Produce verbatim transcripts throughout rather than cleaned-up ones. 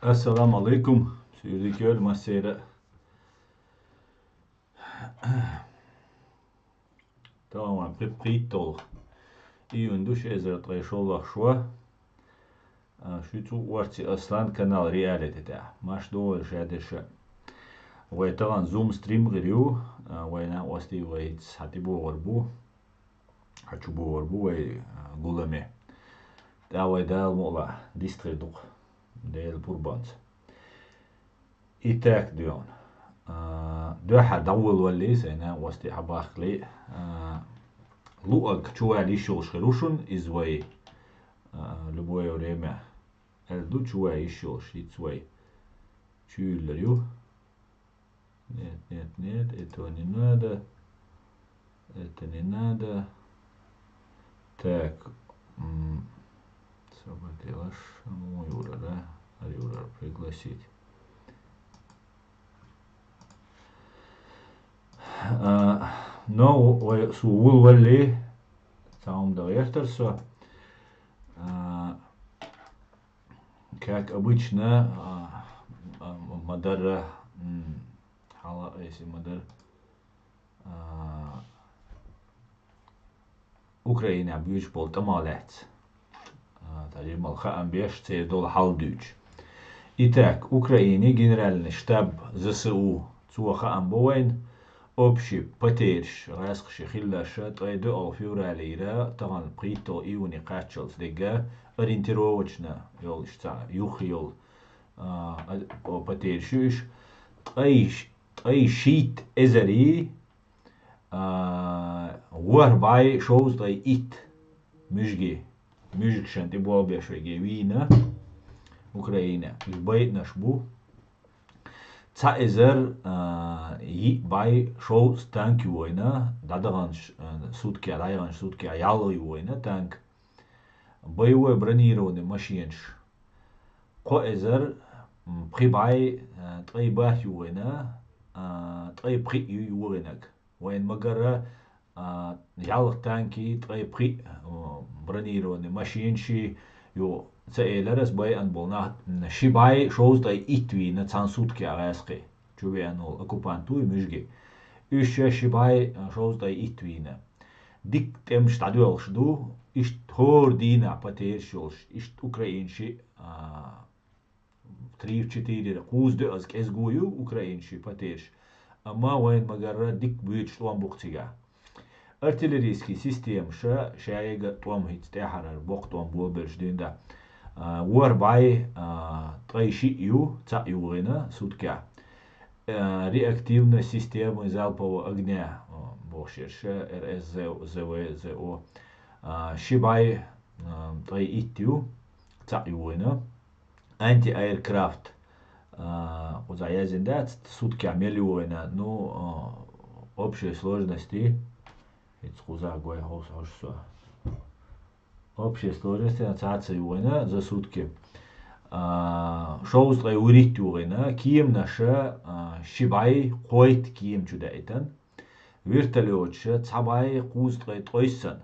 Ассаламу алейкум, суьйре дика йойла массеран. Тахана вайн пхи-, пхийтталгӀа июнь ду, ши эзар ткъе шоллагӀа шо. А, шуьца ву Орци Аслан, канал Реалити тӀехь. Марша догӀийла шадеррига. Вай тахана Zoom стрим гӀир ю, а, вай накъостий вай хӀинца хьатӀебогӀур бу. ХьачубогӀур бу вай, а, гуламе. ТӀаккха вай Дала мукъалахь дистхир ду-кх, Делан пурбанца. Итак, дуьйна. А, дуьххьара дӀаволавалале, сайн накъостий хьабахкале, а, луъаг чувала йиш йолуш хир ву шуна, иза вай, а, любое время аьлла ду, чувала йиш йолуш, хӀинца вай чуйиллар ю. Нет, нет, нет, этого не надо. Это не надо. Так. М, собака лаш, ну, Юра, да? А, Юра, пригласить. А, но, ой, со вулавалале, цхьа хӀума дан гӀертара со. А, Как обычно, а, а, ма-дарра, м, хьала айси ма-дарра, а, Украинехь буьйцуш болу тӀамах лаьцна. А, цхьа жимма хаам беш, церан долу хьал дуьйцуш. Итак, Украинин генеральный штаб З С У, цо хаам бо вайна, общий потеряш, гӀаскхий хилларш, ткъе доьалгӀа февралера, тахана пхийтталгӀа июне кхаччалц дерг, ориентировочно йолуш цхьа юххе йолу, а, а, о, потеряш ю уьш. Ткъе ш-, ткъе шийтта эзари, а, ворхӀ бӀе шовзткъе итт муьжги, муьжгашна тӀе болх беш верг вийна Украинехь. Уьш байинарш бу. Цхьа эзар, а, йиъ бӀе шовзткъа танк ю вайна, дӀадаханчу, а, суткех, дӀаяханчу суткех ялх ю вайна танк. Боевой бронированный машинаш. Кхо эзар, м, пхи бӀе, а, ткъе бархӀ ю вайна, а, ткъе пхиъ ю йогӀинарг. Вайна ма-гарра, а, ялх танки, ткъе пхиъ, а, бронированный машинаш ю, ца элира ас, байина болу нах, м, ши бӀе шовзткъе итт вийна цхьана суткех гӀаскхий. Чу веана волу оккупант вуй муьжги. Уьш ши бӀе шовзткъе итт вийна. Дикка тӀемаш дӀадоьлхуш ду, иштта хӀора дийнахь потеряш йолуш, иштта украинчий, а, три-четыре, кхузза-доьазза кӀезиг ю украинчий потеряш. Амма вайна ма-гарра дикка буьйцуш тӀом бу-кх цигахь. Артиллерийский системаш, шайга тӀом хӀинца тӀаьхьара боккха тӀом болабелча дуьйна, а, ворхӀ бӀе, а, ткъе шиъ ю, цхьаъ йогӀийна суткех. А, реактивная система залпового огня, а, бохуш ерш, Р С З В, З О, а, ши бӀе, а, ткъе итт ю, цхьаъ йогӀийна. Антиаэркрафт, а, кхузахь яздина дац, суткех мел йогӀийна, ну, а, общей сложности, хӀинца кхузахь гой хьовса хьожуш со. Общей сложности цхьацца йогӀийна за сутки. А, шовзткъе вуьрхӀитта йогӀийна, кеманаша, а, ши бӀе кхойтта кема чу даийтина, вертолеташа цхьа бӀе кхузткъе ткъайоьссан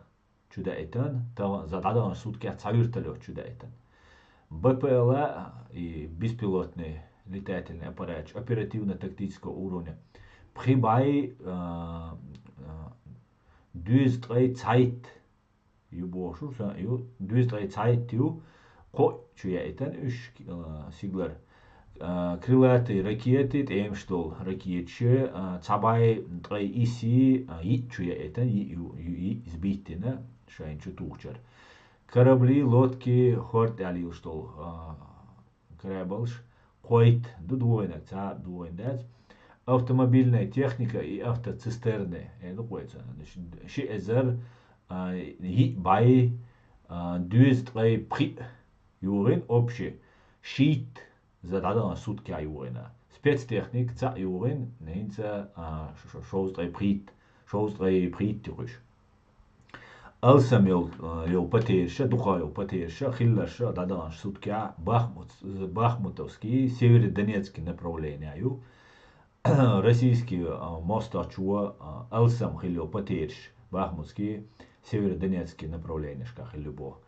чу даийтина, тахана за дӀадаханчу суткех цхьа вертолет чу даийтина. Б П Л и беспилотный летательный аппараташ оперативно-тактического уровня пхи бӀе, а, а, дезткъе цхьайтта ю бохуш ю, сан ю, дезткъе цхьайтта ю, кхоъ чу яийтина уьш, а, сигалара. А, крылатые ракеты, тӀемаш долу ракеташ, а, цхьа бӀе ткъе исс, а, йиъ чу яийтина, йиъ ю, ю, йиъ сбить йина, шайна чу тухучара. Корабли, лодки, хӀорд аьлла йолуш долу, а, корабльш, кхойтта ду догӀинарг, цхьа а догӀийна дац. Автомобильная техника и автоцистерны, э, ду кхойца. Ши эзар, а, йиъ бӀе, а, дезткъе пхиъ йогӀийна общий, шийтта за дӀадаханчу суткех йогӀийна. Спецтехника цхьаъ йогӀийна, хӀинца, а, ш-, ш-, шовзткъе пхийтта, шовзткъе пхийтта ю кхуьш. Алсам йолу, а, йолу потеряш, дукха йолу потеряш, хилларш дӀадаханчу суткех Бахмут, Бахмутовский, Северодонецкий направление ю. Российский, а, мостагӀчо, а, алсам хилла йолу потеряш Бахмутский, Северодонецкий направленешкахь хилла ю боху.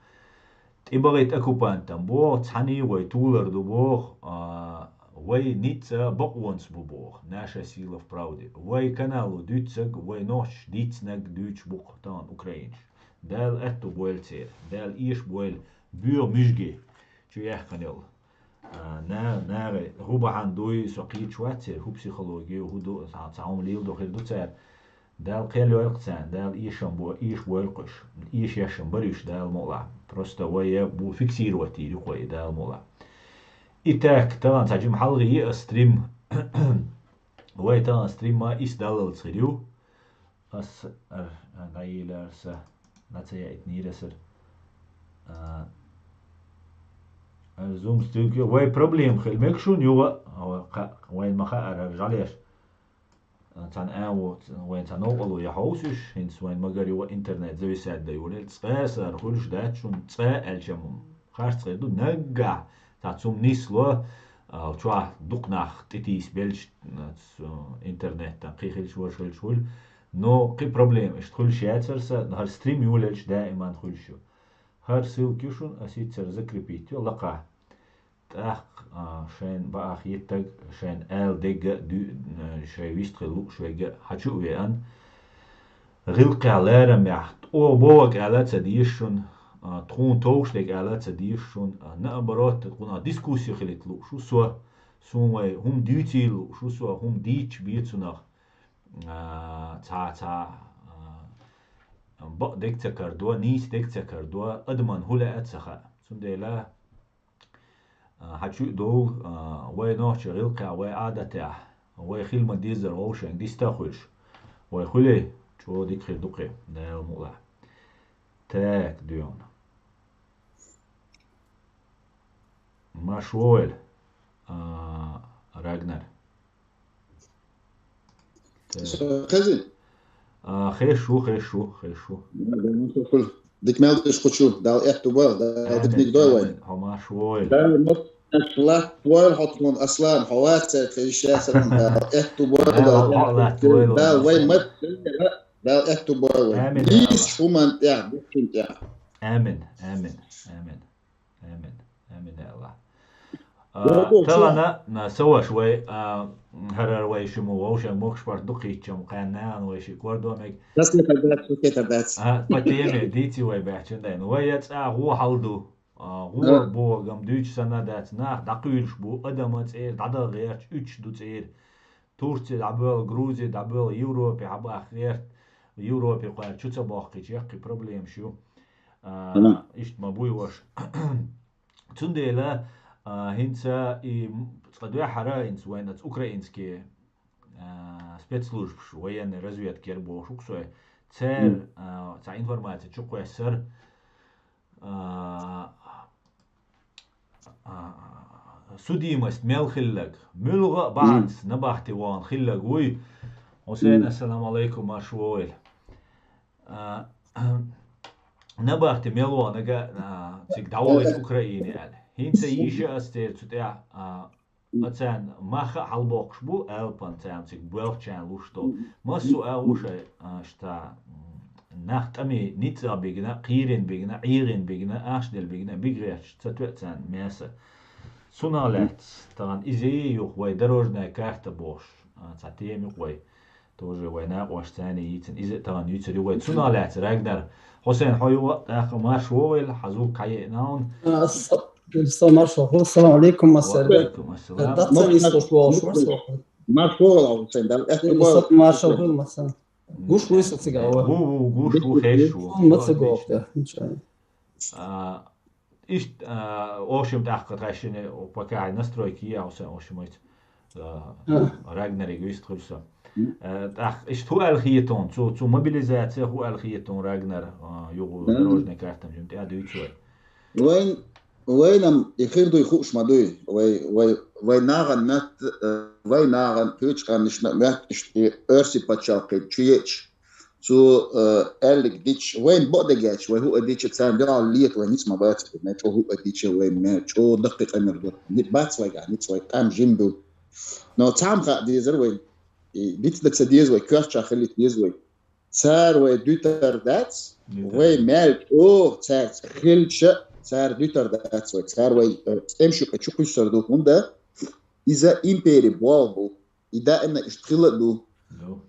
ТӀебахийта оккупантам боху, цхьаьний вай тулар ду боху, а, вай ницкъ бакъонца бу боху, наша сила в правде. Вай канало дуьйцург, вай нохчаша дийцинарг дуьйцуш бу-кх тахана украинцаша. Дала аьтто бойла церан, Дала эшабойла боьха муьжги чу яьккхина йолу. А, на-, нагӀе, хӀун бахьана дуй, со кхеташ вац церан, хӀун психологи ю, хӀун ду, цхьа, цхьа хӀума леладо хир ду цара. Дала кхел йойла-кх царна, Дала эшам бо-, эшабойла-кх уьш. Эшаеш-м бара уьш, Дала мукъалахь. Просто вай я бу фиксировать йийр ю-кх вай, Дала мукъалахь. И так, тахана цхьа жима хьалхе йи ас стрим. Вай тахана стримма исс даллалц хир ю. Ас ар, а, дӀайийла аса, нацая итнийра асар. А, ар зум стуьйга, вай проблема хила мега шуна юха, а, вай кха-, вайн ма хаьара ар жӀалеш. А, цхьана а ву, вайн цхьа новкъарло я хьовса уьш, хӀинца вайн магар юха интернет зависать дан йолийла. Цкъа а аса ар хуьлуш дац шуна, цкъа а аьлча-м харц хир ду, наггахь цхьа цум нисло, а, чохь дукха нах тӀетийса белча, а, цу интернетан, кхин хилча, важа хилча хуьлу. Но кхин проблема иштта хуьлуш яцара сан, хӀара стрим йолаелча даиман хуьлуш ю. ХӀара ссылка ю шуна, ас хӀинццара закрепить йо лакхахь. ТӀаккха, а, шайна бакъахь хеттарг, шайна ала дерг а, дуь-, а, шайн вист хила лууш верг а хьачу а веана, гӀиллакхехь, ларамехь, тхо бохург ала а ца дезаш шуна, а, тхуна товш дерг ала а ца дезаш шуна, а, наоборот, тхуна дискуссия хилийта лууш ву со, суна вай хӀума дуьйцийла лууш ву со, хӀума дийцча бен цунах, а, цхьа, цхьа, а, бакъдерг ца карадо, нийсадерг ца карадо, адамна хӀун лаьа а ца хаьа. Цундела, а, хьачу а довла, а, вай нохчий гӀиллакхехь, вай Ӏадатехь, вай хила ма-деззара вовшашка диста а хуьлуш, вай хуьлий, чӀогӀа дика хир ду кхин, Дала мукъалахь. Так, дуьйна. Марш вогӀийла, а, Рагнар. Так. Со хезий? А, хезаш ву, хезаш ву, хезаш ву. Дика мел деш кхучу, Дала аьтто бойла, Дала диканиг дойла вайна. Амин. Хьо марш вогӀийла. Дала маршалла бойла хьо тхуна, Аслан, хьо вац цаьрга хезаш яцарна, Дала аьтто бойла, Дала аьтто бойла. Дала вай маршалла, Дала аьтто бойла вайна. Амин, я Аллах. Нийса хӀуманна тӀехь, диканна тӀехь. Амин, амин, амин. Амин. Амин, я Аллах. А, тахана, на, со ваша вай, а, хӀара вай шимма вовшашка могуш барт ду кхийтчам, кхаьнна нахана вай шиъ кордо мега. Дац, хетар дац, хетар дац. А, по теме дийци вай баьхчан дайна. Вай я цӀа гӀо хьал ду. А, гӀо бохург-м дуьйцуш санна дац. Нах дӀакхуьйлуш бу, адам цӀера дӀадан гӀерташ, уьдуш ду цӀера. Турци дӀабоьлла, Грузи дӀабоьлла, Европе хьабаха гӀерта, Европе кхара чу ца боккхийча яккхий проблемаш ю. А, иштта ма буй ваша. Цундела, а, хӀинца и м-, цкъа дуьххьара хӀинца вайн аца украинский, а, спецслужбаш, военный разведка яр бохуш ву-кх со. Церан, а, цхьа информаци чукхоьссар, а, а, судимость мел хилларг, муьлхха а бахьанца набахти вахана хилларг вуй. Хьусайн, ассаламу алайкум, марш вогӀийла. А, набахти мел ваханарг, а, цига дӀавахийта Украине аьлла. ХӀинца йийша ас церан цу тӀехь, а, Царна мах а хьалабоккхуш бу, алапан царна цига боьлхучарна луш долу. Массо а агӀо шайн, а, шта, м, нах тӀаме ницкъ а бигна, кхийрина бигна, ӀийгӀина бигна, ахча делла бигна, биггӀерташ ца тоьа царна маьса. Цунах лаьцна, тахана иза юха вай дорожная карта бохуш, а, цхьа тема ю-кх вай. Тоже вай накъош царна йийцина. Иза а тахана юьйцур ю вай. Цунах лаьцна, Рагнар. Хьусайн, хьо юха а тӀаккха марш вогӀийла, хьан зулка хьаеъна хьуна. А, са-, са маршо хуьлу. Салам алейкум, массаьрга. Ва алейкум ассалам. Э, дац ца вистуш вогӀуш, маршо хуьлу. Марш вогӀийла, Хьусайн, Дала аьтто бойла. Маршо хуьлу, массаьрга. Гуш вуй со цига, ва? Ву, ву, гуш ву, хеш ву. Ма ца гохта, ничего. А, Иштта, а, ошим тӀаккха тхаьшшине, пока хьайн настройки я, Хьусайн, ошимайца, а, Рагнариг вист хуьлу со. Э, тӀаккха иштта хӀу аьлла хетон, цу, цу мобилизация хӀу аьлла хетон, Рагнар, а, югу дорожный картам жимма тӀе а дуьйцу вай. Вайн, вайнам и хир дуй хууш ма дуй. Вай, вай, вай нагӀан моьтта, э, вай нагӀан куьйчу къаьмнашна моьтта иштта и оьрси пачхьалкхе чу еъча. Цу, э, аьллиг дича, вайна бакъдерг аьлча, вай хӀуъа дича, царна дуьхьал лета вай ницкъ ма бац, мел чӀогӀа хӀуъа дича, вай мел чӀогӀа даккхий къамел ду. Ни-, бац вайгахь ницкъ, вай къам жим ду. Но цхьа хӀума хаа дезара вай, и дицлуш ца деза вай, коьртачохь хилийта деза вай. Цара вай дуьтар дац, вай мел чӀогӀа цаьрца хилча, цара дуьтар дац вай, цара вай, э, тӀемаш юкъе чукхуьссур ду, хӀунда иза импери болх бу, и даимна иштта хила а ду.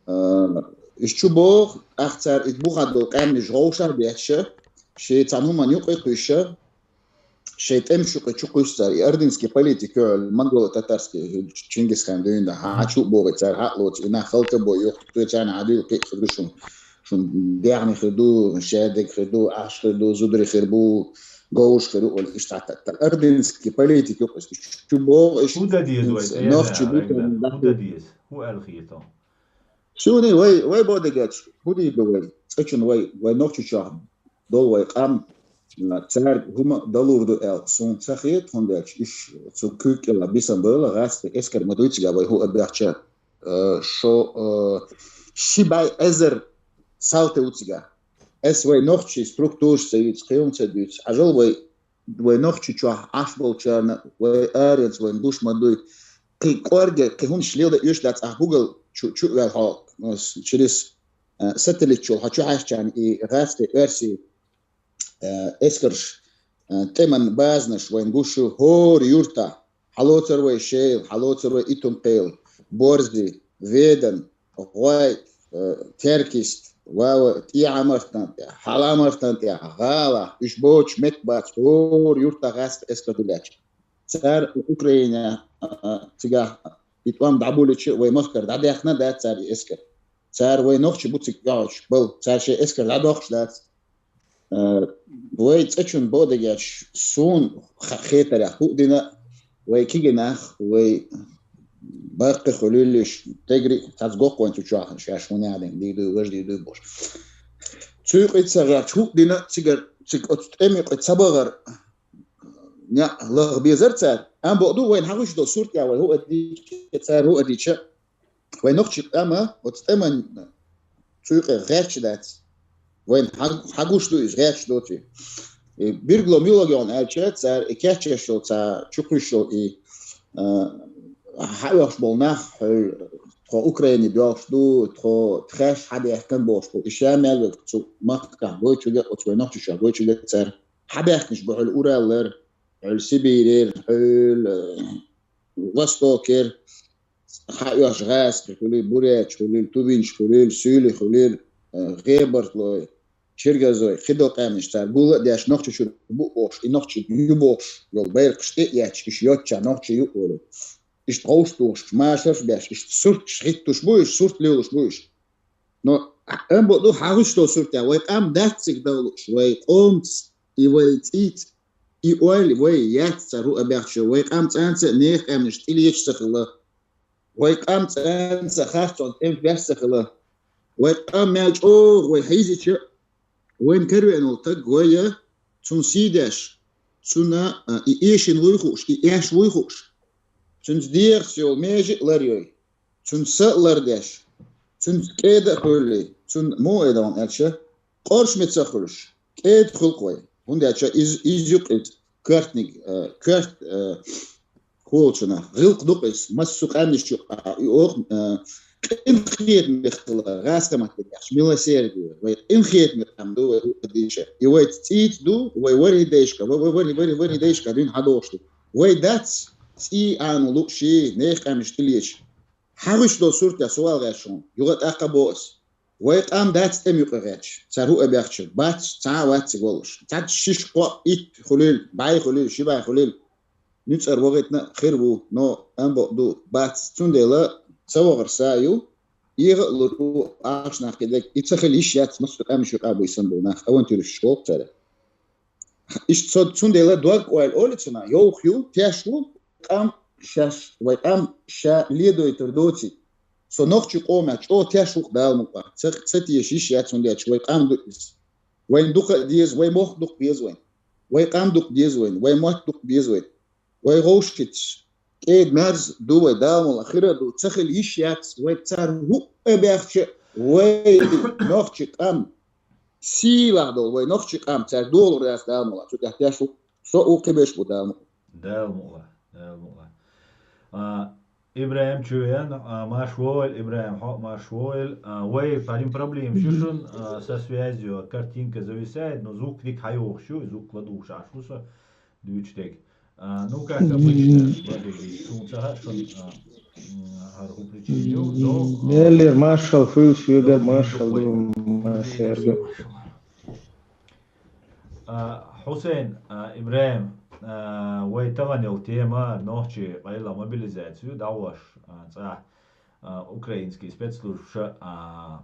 Э, иштта чу богӀу, тӀаккха цара и бухахь долу къаьмнаш гӀовшах а бетташ, шен цхьана хӀуманна юкъе а кхуьссуш, шайн тӀемаш юкъе чукхуьссу цара. И ордынский политика ю, монголо-татарский, Чингисхан дуьйна хьа чу а богӀий цара, хьа а лоцу, и нах хӀаллакбой юха, цо царна хьан дуьйла кхин а хир ду шуна, шуна дегӀне хир ду, шадерг хир ду, ахча хир ду, зударий хир бу, говраш хир ю олий, иштта хьатта. Ордынский политика ю-кх иза. Чу богӀу, иштта ХӀун дан деза вай, нохчий бу, хӀун дан деза? ХӀун аьлла хета? Суна вай, вай боху дагахь, хӀун дийр ду вай? ЦӀечунна вай, вай Нохчийчохь долу вай къам, а, цаьрга хӀума далур ду аьлла, суна ца хета, хӀунда аьлча уьш цу куьйга кӀела бисина бевлла, гӀазкхийн эскар ма дуй цигахь, вай хӀу а бехча, а, шо, а, ши бӀе эзар салти ву цигахь. Ас вай нохчийн структураш ца юьйцу, кхин хӀума ца дуьйцу. Хьажал вай, вай Нохчийчохь Ӏаш болчарна, вай аренца вайна гуш ма дуй. Кхин кӀорге, кхин хӀуманаш леладан оьшуш дац, ахь хӀугал чу, чу а ваьлла хьо, через, а, сателлитчул хьо чу хьаьжчарна и гӀазкхийн, оьрсийн, а, эскарш, а, тӀеман базанаш вайна гуш ю хӀора юьртахь. Хьалоцур вай Шела, хьалоцур вай Итум-Кхела, Борзи, Ведан, ГӀой, э, Теркйист, вава, ТӀехьа-Мартан тӀехь, хьала-Мартан тӀехь, гӀала, уьш боцуш меттиг бац, хӀора юьртахь гӀазкхийн эскар ду лаьтташ. Цара Украинехь, а, а, цигахь и тӀом дӀабуллича, вай махкара дӀадаьхна а дац цара и эскар. Цара вай нохчий бу цига оьхуш, бала, цара шайн эскар дӀадоккхуш дац. Э, вай цӀечунна боху дагахь, суна ха-, хетарехь, хӀу а дина, вай кегий нах, вай баккхий хуьлийла уьш, тегри цхьацца гӀуллакх вайн цу чохь, шаьш хӀун яхьа дина, дийр дуй, важа дийр дуй бохуш. Цу юкъе ца гӀерташ, хӀу а дина, цигара, цига оцу тӀеман юкъе ца бахара некъ лаха безара цара. Амма боху ду, вайна хьан гуш долу сурт я, вай хӀу а дийча, цара хӀу а дийча, вай нохчийн къам оцу тӀеман цу юкъе гӀерташ дац. Вайна хьан, хьан гуш ду иза, гӀерташ доций. И билгало муьлха ю аьлча, цара и кечъеш йолу, цара чукхуьйсуш йолу и, а, хьаоьхуш болу нах, хьуьлла тхо Украине доьлхуш ду, тхо тхаьш хьадаьхкина бохуш бу. И ша мел верг цу махкахь гочуьга, оцу вай Нохчийчохь гочуьга цара хьабаьхкинарш бу, хьуьлла Уралера, хьуьлла Сибирера, хьуьлла, э, Востокера. Хьаоьхуш гӀазкхий хуьлийла, буряташ хуьлийла, тувинаш хуьлийла, суьйлий хуьлийла, э, гӀебартлой, чергазой, кхидолу къаьмнаш цара гул а деш, Нохчийчуьра бу бохуш, и нохчий ю бохуш йолу байракхаш тӀе а етташ, уьш йоцчохь нохчий ю олий. Иштта гӀовш тухуш, машарш а беш, иштта сурташ хӀиттош бу уьш, сурт лелош бу уьш. Но амма боху ду, хьан гуш долу сурт я, вай къам дац цига дахлуш, вай къомца и вай цӀийца и ойла вай яц цара хӀу а бехча, вай къам цӀанца а нехан къаьмнаш тӀелеташ ца хилла. Вай къам цӀанца а харцонца тӀемаш беш ца хилла. Вай къам мел чӀогӀа вай хьийзича, вайна каравеана волу таг вай я, цунна сий деш, цунна, а, и эшина вуй хууш, и эш вуй хууш. Цуьнца дегӀаца йолу меже а ларйой, цуьнан са а лардеш, цуьнца кӀеда а хуьлий, цуьнан муха айдалгӀан аьлча, къоршаме ца хуьлуш, кӀеда хуьлу-кх вай. ХӀунда аьлча иза, иза ю-кх иза коьртаниг, э, коьрта, э, хӀуллачунах. ГӀиллакх ду-кх иза, массо а къаьмнаш юкъахь, и оха, э, къинхетаме хилар, гӀазкхийн маттахь аьлча, милосердие, вай къинхетаме къам ду, вай хӀу а дийша. И вай цӀийца ду, вай варий дайшка, вай, вай варий, варий, варий дайшка дуьйна хьадогӀуш ду. Вай дац цӀий Ӏано луъуший, нехан къаьмнаш тӀелеташ. Хьан гуш долу сурт я, со вала гӀерташ хьуна, юха а тӀаккха боху ас. Вай къам дац тӀеман юкъа гӀерташ, цара хӀу а бехча, бац, цхьа а вац цига волуш. Цхьацца шиша, кхоъ, итт хуьлийла, бӀе хуьлийла, ши бӀе хуьлийла, нуьцкъара вахийтина а хир ву, но амма боху ду, бац. Цундела ца вахар са а ю, эгӀа а лур ву ахчанах кхидерг, и ца хила йиш яц, массо а къаьмнаш юкъахь буьйсанна болу нах, авантюристаш боху цара. Иштта цо, цундела дог-ойла олу цунах, йовха ю, теш ву, къам шаьш, вай къам ша ледойтур доций. Со нохчийн къомехь чӀогӀа теш ву-кх, Дала мукъалахь. Ца, ца теша йиш яц, хӀунда аьлча вай къам ду иза. Вайна дукха а деза, вай мохк дукха беза вайна. Вай къам дукха деза вайна, вай мотт дукха беза вайна. Вай гӀовшахитташ, кӀеда-мерза ду вай, Дала мукъалахь, хир а ду, ца хила йиш яц, вай цара хӀу а бехча, вай нохчийн къам, сийлахь долу вай нохчийн къам, цара догӀур дац, Дала мукъалахь, цу тӀехь теш ву, со а ву, кхин берш а бу, Дала мукъалахь. Дала мукъалахь, Дала мукъалахь. А, ИбрагӀим чу веана, а, марш вогӀийла, ИбрагӀим, хьо а марш вогӀийла. А, вай, парин, проблема шу шун, а, со связью, картинка зависает, но звук дика хьайогӀуш ю, звук ладугӀуш Ӏаш ву со, дуьйцу дег. А, ну, как обычно, бабиги, шун ца хаьа шун, а, м, хӀара хӀу причина ю, но, а, Меллер, маршал, хуьлуш вегар, маршал ду, маршал. А, Хьусейн, а, ИбрагӀим, а, вай тахана йолу тема нохчий къайла мобилизацию дӀагӀош, а, цӀа, а, украинский спецслужбаша, а,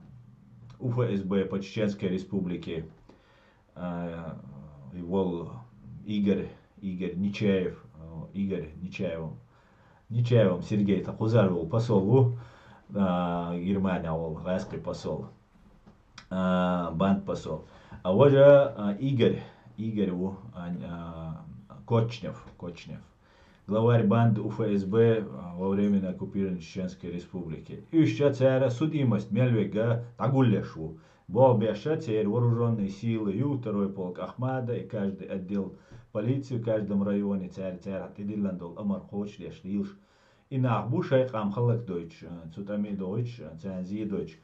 У Ф С Б по Чеченской Республике, а, и волу Игорь, Игорь Нечаев, а, Игорь Нечаев, Нечаев Сергей, тхан кхузара волу посол ву, а, Германия волу гӀаскхи посол. А, банд посол. А важа, а, Игорь, Игорь ву, а, а, Кочнев, Кочнев. Главарь банды У Ф С Б, а, во временно оккупированной Чеченской Республики. Уьш цара судимость мел вега дӀагуллеш ву. Боху беша церан вооружённые силы ю, второй полк Ахмада и каждый отдел полиции в каждом районе цара, цара тӀедиллина долу амар кхочушдеш лелаш. И нах бу шайн къам хӀаллакдойтуш, а, цу тӀаме а дохуьйтуш, а, царна зе а дойтуш.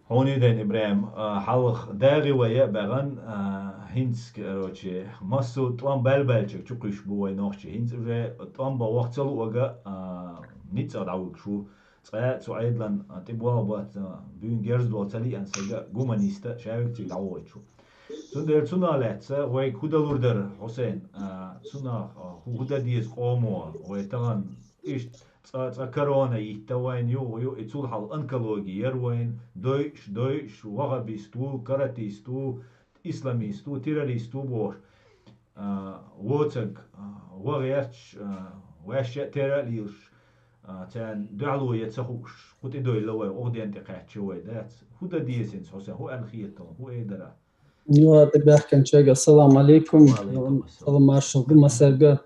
Хьуна ден, ИбрагӀим, а, хьалха дагӀи вай а баьгӀан, а, хӀинца, короче, массо а тӀом баьлла-баьллачуьра чукхуьйсуш бу вай нохчий. ХӀинца уже тӀом бан ваха ца луъург, а, ницкъах дӀавуьгуш ву. Цкъа а цу Ӏедалан, а, тӀе болх бац, а, буьйна герз долу ца лиъна стаг а, гуманист а, ша вигциг дӀавойтуш ву. Цундела цунах лаьцна вайга хӀун далур дара, Хьусейн, а, цунах, а, хӀу, хӀун дан деза къомо, вай тахана иштта цкъа, цкъа корона йитта вайна юха ю, и цул хьалха онкологи яра вайна, дойуш, дойуш, ваххабист ву, каратист ву, исламист ву, террорист ву бохуш. А, воцург, а, ваха гӀерташ, а, ваьшша а терра а лелаш, а, царна дуьхьало ян ца хууш, кху тӀедойла вай, оха ден тӀе кхаьчча вай дац. ХӀун дан деза хӀинца, Хьусейн, хӀун аьлла хета хьуна, хӀун эр дара? Юха тӀебаьхкинчуьнга ассаламу алейкум. Ва алейкум ассалам. Салам маршалла ду массаьрга.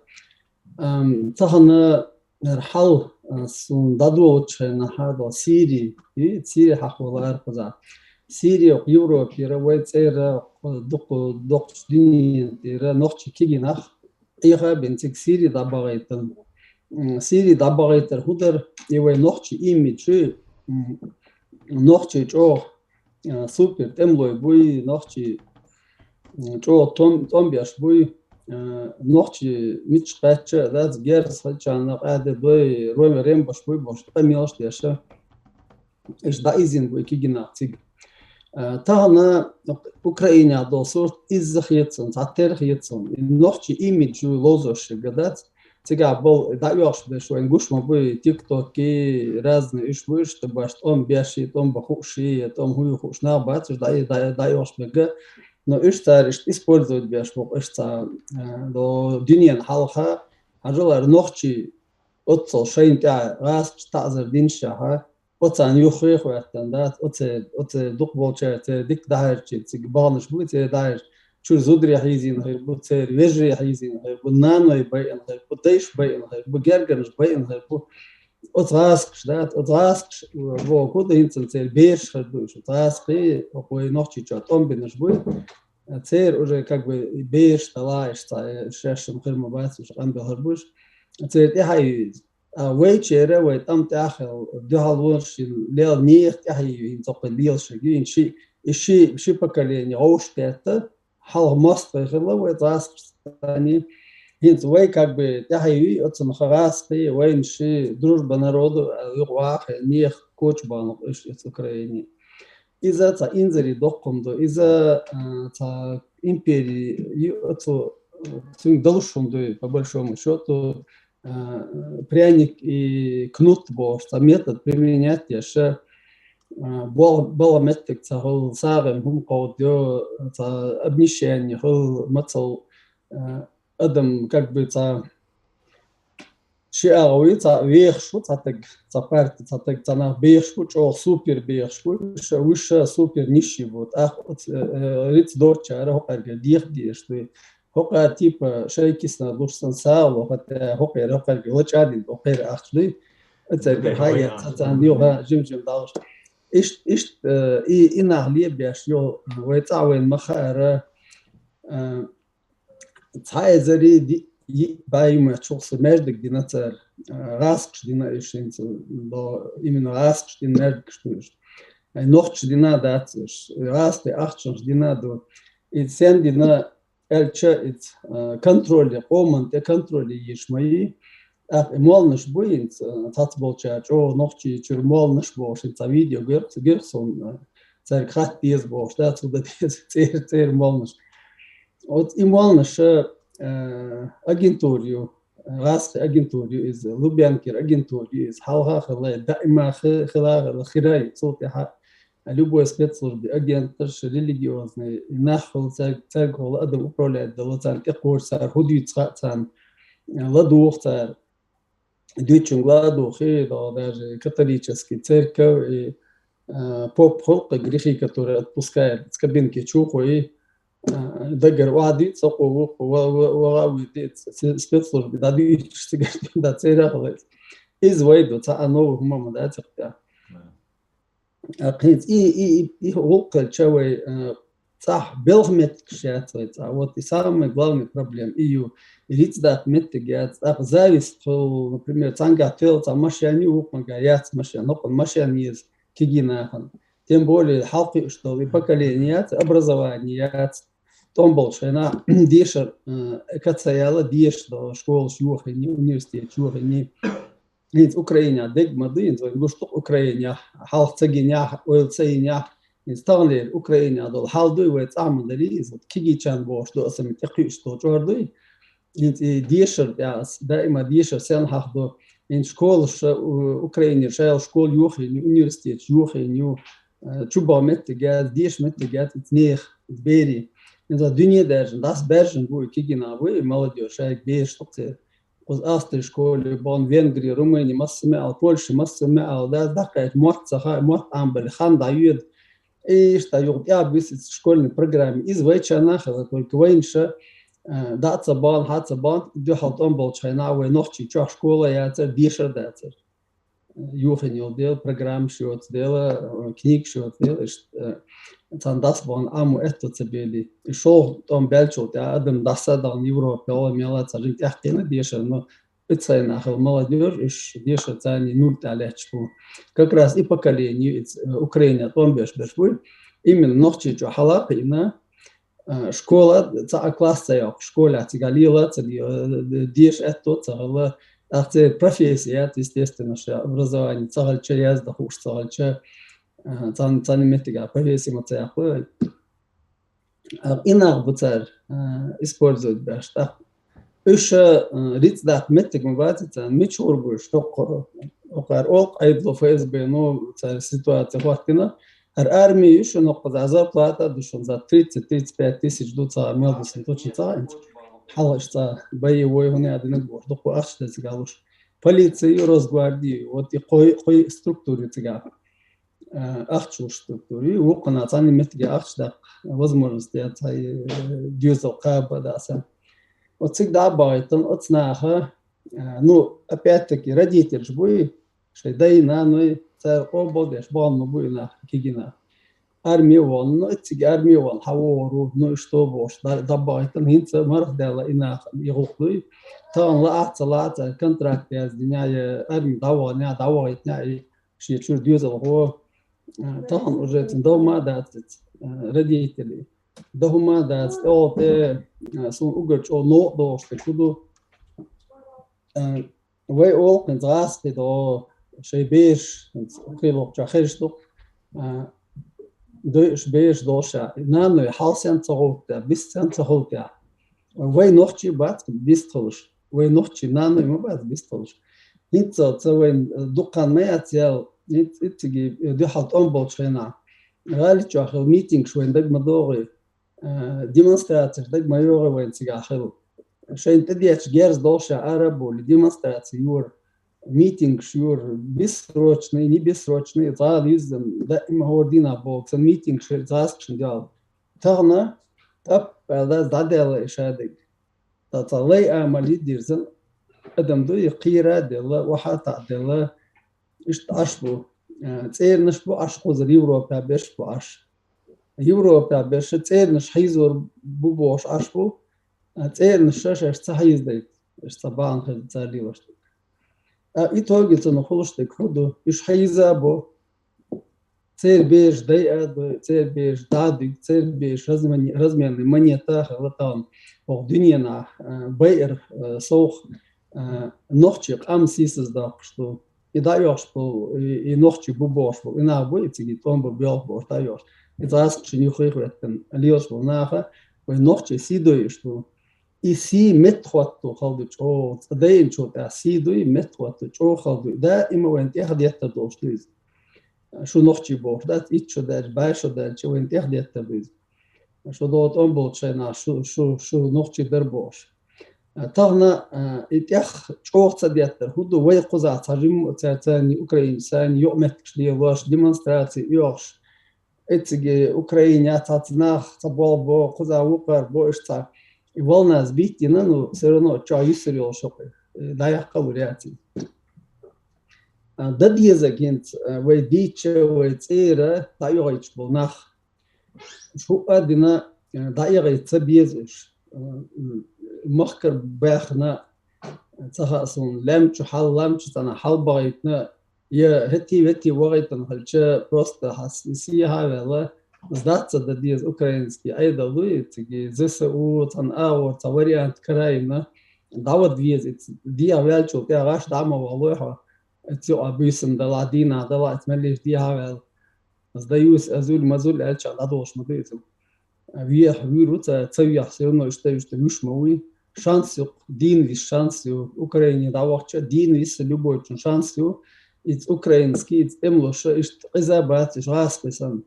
Ам, тахана хӀара хьал, а, суна дӀадолучу хенахь а до Сири, и Сири хьахо лара кхузахь. Сири окху Европера, вай цӀера, дукха доккхачу дуьнен тӀера нохчий кегий нах Ӏеха а бина цига Сири дӀабахийтина. М, Сири дӀабахийтар хӀун дара, и вай нохчий имидж, м, нохчий чӀогӀа, а, супер тӀемалой буй, нохчий, м, чӀогӀа тӀом-, тӀом беш буй, а, нохчий мичча кхаьчча а дац, герз хилчарна къаьда дой, ром-, рембаш буй бохуш, къамелаш деш а. Иштта дӀаизина буй кегий нах цига. А, тахана Украинехь долу сурт изза хета суна, цхьатерра хета суна. И нохчий имидж ю ловзош шега дац. Цигахь болу дӀаоьхуш берш вайна гуш ма буй, тиктоки, разные уьш буй, иштта баш тӀом беш и, тӀом бан хууш и, я тӀом хӀун ю хууш нах бац, уьш дӀа-, дӀа-, дӀаоьхуш мега. Но уьш цара иштта использовать беш боху, иштта цхьа, а, до дуьненан хьалха, хьажал ара нохчий оццул шайна тӀехь гӀазкхаша таӀзар динашехь, оцарна юххе а хӀоьттина дац, оцеран, оцеран дукхахболчара церан дика дӀахьаьрчий, цига баханаш буй церан дӀахьаьрча, чуьра зударий хьийзийна хир бу, церан вежарий хьийзийна хир бу, наной байина хир бу, дайша байина хир бу, гергарнаш байина хир бу. Оцу гӀазкхаша дац, оцу гӀазкхаша боху ду, хӀинца церан бераш хир ду уьш, оцу гӀазкхий, оха вай Нохчийчохь тӀом бинарш буй. Церан уже как бы бераш далахь, иштта шаьш-м хир ма бац, уьш къамбелхар буш. Церан тӀаьхьа юьйцу. А вайчеран, вай тӀам тӀехь а хилла, дуьхьал вонаш йина лела нехан тӀаьхьа юьйцу, хӀинца кхин лелаш верг ю, хӀинца ши, и ши, ши поколение гӀовшах кхетта, хьалха мостагӀий хилла вай гӀазкхашца цхьаьний. ХӀинца вай как бы тӀаьхьа юьй оцунах гӀазкхий, вайна ши дружба народу, а, юкъа ваха, нехан коча бахьанах уьш эца Украине. Иза цхьа инзаре доккха хӀума ду. Иза, а, цхьа импери ю оцу, цуьнга далуш хӀума ду, по большому счёту, а, пряник и кнут бохуш, цхьа метод применять деш, а, бал-, балха меттиг ца хуьлу, сагӀина хӀума кховдайо, цхьа обнищание хуьлу, мацалла, а, адам как бы цхьа ши агӀо ву, цхьа вехаш ву, цхьа таг, цхьа парти, цхьа таг, цхьа нах бехаш бу, чӀогӀа супер бехаш бу, ша, уьш ша супер нищий бу. ТӀаккха оцу, э, э, риц доцучара хӀокхаьрга деха дезаш ду. ХӀокхара типа шайн кисана луш санна сагӀа ло, хӀокхера, хӀокхаьрга лачкъадина, хӀокхера ахча дуй. Оцаьрга хьаэца, цхьа царна юха жим-жим далуш. Иштта, иштта, э, и, и нах лебеш йо, вай цӀа вайна ма хаара, э, цхьа эзари ди-, йиъ бӀаь ю моттигашка маьждиг дина цар, а, гӀазкхаша дина уж хӀинца, до, именно гӀазкхаша дина маьждигаш ду уж. Ай, нохчаша дина дац уж, гӀазкхий ахчанаш дина ду. И сен дина аьлча, и, а, контроль, къоман тӀа контроль еш ма йий. ТӀаккха и молланаш бу хӀинца, а, цхьацца болчар, чӀоагӀа нохчий чура молланаш бохуш, хӀинца видео гирх, гирх сон, а, цаьрга хатта деза бохуш, да, цу да деза, цӀера, цӀера молланаш. Вот и молланаш, а, агентура ю, гӀазкхий агентура ю иза, Лубянкера агентура ю иза, хьалха а хилла, даима хи-, хила а хилла, хир а ю, цул тӀаьхьа любой спецслужбе агенташ, религиозный, и нах хуьлу цаьрга, цаьрга хуьлу адам управлять дала, царна тӀекхочу цара, хӀун дуьйцу хаьа царна, ладугӀу цара. Дуьйцучуьнга ладугӀу хи, до, даже католический церковь и, а, поп хуьлу кхин грехи, которые отпускает, с кабинки чу хуьлу и, а, дагара охьадуьйцу, сокъо вукхо, ва-, ва-, ваха а вуьйти, ц-, спецслужбе дӀадуьйцуш цигара, да, церан а хила иза. Иза вай ду, цхьа а новый хӀума ма дац цигахь. А кхин и, и, и, и гӀуллакх хилча вай, а, цӀахь белхан меттигаш яц вай цӀахь. Вот и самая главная проблема и ю. И рицкъ даккха меттиг яц, тӀаккха зависть хуьлу, например, цхьаьнгахь тоьлла цхьа машен ю, вукхуьнгахь яц машен, хӀокхуьнан машен еза кегий нахана. Тем более хьалкхуьуш долу и поколение яц, образование яц. ТӀом болчу хенахь дешар, а, каца яла, деша долу школаш йохийна, университеташ йохийна. ХӀинца Украинехь дерг ма ду, хӀинца вайн гуш ду-кх Украинехь, хьалха ца гинехь, ойла ца йинехь, хӀинца таханлера Украинехь долу хьал дуй вай цӀахь ма дарий, иза вот кегийчарна бохуш ду, аса ма тӀекхуьуш долу чӀор дуй. ХӀинца и дешар тӀехь ас, даима дешар сенна хьахдо, хӀинца школаш, у-, Украинера шайла школа йохийна ю, университеташ йохийна ю, э, чубаха меттиг яц, деша меттиг яц, иза нехан, иза берийн. Иза дуьне даьржина, дӀасабаьржина бу и кегий нах бу, и молодёжь шайга бераш ду-кх церан. Кхуза Австрия школе бахана, Венгрия, Румыния, массо а мел, Польша, массо а мел, да, даккхийчу мотт ца хаьа, мотт Ӏамабале хан дӀайоьду. Иштта юха тӀаьхьа бисица школьный программа. Иза вайчарна а хилла, только вайна ша, а, дӀа а ца бахана, хьа а ца бахана, дуьхьал тӀом болчу хенахь вай нохчий чохь школа яцара, дешар а дацара. Йохийна йолу дела, программаш йоцу дела, книгаш йоцу дела, иштта, э, царна дӀасабахана Ӏамо аьтто ца бели. И шолгӀа тӀом баьллачул тӀаьхьа адам дӀаса а дахана Европе, мела цара жимма тӀаьхкхийна дешар, но оцу хенахь хилла молодёжь, уьш дешар царний нуьра тӀехь лаьтташ бу. Как раз и поколение, иза, э, Украине тӀом беш берш буй, именно нохчий чохь хьала а кхиъна, а, школа, цхьа а класс ца йоккху, школехь цигахь лела а ца лела, деша аьтто а ца хилла, тӀаккха церан профессия яц, естественно, ша образование ца хилча, яздан хууш ца хилча, а, царна, царна меттигехь профессия ма ца яккхалур. А, и нах бу цара, а, использовать беш. ТӀаккха уьш, а, рицкъ даккха меттиг ма бац царна, мичахь гӀур бу уьш, тоххара, тоххара олу Ӏедало, ФСБ, ну, цара ситуация хӀоттийна, хӀара арми ю шуна, кхузахь зарплата а ду шуна, за тридцать, тридцать пять тысяч ду цхьа мел ду сан, точно ца хаьа хӀинца. Хьалха иштта цхьа боевой хӀума а динарг боху, дукха ахча дан цига луш. Полици ю, Росгварди ю, вот и кхо, кхо структура ю цигахь. А, ахча луш структура ю, вукхунна цхьана меттиге ахча даккха возможность яц, цхьа, э, доьзал кхаба а дан сан. Вот цига дӀа а бахийтина оцу наха, а, ну, опять-таки, родителаш буй, шайн дай, наной, цара къобал деш бахана ма бу и нах, кегий нах. Арме а вахана, ну, эццига арме а вахана, хьан вогӀур ву, ну, и что бохуш, дӀа-, дӀабахийтина, хӀинца марха даьлла и нах, и гӀуллакх дуй. Тахана лаахь а ца лаахь а цара контракт яздинехь, я арме дӀаваханехь, дӀавахийтинехь, и шен чуьра доьзалхо, а, тахана уже цунна дан хӀума а дац, а, родителей. Дан хӀума а дац, тӀе олу тӀе, а, суна угар чӀогӀа новкъа догӀуш дерг хӀун ду? А, вай олу кхин гӀазкхий до, шайн бераш, кхин лохучохь хезаш ду, а, дойуш бераш долуш а, наной хьал сен ца ховтта, бист сен ца ховтта. Вай нохчий бац бист хуьлуш, вай нохчий наной ма бац бист хуьлуш. ХӀинца ца вайн дуккха ма яц ял, хӀинц-, хӀинциге дуьхьал тӀом болчу хенахь. ГӀали чохь хилла митингаш вайн дага ма догӀий. Э, демонстрацеш дага ма йогӀий вайн цигахь хилла. Шайна тӀедетташ герз долуш а ара а бовлий, демонстраци йора, митингаш йора, бессрочный, не бессрочный, зала юьззина, даима хӀора дийнахь боху, сан митингаш гӀазкхашна доьлла. Тахана, тӀап, аьлла, дӀадаьлла и шадерг. Ткъа цхьа лай амал йи дирзина адам ду, и кхера а делла, охьа а таӀаделла, иштта Ӏаш бу. Э, цӀеранаш бу Ӏаш кхузара, Европехь берш бу Ӏаш. Европехь берш цӀеранаш хьийзор бу бохуш Ӏаш бу, э, цӀеранаш шаьш ца хьийзадайта. Иштта бахьан хеза цара лелаш дерг. А итоге цунах хулаш дерг хӀун ду? Уж хьийза а бу, церан бераш дайа а ду, церан бераш дӀа а дуьгу, церан бераш размен-, разменный монета а хилла тахана. ХӀокху дуьненахь, а, байар, а, совгӀа, а, нохчийн къам сийсаздоккхуш ду. И дӀаоьхуш болу, и, и нохчий бу бохуш болу, и нах бу, и цига тӀом бан боьлху бохуш дӀаоьхуш. И гӀазкхашна юххе а хӀоьттина лелаш болу наха, вайн нохчийн сий дойуш ду. И сий меттахӀотто хала ду чӀогӀа, цкъа дайначул тӀаьхьа сий дуй, меттахӀотто чӀогӀа хала дуй. Даима вайна тӀехдеттар долуш ду иза. Шу нохчий бохуш дац, итт шо даьлча, бӀе шо даьлча вайна тӀехдеттар ду иза. Шу догӀу тӀом болчу шайнахь шу, шу, шу нохчий дара бохуш. А, тахана, а, и тӀех чӀогӀа ца деттар. ХӀун ду вай кхузахь цхьа жимма, ца, царна, украинца, царна юкъаметтигаш лелош, демонстраций оьхуш, эцциге Украине цхьацца нах, цхьа болх бо, кхуза вукхар бо, иштта цхьа и волна сбить дина, ну, всё равно чохь юьсур йолуш хӀокху, э, дӀаяккха лур яц иза. А, дан деза хӀинца, а, вай дийча, вай цӀера дӀаоьхуьйтуш болу нах. Шу а дина, а, дӀаэгӀийта ца беза уьш. А, м, махкара баьхна, ца хаьа суна, лаьмна чу хьал, лам чу цӀана хьал бахийтина, я хӀетте-ветте вахийтина хилча, просто хьан с-, сехьа а ваьлла, сдаться дан деза украинский Ӏедал дуй, цига ЗСУ, цхьана агӀор, цхьа вариант карийна, дӀавада веза, иза дехьа ваьллачул тӀаьхьа гӀаш дӀа а ма вахалой хьо, иза юкъа буьйсанна далахь, дийнахь далахь, иза мел леш дехьа а ваьлла. Сдаюсь, азуль-мазуль аьлча, дӀадолуш ма ду иза. Вехьа вуьйр ву ца, ца вехьа, всё равно иштта, иштта вуьш ма вуй. Шанс ю, дийна виса шанс ю. Украине дӀавахча, дийна виса любойчун шанс ю. Иза украинский, иза тӀемалоша, иштта къиза бац, иштта гӀазкхий санна.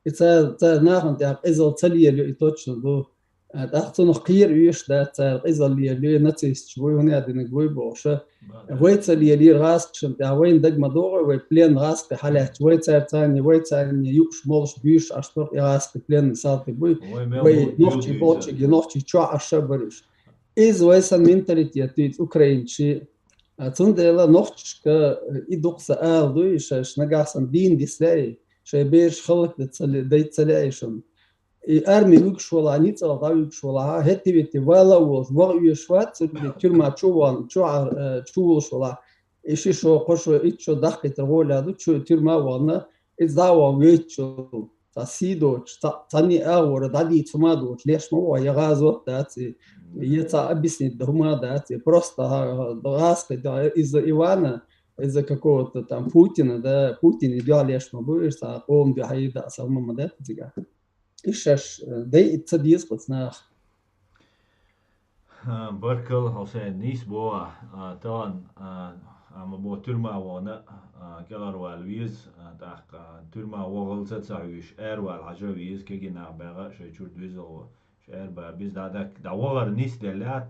И ца, ца нахана тӀехь къизалла ца лелайо, и точно ду. А, тӀаккха цунах кхера оьшуш дац цара, къизалла лелайо, нацисташ вуй, хӀун а динарг вуй бохуша. Вай ца лелийра гӀазкхашна тӀехь, вайна дага ма догӀу, вай плен гӀазкхий хьалаьцча, вай цаьрца цхьаьна, вай цхьаьна юуш, молуш, буьйсуш Ӏаш бара и гӀазкхий пленный салтий буй. Вай мел Вай бу-, нохчий бу-, болчиге, нохчий чохь Ӏаш а бара уьш. Иза вай сан менталитет ду иза украинчий. А, цундела нохчашка и дукха сан ала дуй, шаьш нагахь санна дийна дисла лаьий, шайн бераш хӀаллакдан ца ле-, дайта ца лаьий шуна. И арми вуьгуш валахь, ницкъала дӀавуьгуш валахь, хӀетте-ветте вала а волуш, ваха оьшуш вац, цуьнан тюрьма чу а вахана, чу а, э, чу волуш валахь, и ши шо, кхо шо, итт шо даккхийтар гӀолехь ду, чу тюрьма а вахана, иза дӀа а ваха вейтчул, цхьа сий доцуш, цхьа, цхьанний агӀора дӀадийца хӀума а доцуш, леш ма ву, я гӀазот а дац, и, я цхьа объяснить дан хӀума а дац, и просто, а, гӀазкхи, да, из-за Ивана, из-за какого-то там Путина, да, Путин и дуьхьа леш ма бу, и цхьа къоман дуьхьа и даа сан хӀума ма дац цигахь. И шаьш, э, дайа ца деза кхуьца наха. А, баркалла, хьо шайна нийса боху, а, тахана, а, а, ма бо тюрьма вахана, а, кӀелхьарвала веза, а, тӀаккха, а, тюрьма вахалца ца хьуьйсуш, аравала хьажа веза, кегий нах баьгӀа, шайн чуьра дуьззалгӀа, ша арабала беза, дӀа-, дӀа-, дӀавахар нисделлехь,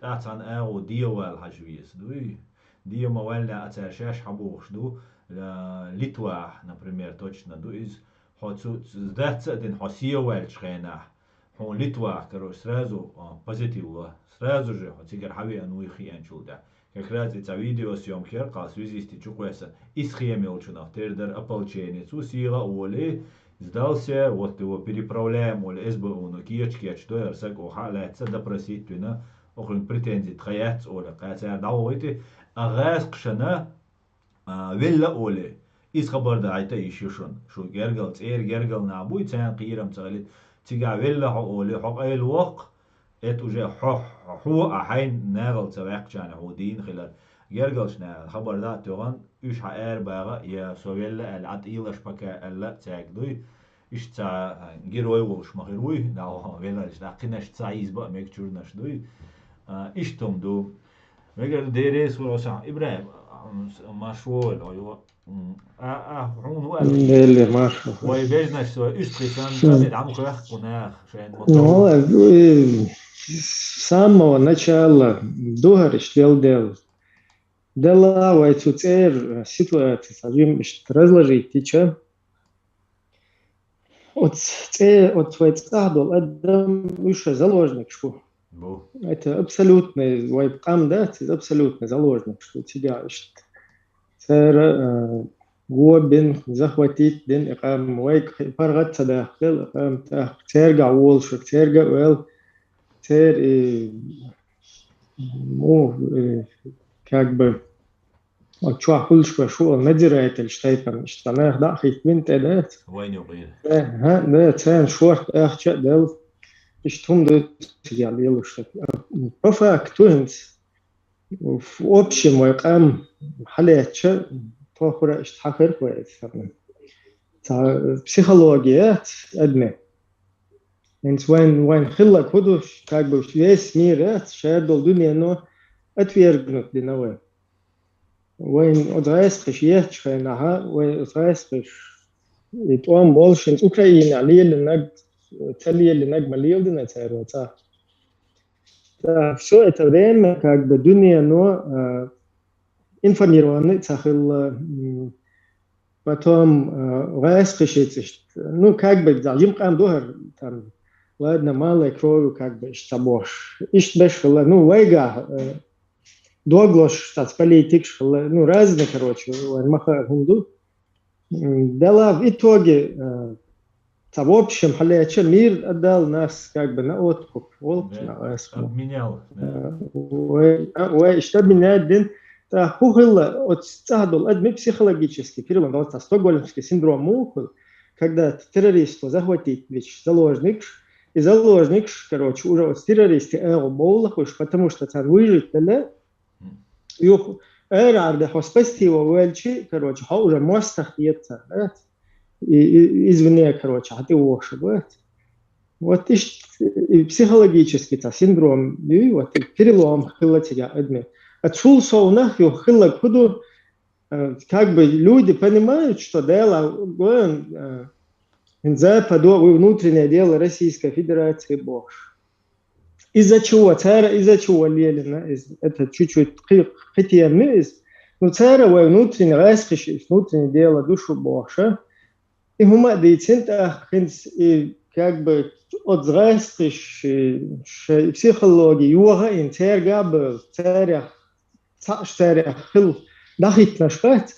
тӀаккха цхьана агӀо дегӀавала хьажа веза, дуй? ДегӀа ма ваьллехь, а цара шаьш хьабохуш ду, а, Литвахь, например, точно ду иза, хьо цу, цу, дац а дина, хьо сехьаваьллачу хенахь, хьуна Литвахь, короче, сразу, а, позитив ло. Сразу же хьо цигара хьавеана вуй хиъначул тӀаьхьа. Как раз и цхьа видеосъёмка яра, кхалла связисте чу кхоьссина, и схема йолчунах тера дара ополченец ву, сийгӀа а волий, сдался, вот его переправляем, олий, СБУ-на кеча-кечдо хӀара саг, оха а лаьцна допросить вина, оха претензи тхан яц, олий, кхаьчара дӀавахийти, а гӀазкхашна, а, велла а олий, иза хабар дахьийта йиш ю шуна. Шу гергал, цӀера гергал нах буй, царна кхерам ца хилийта. Цигахь велла хьо олий, хьо къайлавоккху, это уже хьо, хьо а хьайна нахала ца ваьккхачарна хьо дийна хилар. Гергалчу нахана хабар дӀа а тоьхна, уьш хьан арабагӀа, я со велла аьлла, Ӏа тӀелаш пока аьлла а цаьрга дуй. Иштта цхьа герой волуш ма хир вуй, дӀа веллачу, дӀа кхинаш цхьа ийза баа мега чуьрнаш дуй. А, иштта хӀума ду. Мегар деррис вара сахь, ИбрахӀим, а, м, с-, марш вогӀийла, хьо йо. М, а, а, хьуна ву аьлла. Делле, марш. Вай бежнаш, вай уьстагӀий санна, М. цӀа де дӀа ма хоьхку наха, шайна ма Ну, товла. э, с самого начала духарш дел дел. Делла вай цу цӀера ситуаци, скажем, иштта разложить дича, оцу цӀе-, оцу вай цӀахь долу адам, уьш заложникаш бу. Бу. Это абсолютный вай къам дац, иза абсолютный заложникаш бу. Цигахь иштта цара, э, го бина, захватить дина и къам, вайга паргӀат ца даккхал, и къам тӀаккха цаьргахь волуш, цаьрга а ваьлла, церан и Ну, э, как бы, вот чохь хуьлуш бен шу а надзирательш тайпана, иштта нах дӀа а хӀиттавина тӀе, да? Вайн юкъера. Да, хӀа, да, царна шорта ахча а делла, иштта хӀума ду цигахь лелаш. По факту хӀинца, в общем, вай къам хьалаьцча, тохара иштта хьахарх вай санна. Цхьа психология яц адме. ХӀинца вайн, вайн хилларг хӀун ду, как бы весь мир яц, шадолу дуьнено отвергнуть дина вай. Вайн оцу гӀайскхиш етташ хенахьа, вай оцу гӀайскхиш и тӀом болуш, хӀинца Украинехь лелинарг, ца лелинарг ма леладина цара цӀа. ТӀаккха всё это время, как бы, дуьнено, а, информированный ца хилла, м, потом, а, гӀайскхиш иштта. Ну, как бы, да, жима къам ду хӀара, там, ладно, малой кровью, как бы, иштта ца бохуш. Иштта беш хилла, ну, вайгахь, а, дог лозуш цхьацца политикаш хилла, ну, разные, короче, вайн ма хаара хӀума ду. М, делахь в итоге, э, цхьа в общем хьалаьцча, мир отдал нас как бы на откуп. Волчу Да, на откуп. Обменял, да. Э, вай, а, вай иштта обменять дина. ТӀаккха хӀун хилла, оцу цӀахь долу адамийн психологический перелом, вот цхьа стокгольмский синдром муха хуьлу, когда террористов захватить вича заложникаш, и заложникаш, короче, уже оцу террористийн агӀо бовла хуьлуш, потому что царна выжить делла, юха ара-ара де хьо спасти ван велчи, короче, хьо уже мостагӀа хета царна, да? И, и, извне, короче, хьан тӀе вохуш бац. Вот иштта и психологический цхьа синдром юй, вот и перелом хилла цигахь адамийн. А цул совнах юха хилларг хӀун ду, э, как бы люди понимают, что Дала гоьн, э, Западо, вы внутреннее дело Российской Федерации бохуш. Из-за чего? Цара из-за чего лелина иза? Это чуть-чуть кхи-, кхи тема иза. Ну, цара вай внутренний гӀайскхиш, внутреннее дело ду шу бохуша. И хӀума а дийцина тӀаккха хӀинца, и как бы оцу гӀайскхиш, и шайн психологи йоха а йина, цаьрга а бевлла, царех, цхьаъ царех хилла дӀахӀиттинарш бац.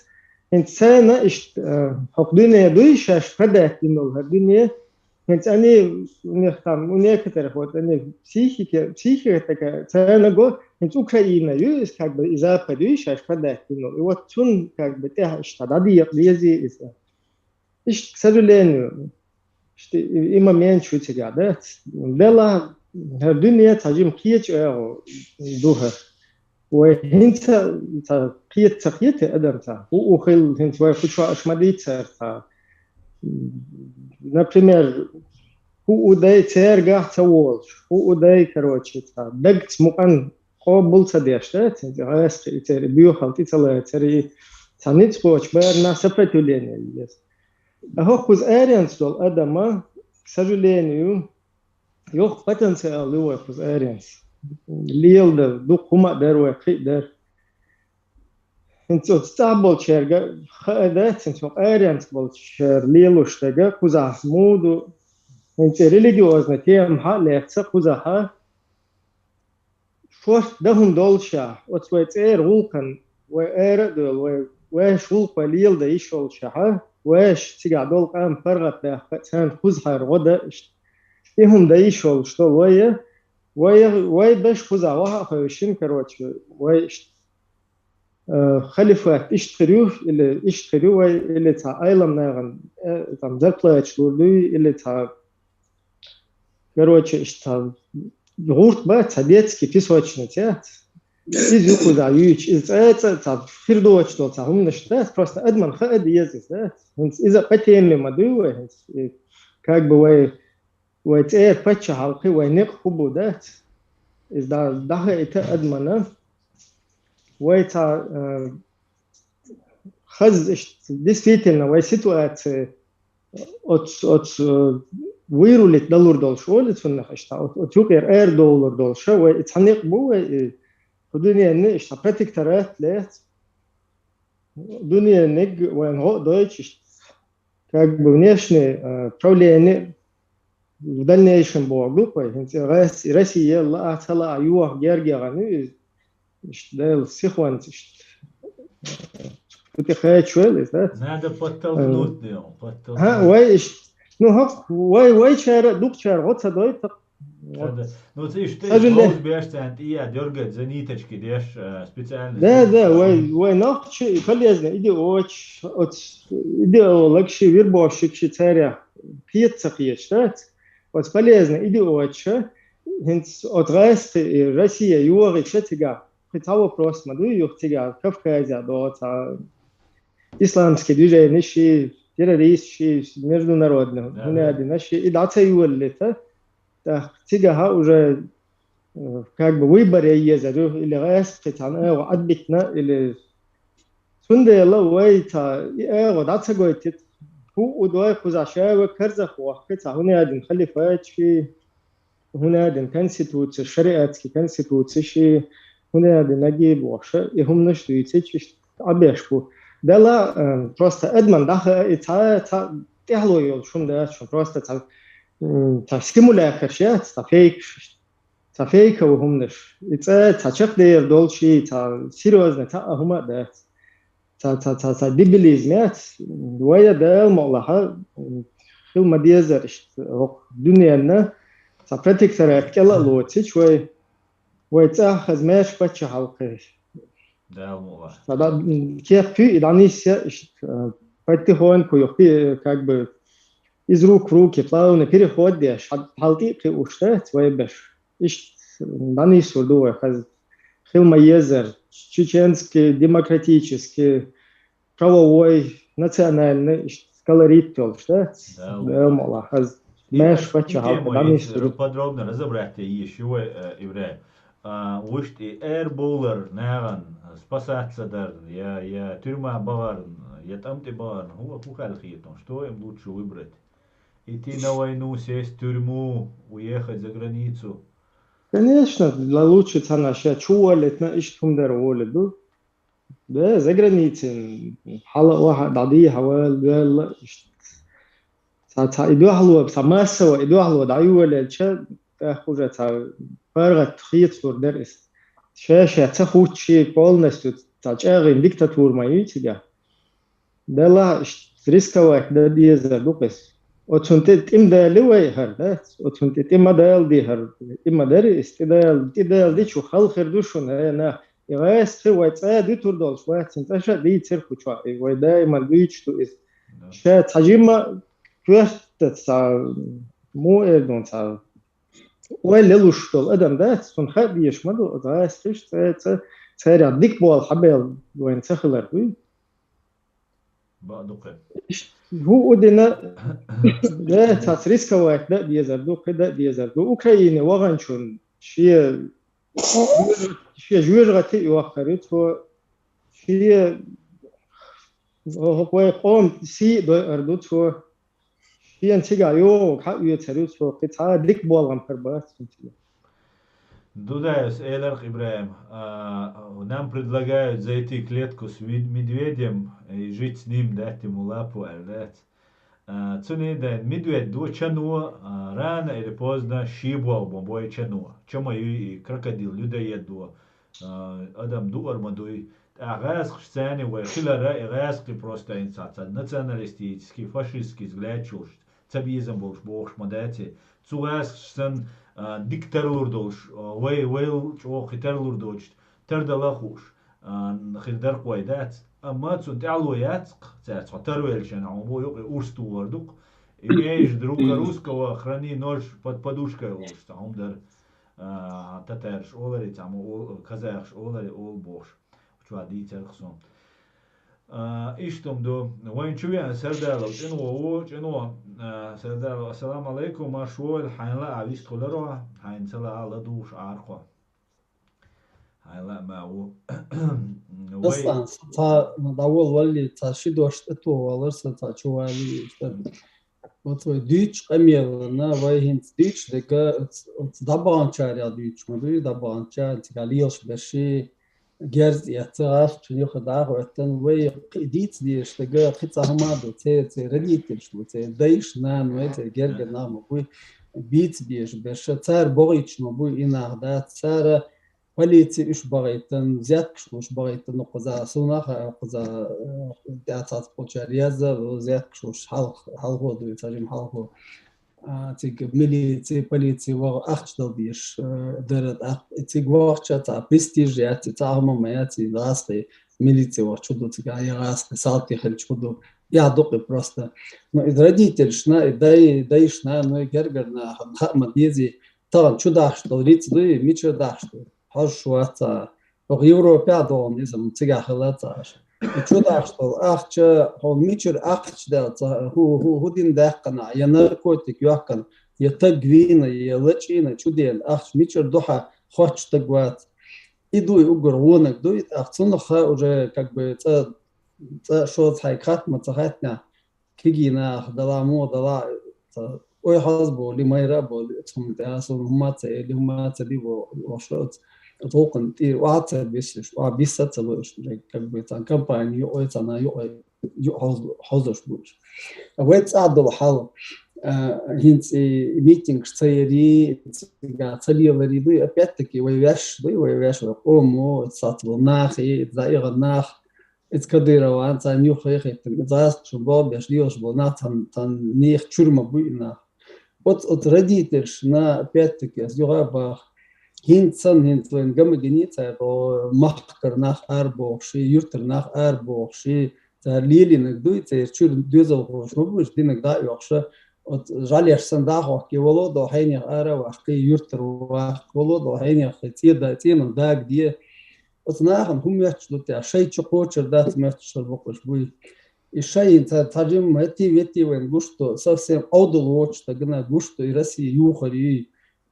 ХӀинца царна иштта, э, хӀокху дуьне дуй, шаьш продать дина долу хӀара дуьне, ХӀинца они, у них там, у некоторых вот они психики, психика такая, царна го, хӀинца Украина ю, иза как бы и Запад ю, шаьш продать дина. И вот цунна как бы тӀехь иштта дӀадекъа дезий иза. Иштта, к сожалению, иштта и, и момент шу цигахь дац. Делахь, хӀара дуьне цхьа жима кхечу агӀо ду хӀара. Вай хӀинца ца кхета, ца кхета адамца. У, у хилла хӀинца вай кху чохь аша ма дийцара цхьа. Например, хӀу у дай цаьргахь ца волуш, хӀу у дай, короче, цхьа дагца мукъан къобал ца деш, да, цуьнца гӀайскхи и церан боьхалла тӀе ца лацара, и цхьа ницкъ кхочу барна сопротивление еза. Ткъа хӀокхуза аренца долу адама, к сожалению, йоккха потенциал ю вай кхуза аренца. Леладар, дукха хӀума а дара вай, кхин а дара. ХӀинца оцу цӀахь болчаьрга хаа дац, хӀинца хӀокху аренца болчара лелош дерг кхузахь муха ду, хӀинца религиозный тема хьа а лаьцна кхузахь, шорта дан хӀума доллушехь, оцу вай цӀера гӀуллакхана, вай ара а доьлла, вай, вайша гӀуллакх вай леладан йиш йоллушехь, вайша цигахь долу къам паргӀатбаьккха а, царна кхузахьара гӀо дан иштта. И хӀума дан йиш йоллуш долу вай, вай, вай беш кхузахь ваха а хевшина, короче, вай иштта, э, халифат иштта хир ю, или иштта хир ю вай, или цхьа Ӏелам нахана, э, там, зарплаташ лур дуй, или цхьа, короче, иштта цхьа гӀурт бац, цхьа детский песочница яц. Иза юхуза юьйцу, иза цӀа-цӀа цхьа хир доцуш долу цхьа хӀуманаш дац, просто адаман хаа деза иза, дац. ХӀинца иза по теме ма дуй вай, хӀинца, и, как бы вай, вай цӀера паччахьалкхе, вай некъ хӀун бу, дац. Иза да-, дӀахаийта адамана, вай цхьа, э, хаза иштта, действительно, вай ситуация оцу, оцу, э, вырулить далур долуш олу цунах иштта, оцу, оцу юкъера арадовлур долуш, вай и цхьа некъ бу, вай и кху дуьненна иштта протекторат лаьцна. Дуьнениг вайн гӀо а дойтуш иштта, как бы внешнее, э, правление в дальнейшем бохург ду-кх вай, хӀинца и Рас-, Россия лаа, ца лаа, йоха герга яхана ю иза. Иштта Дела сихонца иштта. Кху тӀе кхачавелла иза, да? Надо подтолкнуть, Э, да, подтолкнуть. ХӀа, вай иштта. Ну, хӀокху, вай, вайчара а дукхачара гӀо ца дойту-кх. Вот. Ну, це ж ти Сажале- лоз беш центр, я дергать за ниточки, деш, э, специально. Да, да, вай, вай нахчи и полезно, иди оч, от, иди о лагши, вирбошик ши царя, пьет сахьечтать, вот полезно, иди оч, хинц от России, Россия, юори, шатига, хотя вопрос, маду, юхтига, Кавказе, до, та, исламские движения, ши, террорист, ши, международный, Да, да. Наши, и да, це юаллита, так, тигаха уже, э, как бы выбор я езарю, или гайс, хотя, э, отбитна, или сундела, вай, та, и, э, вот, да, це гойтит, ху, удой, хузашева, карзах, вахка, та, хуне один халифачи, хуне один конституция, шариатский конституция, ши, хуне один нагиб, вахша, и хумнаш дуйци, чиш, абешку. Дела, э, просто эдман даха, и та, та, тяхло йол, шум да, шум просто та, м, та симулятор, ши, та фейк, ши, та фейковый хумнаш. И ца, та чех дейр долчи, та серьезно, та ахума да. Ца, ца, ца, ца дебилизм, я, вая да, молаха, хил мадезер, ишт, ох, дуньяна, ца протекторат кела лоцич, вай, вай ца хазмеш пача халкы. Да, молаха. Та да, м, кепи, и данисия, ишт, э, потихоньку, юхи, э, как бы, из рук в руки, плавный переход, деш, хал-, халти ки ушта, вай беш. Ишт, данис урду, вай хаз, хил маезер, чеченский, демократический, правовой, национальный, ишт, колорит тёл, шта? Да, Да, молаха. Меш пача халкы, данис урду. Подробно разобрать ещё, э, Ибрагим. А, вуштӀи, эр бовлар нагӀан, спасаться дар, я, я тюрьма багӀарна, я тӀамтӀи багӀарна, хӀу, хӀу хал хетон, что им лучше выбрать? Идти на войну, сесть в тюрьму, уехать за границу. Конечно, ла лучше цана ша чу волит, на ишт хумдар волит ду. Да, за границей, хала оха, дади, хавал, вел, ишт. Ца, ца идуахло, ца массово идуахло да ювелелча, тах уже ца паргат хит сур дер ис. Ше, ше, ца хучи полностью ца чагин диктатур ма ю тебя. Дела ш-, рисковать да деза дукъис. Оцун ти тим дали вай хар, да? Оцун ти тим дал ди хар, има дари ис, ти дал, ти дал ди чу халхир душун, э, на. И вайс хи вай ца ди тур долш, вай цин ца ша ди цир хуча, и вай дай ма ди чту ис. Да. Ша цажима квест ца му эрдун ца. Ой, лелуш тол адам, да? Сун ха диеш ма ду, вайс хиш ца, ца, ца рядик бол хабел, вайн ца хилар дуй. Ба дукъе. Иш-, ху удина, да, цац рисковать да дезар ду, къи да дезар ду. Украине вагъанчун, шие, шие жуьргъати юахкари, то шие, хо-, хо-, хой къом си дой арду, то шиен цига ё, ка уе царю, то къи ца дик болгъан пар бац, то цига. Дудаевс, Эйларх Ибрагим, а, нам предлагают зайти в клетку с вид-, медведем и жить с ним, дать ему лапу, аль дать. А, цуни да медведь ду чану, а, рано или поздно шибуал бо бой чану. Чама ю и крокодил, людоед ду, а, адам ду арма дуй. А гъясхш цани вай хилара, и гъясхи просто инсаца. Националистический, фашистский взгляд чулш. Ца безам болш бохш ма дати. Цу гъясхш сан, а, дик тарлур долш, а, вай, вайл чӀо хи тарлур долш, тардала хуш, а, хир дар къой дац. Амма цун тӀялу яцк, цац хо тарвелшен, а бо юкъи урс тувар дук. И меж друга русского храни нож под подушкой улш, ца хум дар, а, татарш олари, ца му ол-, казахш олари, ол бохш. Чуа дийцар хсун. А, иштум ду. Вайн чувян Сардалов, чӀинво ву, чӀинво, а, Сардалов, ассаламу алейкум, ма шуэл, хьайнла а вист хуларо, хьайн цала а ладуш архо. Хьайнла а ма ву. Вай Аслан, ца, ца, давол валли, ца ши дошт эту валар, са ца чували, ишта. Вот вай дуьйцу къамелана, вай хӀинца дуьйцу дега, оц, оц дӀабаханчарел дуьйцу ма дуй, дӀабаханчар, цига лелаш берши, герз эца, гӀаш, чу юха дагӀа оттан, вай кхи дийца дезаш дега, кхи цхьа хӀама ду, церан, церан родительш ду, церан дайш, нана вай, церан герга нах ма буй, бийца безаш берша, цар богӀийча ма буй, и нах дац, цара полици уьш багӀийтан, взяткаш луш багӀийтан, ну, кхуза, сунах, кхуза, э, тӀаьцац кхучар язза, взяткаш луш хьалх-, хьалхо ду, цажим хьалхо. А, цига милици, полици ваха ахча дала дезаш, э, дара. А, цига вахача цхьа престиж яц, цхьа хӀама ма яц, гӀазкхий милици вахача хӀу ду цига, я гӀазкхий салти хилча хӀу ду. Я дукъи просто. Ну, из родительшна, и дай, дайшна, ну, и гергар наха хаа ма дезий, тахан чу дахьаш дола риц дуй, мичара дахьаш ду. Хьожаш вац цхьа. Оха Европе а догӀун иза, цига хила ца аша. И чу дахьаш дола ахча, хьо мичара ахча даьлла, цхьа хӀу, хӀу, хӀу дина даьккхина, я наркотик йоаккхина, я таг вийна, я лачийна, чу дена ахча мичара ду хьа, хоч таг вац. И дуй уггар гӀонаг дуй, тӀаккха цунах уже как бы цӀа, цӀа шоца хьайга хатма ца хатна, кигий нах дала, муха дала, ца, ой хьоз бо, ли майра бо, ли цхьа тӀа, сон хӀума ца, ли хӀума ца ди бо, ош оц, толкъан тӀир, ва ца бисиш, ва биса ца луш, как бы цхьа компания юкъой, цхьана юкъой, ю хьоз, хьозош буш. Вай цӀа дола хьал, а, хӀинца и митинг ца яри, цига ца лелари дуй, опять-таки вай веш дуй, вай веш вай къомо, цац бо нахи, за ига нах, Из Кадырован цхьа нюх хехийтина, из аз шу бо беш лелаш бо нах, цхьан, цхьан нех чуьрма буй нах. Оц, оц родительш на, опять-таки, аз юга бах. ХӀинца сан, хӀинца вайн гомогени цар бо, махкар нах ар бохши, юртар нах ар бохши, цар лелинаг дуй, цар чуьр доьзал хош ма буш, динаг да йохша. Оц жалеш сан да хохки, вало до хайнех ара вахки, юртар вахки, вало до хайнех цеда, ценам даг де. Оц нахан хӀу моьтташ ду тя, шай чу кочар дац моьтташ сар бокъуш буй. И шай ца, ца жим метти, ветти вайн гушто, совсем аудал вочта гна гушто и Россия юхари.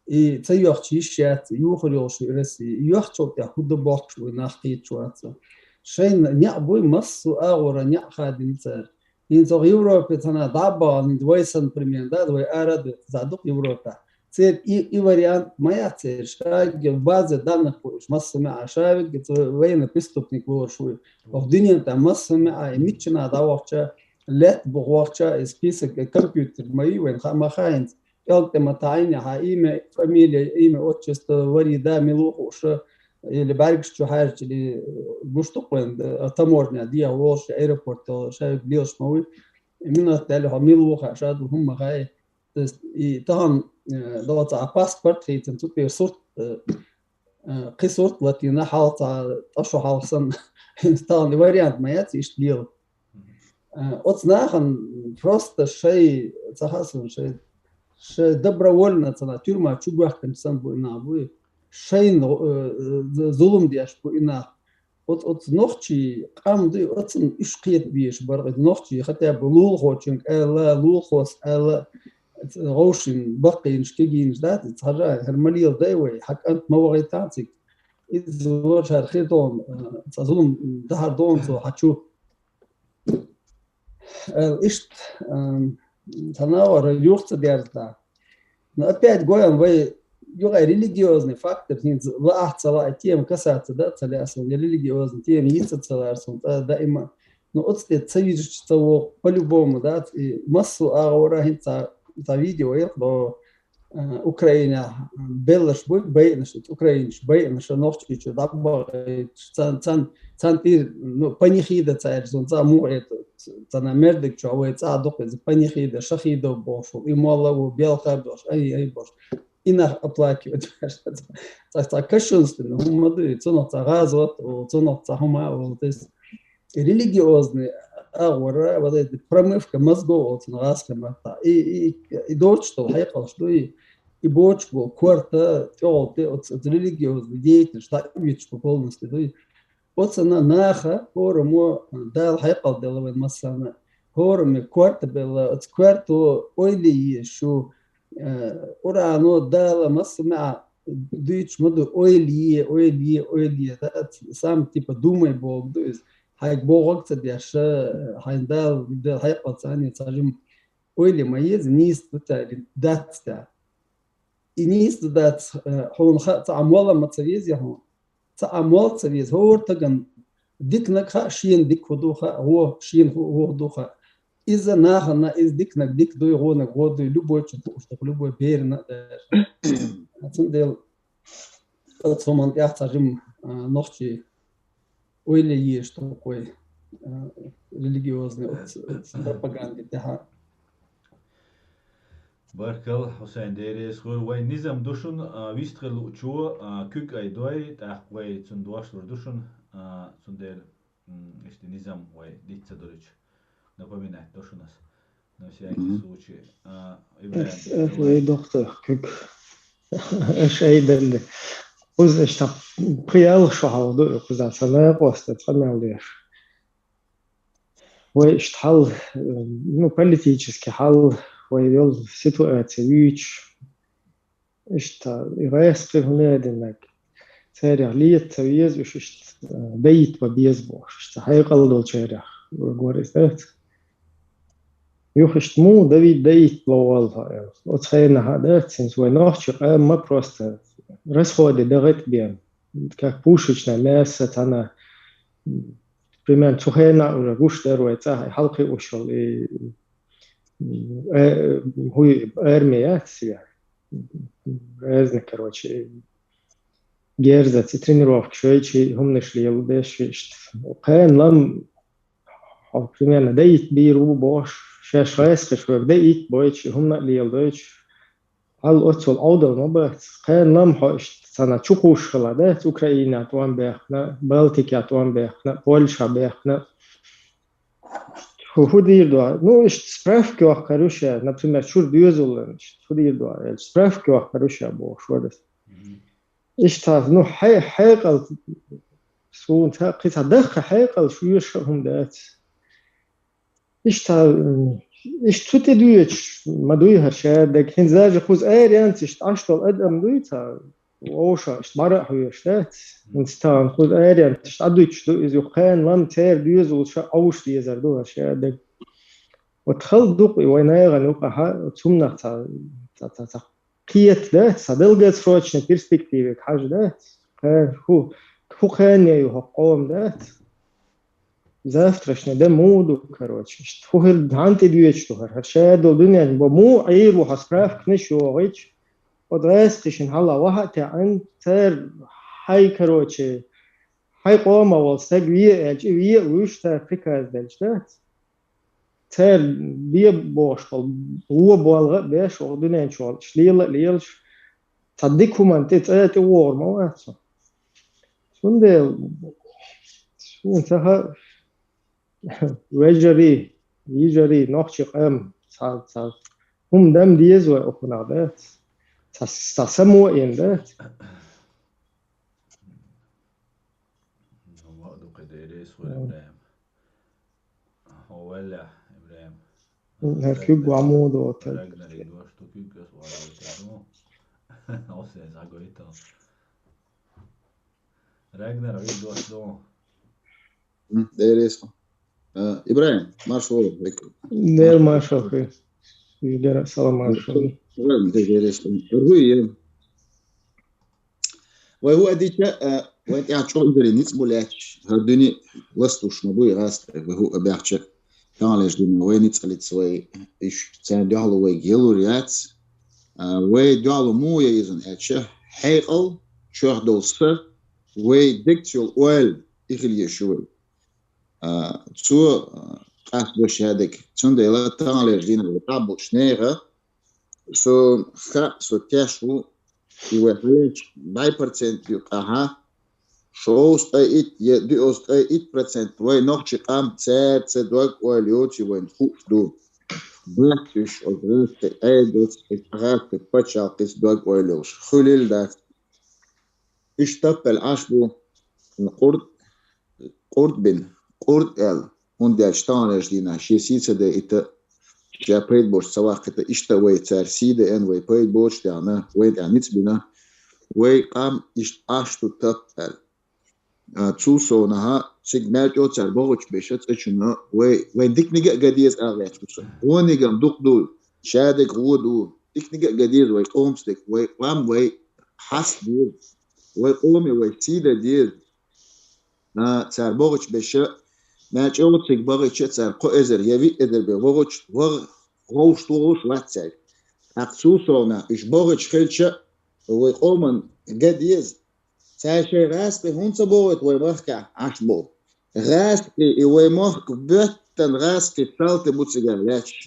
И ца йохчи ищ яц, юхари йолш и Россия. И йохчо тя худа бокш буй, нах кийчваца. Шай ня буй массу агъура ня хадин цар. ХӀинца Европе цана дӀабагӀа, хӀинца вай сан пример, да, вай ара да, задук Европе. Цер и, и вариант ма яц цер, шаги база данных буш, масса меа шавиг, ца военный преступник лорш вуй. Ох, дуьнен тӀа масса меа, и миччина дӀавахча, лет бухвахча, и список, и компьютер ма ю вайн, ха-, ма хаинц. КӀел тӀе ма таӀина, хьа имя, фамилия, имя, отчество, вари да, милух уша, или бӀаргаш чу хьаьрча, или гуштукъ вайн, э, таможня, диа волш, аэропорт, шавиг лелш ма вуй. Минут дали хьо милуха, шаду хӀумма хай. То есть, и тахан, э, доца а паспорт хийцан, цу тӀера сурт, э, э, кхы сурт латина хьалца, тӀашо хьалсан. Тахан вариант ма яц, ишт лел. Э, оц нахан просто шай, цахасан шай, шай добровольно цана тюрьма чугвахтам сан буй на буй. Шайн, э, з-, зулум деш буй на. Оц, оц нохчий къам ду, оцун уьш кхета беш бар, нохчий хотя бы лулхочун аьла, лулхос аьла, гӀовшин, баккхинаш, кегинаш, да, цхьажа, хӀар малел дай вай, хьакъант ма вагӀийтацик. Из варшар хи дон, ца зулум дахар дон цо хьачу. Э, ишт, эм, цхьана вара юхца дерзда. Но опять гоем вай югай религиозный фактор, хинца лаахца лаа тема касаться, да, цале асан, я религиозный тема йица цалар сон, да, даима. Но оцте ца вижуч ца во, по-любому, да, и массу агъора хинца, ца видео ел, но, э, Украина, э, беллаш буй, байнаш, украинаш, байнаш, нохчичу, да, ба-, э, цан, цан, цан тир, ну, панихида ца эрзун, ца му это, цана мердик чу, вай ца дохе, панихида, шахидов бошул, и молла, у белха бош, ай, ай бош. И нах оплакивать. Ца, ца кощунственно, хумаду, цунах ца газват, цунах ца хума, то есть религиозный агъора, вот эта промывка мозгов, вот, ну, газка мата. И, и, и дочь, что хайкал, что и, и бочку, корта, тёлты, вот, вот религиозный деятель, что видишь полностью, да, и вот она наха, орому, дал хайкал делавен массана. Орому корта бела, от корту ойли ещё, э, урано дала массана, дуйч моду ойли, ойли, ойли, да, сам типа думай Бог, то есть, хай Бог ца дяша, хай дал, дал хайкал цани цажим ойли ма ез, низ тута или дацта. И низ дац, э, хьуна ха, ца амвала ма ца вез я хьуна. Ца амвал ца вез, хӀор таган дикнаг ха, шиен дик худуха, гӀо, шиен ху-, гӀо духа. Иза нахана, из дикнаг дик дуй, гӀонаг гӀо дуй, любой чу туштух, любой берна даже. Ацун дел, цоман тяхца жим, а, нохчи ойли еш такой, а, религиозный от, от пропаганды тяха. Баркал, Хьусайн, Дела реза хуьлда. Вай низам ду шуна, а, вистхила луучо, а, куьг айдой, тӀаккха вай цунна дош лур ду шуна, а, цундела, м, иштта низам вай диц ца дурича. Напоминать до шуна ас. На всякий случай. А, Ибрагим, ас, ас давай. Вай дохтур, куьг. Аш айдалли. Кхуза иштта пхи-ялх шу хьалха ду, кхуза ца накъоста цӀа мел деш. Вай иштта хьал, ну, политически хьал, вай йолу ситуаци вуьйцуш, иштта и гӀаскхи хӀума а динарг, царех лета ца веза уьш, иштта, э, дайта бан беза бохуш, иштта хьекъал долчарех гур иза дац. Юха иштта муха дайта, дайта ловалла хьо аьлла. Оцу хенахь а дац, хӀинца вай нохчи къам ма просто расходе дан гӀайт бен. Как пушечное мясо цхьана, примерно, цу хенахь уже гуш дара вай цӀахь, и хьалкхиуш йолу, и, э, хӀуй, арми яц я. Разный, короче, герзац, и тренировкаш йойчи, хӀуманаш лело деш иштта. Кхана лам, хьо, примерно, дайта бийр ву бохуш, шаьш гӀаскхиш верг дайта бойчи, хӀумана а леладойчи, хьал оццул Ӏовдал ма бац. Кхана лам хьо иштта цхьана чукхуш хила дац, Украина тӀом баьккхина, Балтика тӀом баьккхина, Польша баьккхина. ХӀу, хӀу дийр ду? Ну, иштта справка йоккхур ю ша, например, чуьра доьзаллан, иштта хӀу дийр ду аьлча, справка йоккхур ю ша бохуш вара ас. Иштта, ну, хье-, хьекъал, суна ца, кхин цхьа даккха хьекъал шу йоьшу а хӀума дац. Иштта, м, иштта цу тӀе доьдуш ма дуй хӀара шадерг. ХӀинца даже кхуза аренца иштта Ӏаш долу адам дуй цхьа, вовшах иштта бӀара а хьоьжуш дац. ХӀинца тахана кхуза аренца иштта Ӏадуьтуш ду иза, юха кхана лам церан доьзалш а Ӏовш дезар ду хӀара шадерг. Вот хала ду-кх и вайн нахана юкъахь, оцу хӀуманах цхьа, цхьа, цхьа, цхьа кхета дац, цхьа долгосрочный перспективе хьажа дац. Кхана хӀу, хӀу кхане ю хӀокху къоман дац. Завтрашний де муха ду, короче. Иштта хӀу хӀара хьан тӀе доьдуш ду хӀара? ХӀара шадолу дуьнен бо муха Ӏийр ву хьо справканаш йохуьйтуш? Оцу гӀаскхишна хьала ваха а таьӀна, цара хьай, короче, хьай къомах волу стаг ве а аьлча, и ве а вуьйш, цара приказ делча дац. Цара бе бохуш болу вон болга а беш, оха дуьнен чохь лела а лелаш, цхьа дика хӀуманна тӀе цӀа тӀе вогӀур ма вац хьо. Цундела суна ца хаьа, вежарий, йижарий, нохчи къам, цхьа, цхьа хӀума дан деза вай оцунах дац. Цхьа, цхьа само а йина дац. Хьо ваха ду кхин деррис хуьлу, Ибрахим. Хьо валлехь, Ибрахим. ХӀара куьг ван муха доцу? Рагнарий дош ду куьг, ас ван дойту. Хьо сен схьагойтал. Рагнар, хьуьга дош ду. М, деррис хьо. Э, Ибрахим, маршалла. Дела маршалла хуьлда. Уьш дера салам маршалла. Ибрахим, деррис хьо. ХӀуьйе. Вай хӀу а дича, а, вайн тӀехь чӀогӀа изаре ницкъ бу лаьтташ, хӀара дуьне ластуш ма бу и гӀазкхи, вай хӀу а баьхча, таханлерчу дийнахь вай ницкъаллица вай, иш царна дуьхьало вайга ялур яц. А, вай дуьхьало муха ян еза аьлча, хьекъал, чоьхь долу са, вай дегца йолу ойла, и хила еза ю вай. А, цо, а, къастадо шадерг. Цундела таханлерчу дийнахь вай тӀехь болчу нехан, со хаьа, со теш ву, и вай хьалечу бӀе процент юкъахь, шовзткъе итт я диъазткъе итт процент вай нохчи къам цаьрца дог-ойла йоций вайна хууш ду. Бац уьш оцу гӀазкхи Ӏедалца, гӀазкхи пачхьалкхица дог-ойла йолуш. Хуьлийла дац. Уьш таппел Ӏаш бу, къурд, къурд бина, къурд аьлла, хӀунда аьлча таханлерчу дийнахь шен сий ца дайта, ша пайда боцуш ца ваккхийта, иштта вай цара сий даьӀна, вай пайда боцуш даьӀна, вайн тӀехь ницкъ бина, вай къам иштта Ӏаш ду таппел. А, цул совнахьа, цига маьркӀа цара бохучу беша цӀа чунна, вай, вайн диканиг а ган деза ала гӀерташ ву со. Вониг-м дукха ду, шадерг вон ду, диканиг а ган деза вай къомца дика, вай къам вай хьаста деза, вай къоме вай сий дан деза. А, цара бохучу беша, маьркӀа цига бахича цара кхо эзар я виъ эзар бен вогӀуч-, вогӀ-, вовшахтохалуш вац цаьрга. ТӀаккха цул совнахь уьш бохуьйтуш хилча, вай къоман ган деза. Цара шайн гӀазкхи хӀунда ца бохуьйту вай махкахь Ӏаш болу? ГӀазкхи и вай мохк боьттан гӀазкхи салти бу цигара лаьтташ.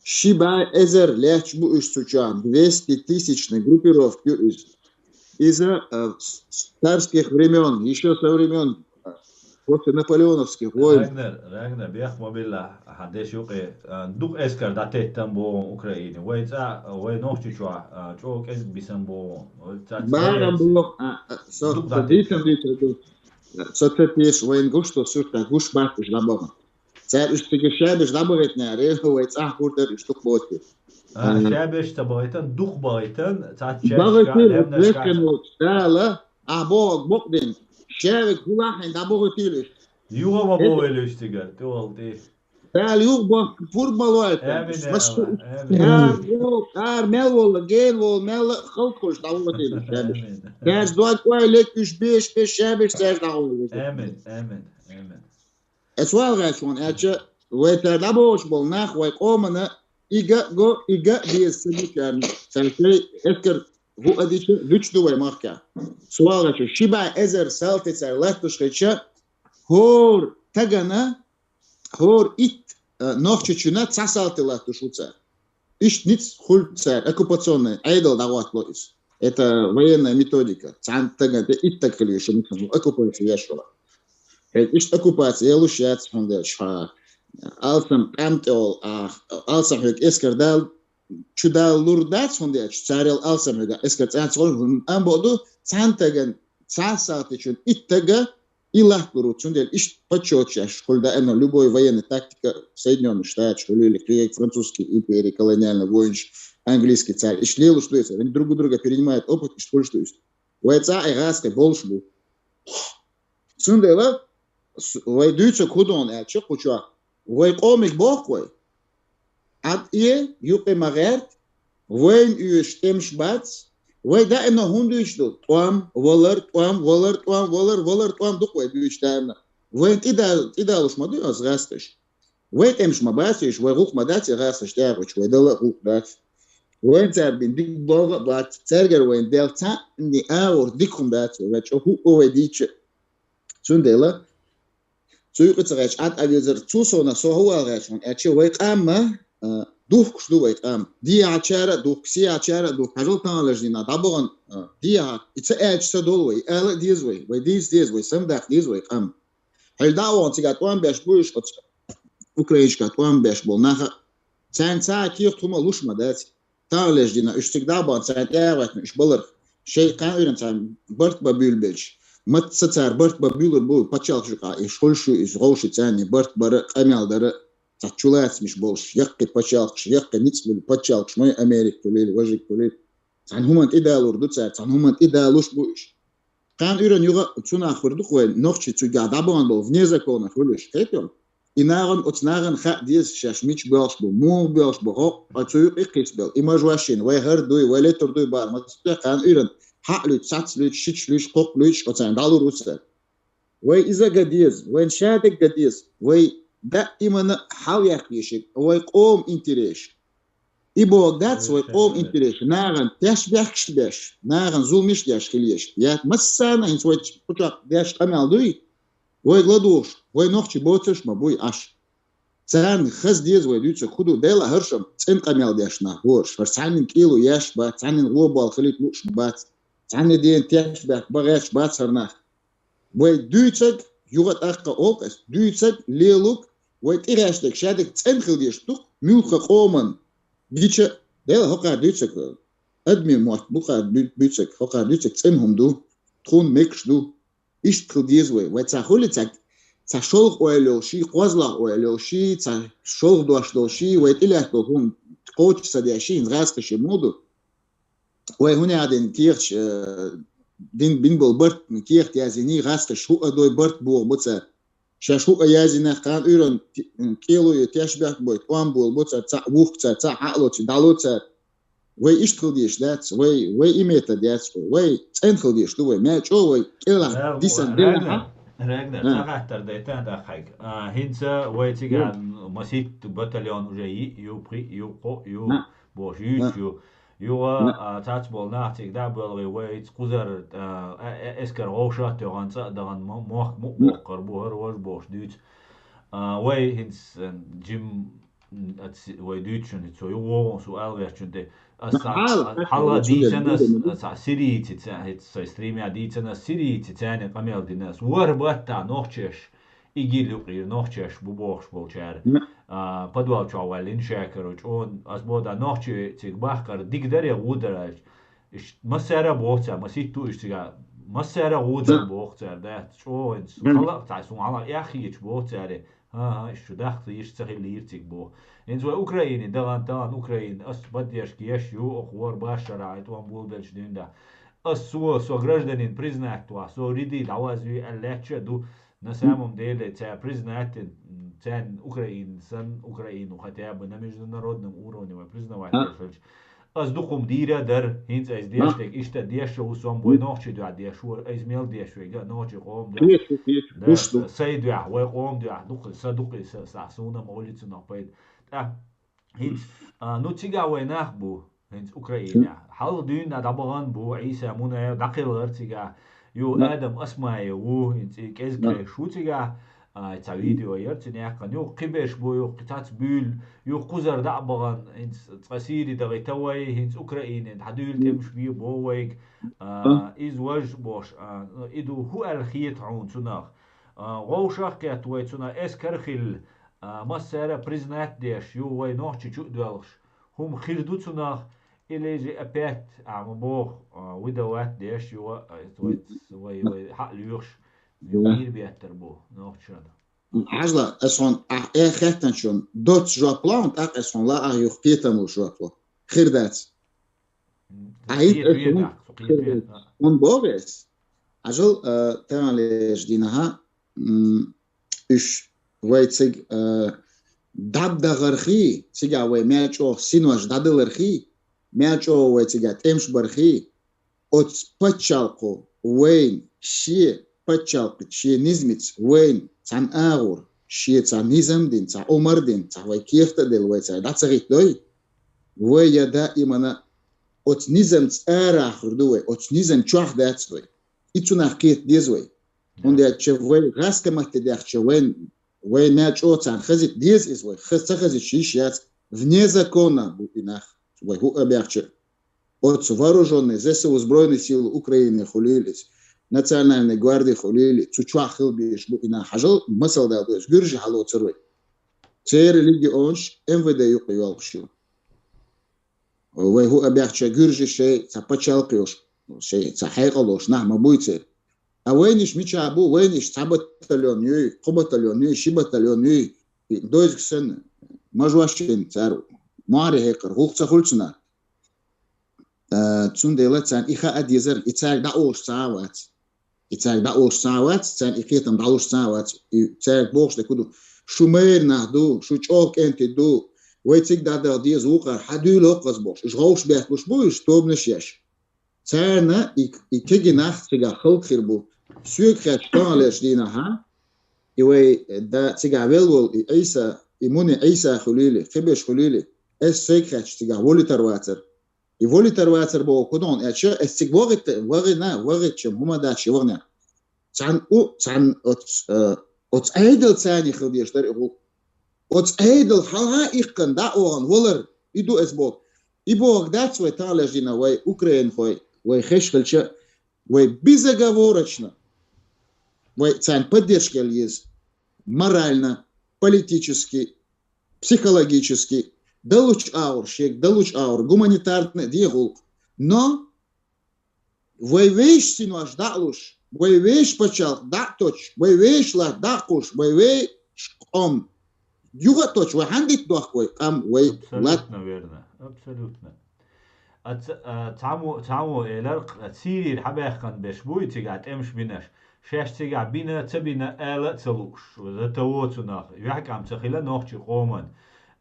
Ши бӀаь эзар лаьтташ бу уж цу чохь, двести тысячный группировка ю иза. Иза, э, с-, с-, царских времён, ещё со времён, э, после наполеоновских войн. Рагнар, Рагнар, бехк ма билла, хьан деш юкъе, э, дукха эскар дӀатеттан боху Украине. Вай цӀа, вай Нохчийчохь, э, чӀогӀа кӀезиг бисан боху. Вай цӀа Барам боху, а, а, со, дукха со дӀатеттан. Дийцам дийцар ду. Со ца теша вайна гуш ду, суртах гуш бац уж дӀабаха. Цара уьш цига шабеш дӀабахийтинера, вай цӀахь гур дара уьш дукха боций. А, шабеш ца бахийтан, дукха бахийтан, цхьацца чаьршка, бахийтийла, лаьмнашка. Вешан волчу Дала, ахь бохург бакъдина, шаверг хӀуллахь хьайна дӀабахийтийла уьш. Юха ма бохийла уьш цигара, тӀе волу тӀе. Дала юха бохку пурба ма лойла. Амин, я Аллах, амин. Ара волу, ара мел волу, гена волу, мел а халкъ хуьлуш дӀавахийтийла уьш шабеш. Амин. Цаьрца дог ойла уьш беш, беш шабеш цаьрца дӀавахийтийла. Амин, амин, амин. Ас валгӀа шуна аьлча, вай цара дӀабохуш болу нах вай къомана ига а го, ига а деза ца дичарна. Цара шайн эскар хӀуъа дича, дуьтуш ду вай махкахь. Со валгӀа шу, ши бӀе эзар салти цара латтош хилча, хӀора тагана, хӀора итт, а, нохчичуьна цхьа салти латтош ву цара. Иштта ницкъ хуьлу цара, оккупационный, Ӏедал дӀахӀоттало иза. Это военная методика. Цхьана тагана тӀе итт таг хила веза, оккупаци еш вала. ХӀета иштта оккупаци ялуш яц, хӀунда аьлча хьан алсам къам тӀе волу, а, алсам хьоьга эскар дала, чу дала лур дац, хӀунда аьлча царел алсам хьоьга эскар цӀа ца гӀо, амма боху ду, цхьана тагана, цхьа салтичун итт тага и латталур ву, цундела иштта почёт шаьш хуьлу даиман любой военный тактика Соединённых Штатов хуьлийла, кхин французский империи колониальный воинаш, английский царь, иштта лелуш ду иза, они друг у друга перенимают опыт, иштта хуьлуш ду иза. Вай цӀа а гӀазкхи болуш бу. Цундела с-, вай дуьйцург хӀун ду аьлча, кху чохь вай къомиг боху вай. Ӏад э, юкъе ма гӀерта, вайна оьшуш тӀемаш бац, вай даимна хӀун дуьйцуш ду? ТӀом, валар, тӀом, валар, тӀом, валар, валар, тӀом дукха вай дуьйцуш даимна. Вайна тӀеда-, тӀедалуш ма ду аса гӀазкхаша. Вай тӀемаш ма бац уьш, вай гӀуллакх ма дац и гӀазкхаша тӀехь а гӀуьттуш, вай дала а гӀуллакх дац. Вайна цара бина дика болх а бац, цаьргара вайна делла цхьанне а агӀор дика хӀума дац вай, вай чӀогӀа хӀуъа вай дийча. Цундела, цу юкъа ца гӀерташ Ӏад а везара, цул совнаха со хӀун вала гӀерташ ву аьлча, вай къам а, а, духкуш ду вай къам. Дехьачара а духку, сехьачара а духку, хьажал таханлерчу дийнахь дӀабахана, а, дехьа, и ца аьлча ца долу вай, и ала а деза вай, вай дийца деза, вай самадаккха деза вай къам. Хьажа дӀа а вахана цигахь тӀом беш бу уьш оцу Украинашкахь тӀом беш болу нах а. Царна цхьа а кехат хӀума луш ма дац. Таханлерчу дийнахь уьш цига дӀа а бахана, царна тӀе а гӀоьттина уьш баларх. Шайн кхана уьйрана царна барт бан буьйлабелча. Мацца цара барт бан буьйлур бу, пачхьалкхаш юкъахь уьш хуьлуш ю, иза гӀовши царна барт бара, къамел дара, цхьа чулацамаш болуш, яккхий пачхьалкхаш, яккхий ницкъ болу пачхьалкхаш, мой Америка хуьлийла, важа хуьлийла. Цхьана хӀуманна тӀедалур ду цара, цхьана хӀуманна тӀедалуш бу уьш. Кхана уьйрана юха цунах хуьр ду-кх вай, нохчий цуьгахь дӀабахана болу, вне закона хуьлуш, кхетий? И нахана, оцу нахана хаа деза шаьш мича боьлхуш бу, муха боьлхуш бу, хӀокху, ткъа цу юкъа иккхийса белла. И мажош йина, вай хӀара дуй, вай летар дуй бахара, ма ца кхана уьйрана, хьаъ луьйчу, сац луьйчу, шича луьйчу, кхоккха луьйчу, оцарна дӀалур ву цара. Вай иза а ган деза, вайна шадерг ган деза, вай даимана хьалъяккха еза шега, вай къоман интересаш. И бохург дац, вай къоман интересаш, нахана тешнабехкаш беш, нахана зуламаш деш хила еза. Я массарна а хӀинца вай кху чохь деш къамел дуй, вайга ладугӀуш, вай нохчий боцурш а ма буй Ӏаш. Царна хаза деза вай дуьйцург хӀун ду, Дела а хӀорш-м цӀена къамел деш нах бу хӀорш, хӀара цхьаннан кӀело еш бац, цхьаннан гӀо болла хилийта лууш бац, цхьаннан дена тешнабехк бан гӀерташ бац хӀара нах. Вай дуьйцург, юха а тӀаккха олу ас, дуьйцург, лелорг, вай тӀехьаьжча дерг, шадерг цӀена хила дезаш ду-кх, муьлхха къоман гича, Дела, хӀокхара дуьйцург, адамийн мотт бу-кх хӀара дуьйцург, хӀокхара дуьйцург цӀена хӀума ду, тхуна мегаш ду. Иштта хила деза вай. Вай цхьа хуьлий, цхьа, цхьа шолгӀа ойла йолуш, кхозлагӀа ойла йолуш, цхьа шолгӀа дош долуш, вай тӀелаьтта долу хӀума кхочуш ца деш, хӀинца гӀазкхаша муха ду? Вай хӀун яхь дина кехаташ, э, дин бин болу барт кехат яздиний, гӀазкхаша хӀуъа дой барт боху бу цара. Шаьш хӀуъа яздинарг кхана уьйрана кӀело ю, тешнабехк бой, тӀом болу бу цара, цхьаъ вухку цара, цхьаъ хьаъ лоций, дӀало цара. Вай иштта хила дезаш дац, вай, вай и метод яц, вай цӀена хила дезаш ду вай, мел чӀогӀа вай кӀелахь дисан делахь. Рагнар, Рагнар, цхьа хаттар дайтан тӀаккха хьайга. А, хӀинца вай цигахь масийтта батальон уже йиъ ю, пхиъ ю, кхоъ ю, бохуш юьйцуш ю. Юха, а, цхьацца болу нах цига дӀа а боьлхий, вай хӀинца кхузара, а, э-, э-, эскар гӀовша а тоьхна, цӀа а дахана, мо-, мохк мукъа боккхур бу, хӀара важа бохуш дуьйцу. А, вай хӀинца, э, жим М, ац-, вай дуьйцучун, цо ю вогӀун су алаваьрчун тӀе. Ас ца-, хьала дийцанас, ца сирийци ца-, хӀет сай стримя дийцанас, сирийци царни къамел динас. Вар батта нохчеш, игил юкъир нохчеш бу бохуш болчара. А, подвал чохь валлин шекаро чӀон, ас бода нохчи циг бахкар диг даре гӀудараш. Иш массара боху цара, маситту иш цига, массара гӀудар боху цара, да, чӀогӀа хала а цхьа, сун хьала яххийчу боху цара. ХӀан-хӀа, иш шу дахта йиш ца хилийра цига боху. ХӀинца вай Украине дахана, тахана Украина, ас поддержка еш ю, оха вор башара, хьайн тӀом булбелчу дуьнда. Ас со, со гражданин признать вахь, со риди дӀавазви аьллаьчча а ду, на самом деле, цара признать, царна Украина сан, Украину хотя бы на международном уровне вай признавать деш хилча. Ас дукхум дийра дар, хӀинца айс деш дерг, иштта деш а ву сом вай нохчи дуьхьа деш вара, айс мел деш вега, нохчи къом дуьхьа. Кхечу, кхечу, да, гуш ду. Сай дуьхьа, вай къом дуьхьа, дукха, са дукха, са, са сунам олицунах пайда. ТӀаккха хӀинца, а, ну, цига вай нах бу, хӀинца Украина. Хьалха дуьйна дӀабахана бу, Ӏийса Мунаев дӀакхелхар цига. Ю Адам Осмаев ву, хӀинца и кӀезиг кхайш ву цига. А, цхьа видео яра цуьнан яьккхина. Ю кхиберш бу, ю кхи цац буьйлу, ю кхузара дӀа а бахана, хӀинца цкъа сийри дахита вай, хӀинца Украине дӀадуьйла тӀемаш бе бо вайга. А, иза важа бош, а, и ду хӀу аьлла хета хьуна цунах. А, вовшах а кхетта вай цунах эскар хилла, а, массара признать деш ю вай нохчи чу а доьлхуш. ХӀума хир ду цунах, или же опять, а, ма боху, а, выдавать деш ю, а, вай, вай, вай хьа а лоьхуш, ю кхийра беттар бу нохчана. Хьажла, ас хьуна ахь э хеттанчун доцу жоп ло, тӀаккха ас хьуна ла ахь юха кхетам луш жоп ло. Хир дац. Ахьа, кхетаве ас хьуна, даха, со кхетаве, а. ХӀун боху ас? Хьажал, а, таханлерчу дийнахьа, м, уьш вай цига, а, дӀабдахархий, цига вай мел чӀогӀа синош дӀадалархий, мел чӀогӀа вай цига тӀемаш бархий, оцу пачхьалкхо вайна шен пачхьалкхе, шен низамца вайна цхьана агӀор, шен цхьа низам дина, цхьа омар дина, цхьа вай кехат а делла вай цара дӀа ца хӀиттадой, вай я даимана оцу низамца арахь хир ду вай, оцу низам чохь дац вай. И цунах кхета деза вай. ХӀунда аьлча вай гӀаскаматте даьхча вайн, вай мел чӀогӀа царна хазийта деза иза вай. Хаз-, ца хазийта йиш яц. Вне закона бу и нах. Вай хӀуъа баьхча. Оцу вооружённый, ЗСУ, Сбройные силы Украины хуьлийла иза, Национальная гвардия хуьлийла, цу чохь хила безаш бу и нах. Хьажал, масал дала ду иза, гуьржи хьалоцур вай. Церан легионаш МВД юкъа йолхуш ю. Вай хӀуъа баьхча гуьржи шай цхьа пачхьалкх йолуш, шай цхьа хьекъал долуш нах ма буй церан. А вайнаш мичахь бу, вайнаш цхьа батальон юй, кхо батальон юй, ши батальон юй, и дойзиг санна, мажошин цара мохьаре хьекхар, гӀуллакх ца хуьлу цунах. А, цундела царна и хаа дезар, и цаьрга дӀаолуш цхьа а вац. И цаьрга дӀаолуш цхьа а вац, царна и кхетам дӀалуш цхьа а вац. И цаьрга бохуш дерг хӀун ду? Шу майра нах ду, шу чӀогӀа кӀентий ду, вай цига дӀадаха деза вукхара, хьан дуьйла хӀокхаза бохуш. Уьш гӀовш бетталуш бу, уьш тобанаш еш. Царна и, и кегий нах цигахь халкъ хир бу. Соьга хеташ таханлерчу дийнахьа, и вай да цигахь велла волу и Ӏийса, и Муни Ӏийса хуьлийла, кхиберш хуьлийла, ас сайга хеташ цигахь волуьйтар вацара. И волуьйтар вацара боху кху догӀна аьлча, ас цига вахийтта-, вахина, вахийтча хӀума дац ши вахнехь. Цхьана у, цхьана оц-, э, оцу Ӏедал царний хила дезаш дара и гӀуллакх. Оцу Ӏедал хьалха а иккхана дӀа а вахана валар, и ду ас боху. И бохург дац вай таханлерчу дийнахь вай украинхой, вай хезаш хилча, вай безоговорочно, вай царна поддержка яла еза. Морально, политически, психологически, далучу агӀор, шега далучу агӀор, гуманитарный де гӀуллакх. Но вай вешан синош дӀа а луш, вай вешан пачхьалкх дӀа а точ, вай вешан латта дӀа а кхуш, вай вешан къам юха а точ, вай хьанна дита дохку вай къам, вай латта? Абсолютно верно, абсолютно. А ц-, а, цхьаммо, цхьаммо элар, кх-, Сирийра хьабаьхкина берш буй цигахь тӀемаш бинарш. Шаьш цигахь бина, ца бина ала а ца лууш, за того цунах, юьхькӀам ца хила нохчи къоман.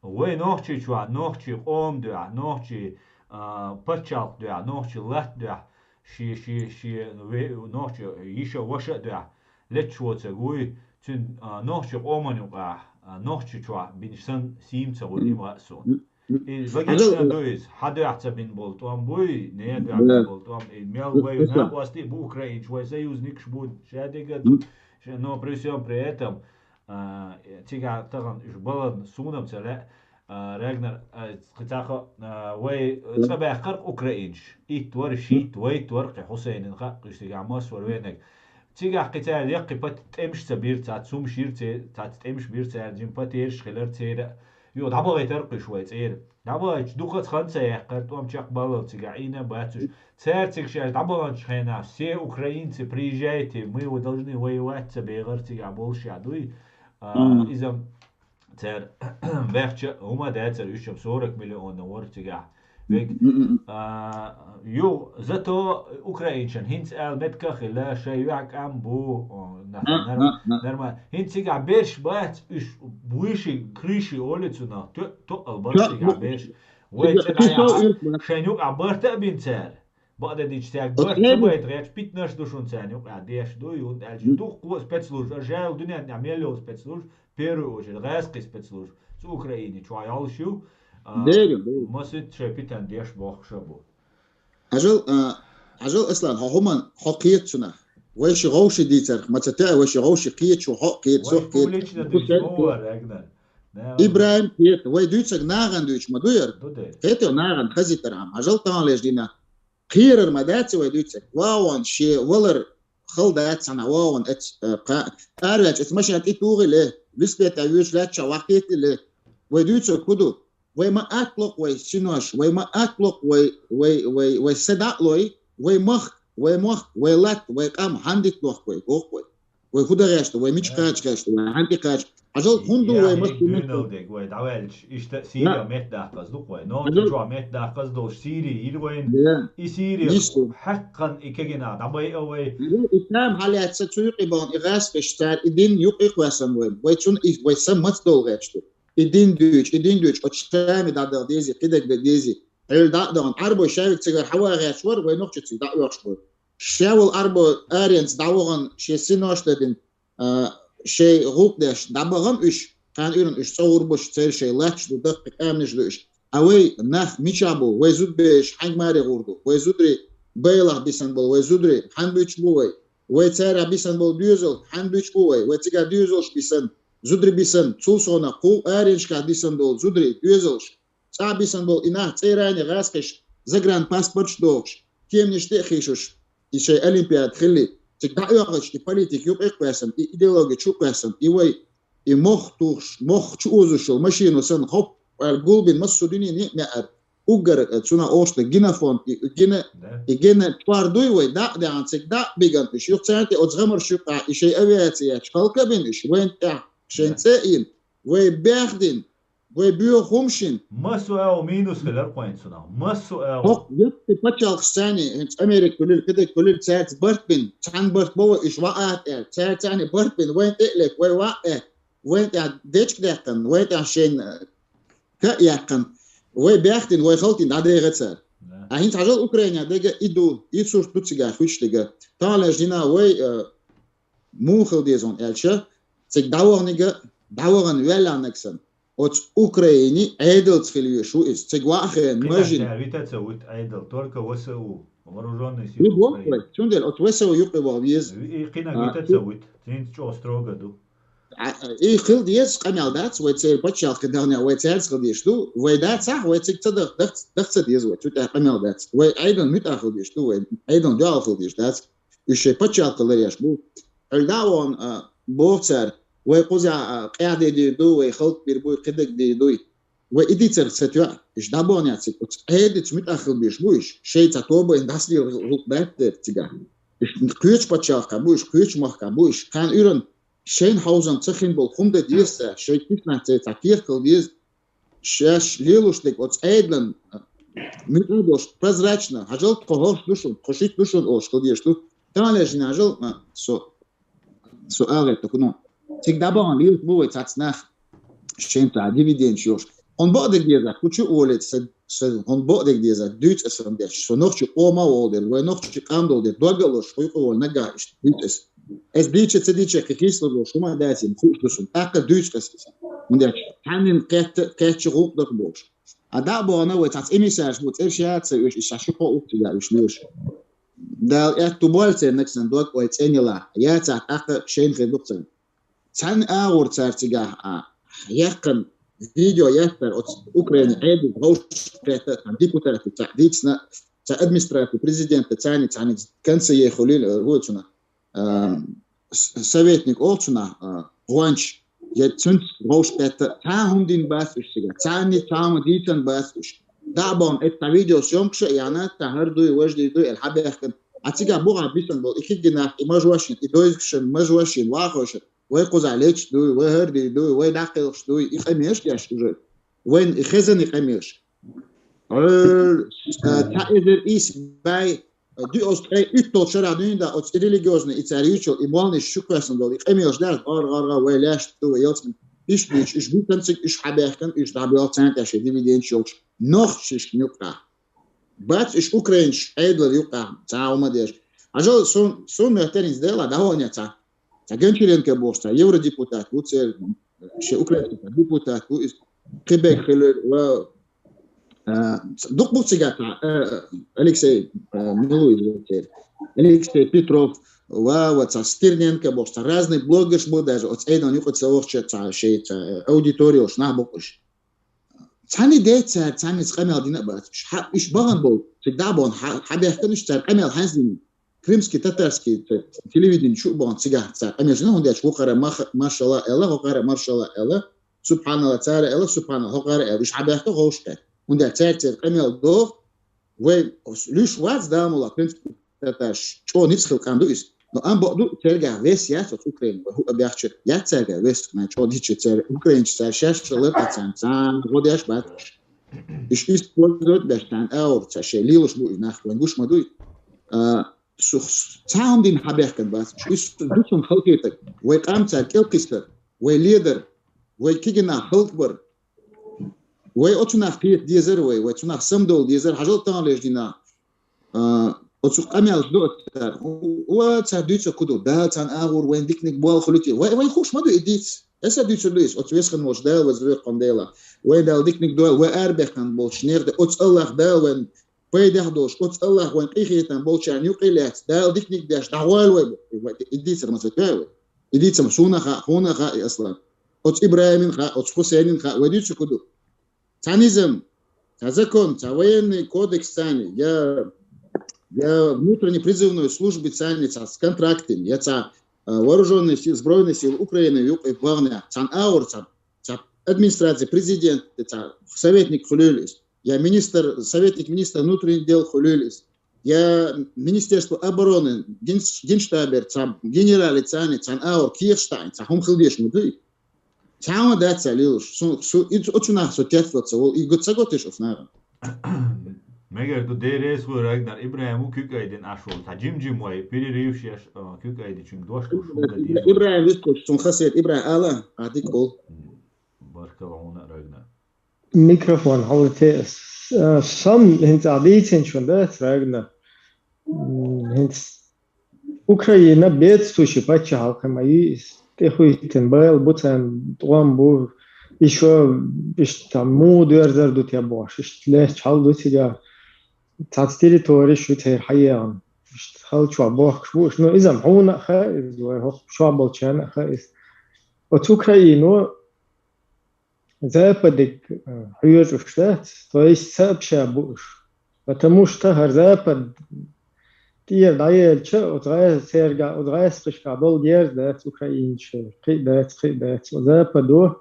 Вай нохчи чохь, нохчи къом дуьхьа, нохчи, а, пачхьалкх дуьхьа, нохчи латта дуьхьа, ши, ши, ши ве-, нохчи йиша, ваша а дуьхьа леташ воцург вуй, цуьнан, а, нохчи къоман юкъахь, а, нохчи чохь бинаш санна сийма ца хуьлу, и ма хаьа суна. И логично ду иза. Хьан дуьхьа ца бина болу тӀом буй, ненан дуьхьа бина болу тӀом, и мел вай накъостий бу украинчу, вай союзникаш бу, ша дерг а ду. Ш-, но при всем при этом, а, цигахь тахана уьш балан суна-м ца лаьа, А, Рагнар, а, кхин цхьа хо, а, вай, а, цӀа баьккхар-кх украинцаш. Итт вар, шийтта, вайтта вар-кх Хьусайнан хьакъ, уж цигахь массо вар венаг. Цигахь кхин цара яккхий пат-, тӀемаш ца бира, цхьацца хӀумаш йира церан, цхьацца тӀемаш бира цара, жима потеряш хилар церан. Юха дӀабахийтар-кх уж вай цӀера. ДӀабахийташ дукхаза хан ца яьккхар, тӀом чекхбаллал цигахь Ӏийна а бац уж. Цара цига шаьш дӀабаханчу хенахь, все украинцы, приезжайте, мы вы должны воевать ца бехар цигахь болушехь дуй. А, иза цара баьхча хӀума дацара, уьш-м сорок миллион вара цигахь. Вег, а, юха, зато украинцашна хӀинца ала меттиг а хилла, шайн юьхь-кӀам бу, о, нах, нар-, нормально. ХӀинца цигахь берш бац, уьш выши крыши олу цунах, то-, тоъал бара цигахь берш. Вай ца дӀаяхьа, шайна юкъахь барт а бина цара. Бакъдерг дийцича, цаьрга барт ца байта гӀерташ, питанаш ду шуна царна юкъахь деш дуй, хӀунда аьлча дуккха а спецслужба, жаьла дуьнен тӀехь мел йолу спецслужба, первую очередь, гӀазкхийн спецслужба, цу Украине чохь йолуш ю, а, масийтта шайн питана деш бохкуш а бу. Хьажал, а, хьажал, Аслан, хьо хӀуманна, хьо кхета цунах. Вай ши гӀовши дийцарх, ма ца тоьа, вай ши гӀовши кхета, шу хьо а кхета, со а кхета. Ибрайм кхета, вай дуьйцург нахана дуьйцуш ма ду яра. Кхетий, нахана хазийтархьама. Хьажал, таханлерчу дийнахь кхерар ма дац вай дуьйцург. ВагӀон шен валар хала дац цхьана, вагӀон эц, э, кха-, араваьлча эц машен тӀе тухий ле, велосипед тӀе воьдуш лаьттачохь ваккхийтий ле. Вай дуьйцург хӀун ду? Вай ма атта ло-кх вай синош, вай ма атта ло-кх вай, вай, вай, вай са дӀа а лой, вай махка, вай мохк, вай латта, вай къам хьанна дита ло-кх вай, боху вай. Вай хӀун дан гӀерташ ду, вай мича кхача гӀерташ ду, вай хьаьнга кхача. Хьажал, хӀунда ду вай массо а дуьйна? Дуьйналла дерг вай дӀаваьлча, иштта Сирия меттахь даккхаза ду-кх вай. Нохчийчохь меттахь даккхаза долуш Сири йира вайна. И Сири хьаккхана и кегина дӀабайа вай. И там хьалаьцна цу юкъе бахана и гӀазкхиш цара и дин юкъе кхоьссина вайна. Вай цунна и, вай са маца долу гӀерташ ду. И дин дуьйцу, и дин дуьйцу, оцу Шаме дӀадаха дезий, кхидерг дан дезий. Ӏуьйра дӀа а дахана, Ӏарбой шаьвиг цигара хьаваха гӀерташ вара, вай нохчий цига дӀа а оьхуш вара. Ша волу Ӏарбо аренца дӀавахана, шен синош дан дина, а, шайн гӀуллакх деш дӀабахана уьш, кхана уьйрана уьш цӀа гӀур бу, церан шайн латташ ду, даккхий къаьмнаш ду уьш. Ткъа вай нах мичахь бу, вай зудабераш хьаьнга маре гӀур ду, вай зударий байлахь бисина болу, вай зударий хьанна буьйцуш бу вай? Вай царах бисина болу доьзал хьанна буьйцуш бу вай? Вай цигахь доьзалш бисина, зударий бисина, цул сов кху аренашкахь дисина долу зударий, доьзалш. ЦӀахь бисина болу и нах цӀеран а гӀазкхиш, загранпаспорташ дохуш, кеманаш тӀе а хийшуш, и шайн олимпиада хилли, цига дӀаоьхуш, и политика юкъе а кхоьссина, и идеология чу а кхоьссина, и вай, и мох тухуш, мох чу озуш йолу машино санна, хоп, аьлла гулбина массо а дуьненна а меара, уггар, э, цунах охуш ду генофонд, и, и гена-, и гена чкъор дуй вай, дӀа а даьхна, цига дӀа а бигана уьш, юха царна тӀе оцу гӀамарш юкъахь, и шайн авиаци етташ, халка а бина уьш, вайна тӀехь шайн цӀе а йина, вай баьхдина, вай боьха хӀумаш йина. Массо а агӀо минус хилар кхойн цунах. Массо а агӀо. ХӀокху яккхий пачхьалкхаш царний, хӀинца Америка хуьлийла, кхидерг хуьлийла, цаьрца барт бина, цхьаьна барт бо вай, уьш ваӀа а тӀе, цара царний барт бина, вайна тӀе а лекха, вай ваӀа а, вайна тӀехь дечка даьккхина, вайна тӀехь шайна, э, ка а яьккхина, вай баьхдина, вай халтийна дӀадегӀа цара. А хӀинца хьажал Украинехь дерг а и ду, и сурт ду цигахь хуьлуш дерг а. Таханлерчу дийнахь вай, э, муха хила деза аьлча, цига дӀаваханиг а, дӀавахана ваьллехь нагахь санна, оцу Украине Ӏедалца хила везаш ву иза. Цига ваахена мажин. Вита ца вуьту Ӏедал, только В С У, вооружённые силы Украины. Цундела оцу В С У юкъе ваха веза. И кхинаг вита ца вуьту, цуьнца чӀогӀа строго ду. А, и хила деза къамел дац, вай церан пачхьалкх дахнехь, вай цаьрца хила дезаш ду. Вай дацахь, вай цига ца даха, даха, даха ца деза вай, цу тӀехь къамел дац. Вай Ӏедална муьтӀахь хила дезаш ду, вай Ӏедална дуьхьал хила дезаш дац. Уьш шайн пачхьалкх ларъеш бу. Ӏуьлла дӀа а вахана, а, боху цара, вай кхузахь, а, къаьхьа де дийр ду, вай халкъ бийр бу, кхидерг дийр дуй. Вай и дийцарх ца тоьа, уьш дӀабаханехь цига, оцу Ӏедалца муьтӀахь хила безаш бу уьш. Шайн цхьа тобанна дӀасалела гӀуллакх дац дера цигахь. Уьш кхечу пачхьалкхехь бу, уьш кхечу махкахь бу, уьш кхана уьйрана шайна хьовзам ца хин болу хӀума дан деза цара, шайн киснахь церан цхьа кехат хила деза. Шаьш лелош дерг оцу Ӏедална муьтӀахь а долуш, прозрачно, хьажал, тхо хӀорш ду шуна, тхо шийтта ду шуна олуш хила дезаш ду. Таханлерчу дийнахь хьажал, а, со, со ала гӀерта хӀуно. Цига дӀабахана лелаш бу вай цхьацца нах, шайна цхьа дивидендаш йолуш. Хьуна бакъдерг деза, кху чу а волийта, сан, сан, хьуна бакъдерг деза, дуьйцу аса хӀума деш. Со нохчийн къоман а волу дела, вай нохчийн къам долу дела, дог а лозуш, хӀуй къа волу нагахь иштта дуьйцу аса. Аса дийча ца дийча, кхин хийцалуш долуш хӀума дац, хууш ду суна. ТӀаккха дуьйцу аса иза. ХӀунда аьлча цхьаннан кхетта-, кхеттачу гӀуллакх доккху бохуш. А дӀа а бахана вай цхьацца эмиссарш бу, цӀераш яц сан оьшу, иза ша ши кхо укх цигахь уьш лелаш. Дала аьтту бойла церан нагахь санна дог, ой, цӀена ялахь, яцахь тӀаккха шайна хир ду-кх царна. Цхьана агӀор цара цигахь, а, яьккхина видео яцара оцу Украине Ӏедал вовшахкхетта цхьана депутата цхьа дийцина, цхьа администрацию президента царни цхьана конце ехули вуцуна. Советник олцуна гъонч, я цунц вовшахкхетта цхьа хӀума дин бац уьш цига, царни цхьа хӀума дийцан бац уьш. Дабон это видеосъёмкаша яна, та хӀар дуй, вож дуй, дуй, эл хьабехкан. А цига бугӀа бисан бол, и хиггинах, и мажвашин, и дойзгшин, мажвашин, вахошин. Вай кхуза лечу дуй, вай хӀарди дуй, вай даккхилхаш дуй, и къамеш деш уже. Вайн и хезан и къамеш. Цхьа эзар ис бай, дуй оцу ткъе уьтталгӀа шарахь дуьйна да, оцу и религиозный, и цара юьйцул, и молниш шу кхоьссина долу, и къамеш даьрца, гӀар-гӀар-гӀар, вай лаьшта ду, вай ялцна. Иш дуьйцу, иш битан цига, иш хьабаьхкина, иш дӀабоьлху царна тӀехь шен дивиденчаш йолуш. Нохчашка юкъахь. Бац уьш украинчу Ӏедалан юкъахь цхьа хӀума деш. Хьажал, сун, сун моьттаринца дела, дӀавахана цхьа. Цхьа Гончаренко бохуш, цхьа евродепутат ву церан, шен украинчу депутат ву иза. Кхиберг хилира ва, а, дукха бу цигахь цхьа, а, Алексей, а, Милуев ву церан. Алексей Петров ва, ва цхьа Стерненко бохуш, цхьа разный блогерш бу даже, оцу Ӏедалан юкъа ца вахча, цхьа шайн, цхьа, а, аудиториялаш нах бу уьш. Цхьаьна децара, цхьаьнца къамел дина а бац. Уьш хьа-, уьш бахана болу, цига дӀа а бахана, хьа-, хьабехкана уьш цара къамел хьаьнца дина. Крымский татарский т-, телевидение чу а бахана цигахь цара къамел дина, хӀунда аьлча вукхара мах-, маршалла аьлла, вукхара маршалла аьлла, субханалла цара аьлла, субханалла хӀокхара аьлла. Уьш хьабаьхка вовшахкхетта. ХӀунда аьлча цаьрца къамел доху, вай луьйш вац да мула, принципе, теташ, чӀогӀа ницкъ хила къан ду иза. Но амма бакъ ду, цаьргахь вес яц оцу Украине, вай хӀуъа бехча, яц цаьргахь вес, ман чӀогӀа дича цаьрга, украинчу цаьрга шаьш а лар а царна, царна гӀо деш бац уьш. Уьш использовать беш, царна агӀор ца шайн лелаш бу и нах, вайн гуш ма дуй. А, су-, цхьа хӀума дина хьабехкан бац уьш. Уьш ду цунна халкетаг. Вай къам цара кӀелкхиссар, вай ледар, вай кигина халкбар. Вай оцу нах кхета дезар вай, вай цу нах самадовла дезар, хьажал таханлерчу дийнахь. А, оцу къамелаш ду оцу цара. Ва цара дуьйцу кху ду, Дала царна агӀор вайн диканиг болх хуьлу те. Вай, вай хууш ма ду и дийца. Аса дуьйцур ду иза, оцу весхан волчу Дала ваза векхун Дела. Вай Дала диканиг дойла, вай арабехкан болчу нехан тӀе, оцу Аллах Дала вайн пайдехь долуш, оцу Аллах вайн къинхетам болчарна юкъе лаьцна, Дала диканиг деш, дӀагӀойла вай бу. Вай и дийцар ма ца тоьа вай. И дийца ма суна хаьа, хьуна хаьа и аслан. Оцу ИбрахӀимна хаьа, оцу Хусейнина хаьа, вай дуьйцу кху ду. Цхьа низам, цхьа закон, цхьа военный кодекс царна, я, я внутренний призывной службы царна, цхьа с контрактами, я цхьа, а, вооружённые силы, сбройные силы Украины юкъе бахана, цхьана агӀор цхьа, цхьа администрация президента, цхьа советник хуьлийла иза, я министр, советник министра внутренних дел хуьлийла иза, я Министерство обороны, генш-, генштабера цхьа генерали царна, цхьана агӀор кехаш таӀина, цхьа хӀума хила дезаш ма дуй. Цхьа а дац цара лелаш. Су, су, и, оцу нах со тетталаца волу, и го ца готеш оцу нахана. Мегар ду, Дела реза хуьлда, Рагнар, ИбрахӀим ву куьг айдина Ӏаш волу. Цхьа жим-жим вай перерыв еш, а, куьг айдичуьнга дош долуш хӀума дан деза. ИбрахӀим вистхуьлуш, цунна хасер ИбрахӀим ала, а, дика олу. Баркалла хьуна, Рагнар. Микрофон хьалате ас. А, сам хӀинца а дийцинчун дац, Рагнар. М, хӀинца Украина бедствующий паччахьалкхе ма йий иза. ТӀехуьйттина байла бу царна, тӀом бу. И шо, иштта, муха доьрзар ду те бохуш, иштта лаьтташ хьал ду цигахь. Цхьацца территореш ю церан хьаегӀна. Иштта хала чохь бохкуш бу уьш. Ну, иза-м хьуна а хаьа иза, вай хӀокху чохь болчарна а хаьа иза. Оцу Украино Западиг, э, хьоьжуш дац, то есть сообща бу уьш. Потому что хӀара Запад тӀера дӀаелча, оцу гӀа-, церга, оцу гӀаскхашка долу герз дац украинчу, кхин а дац, кхин а дац. Оцу Западо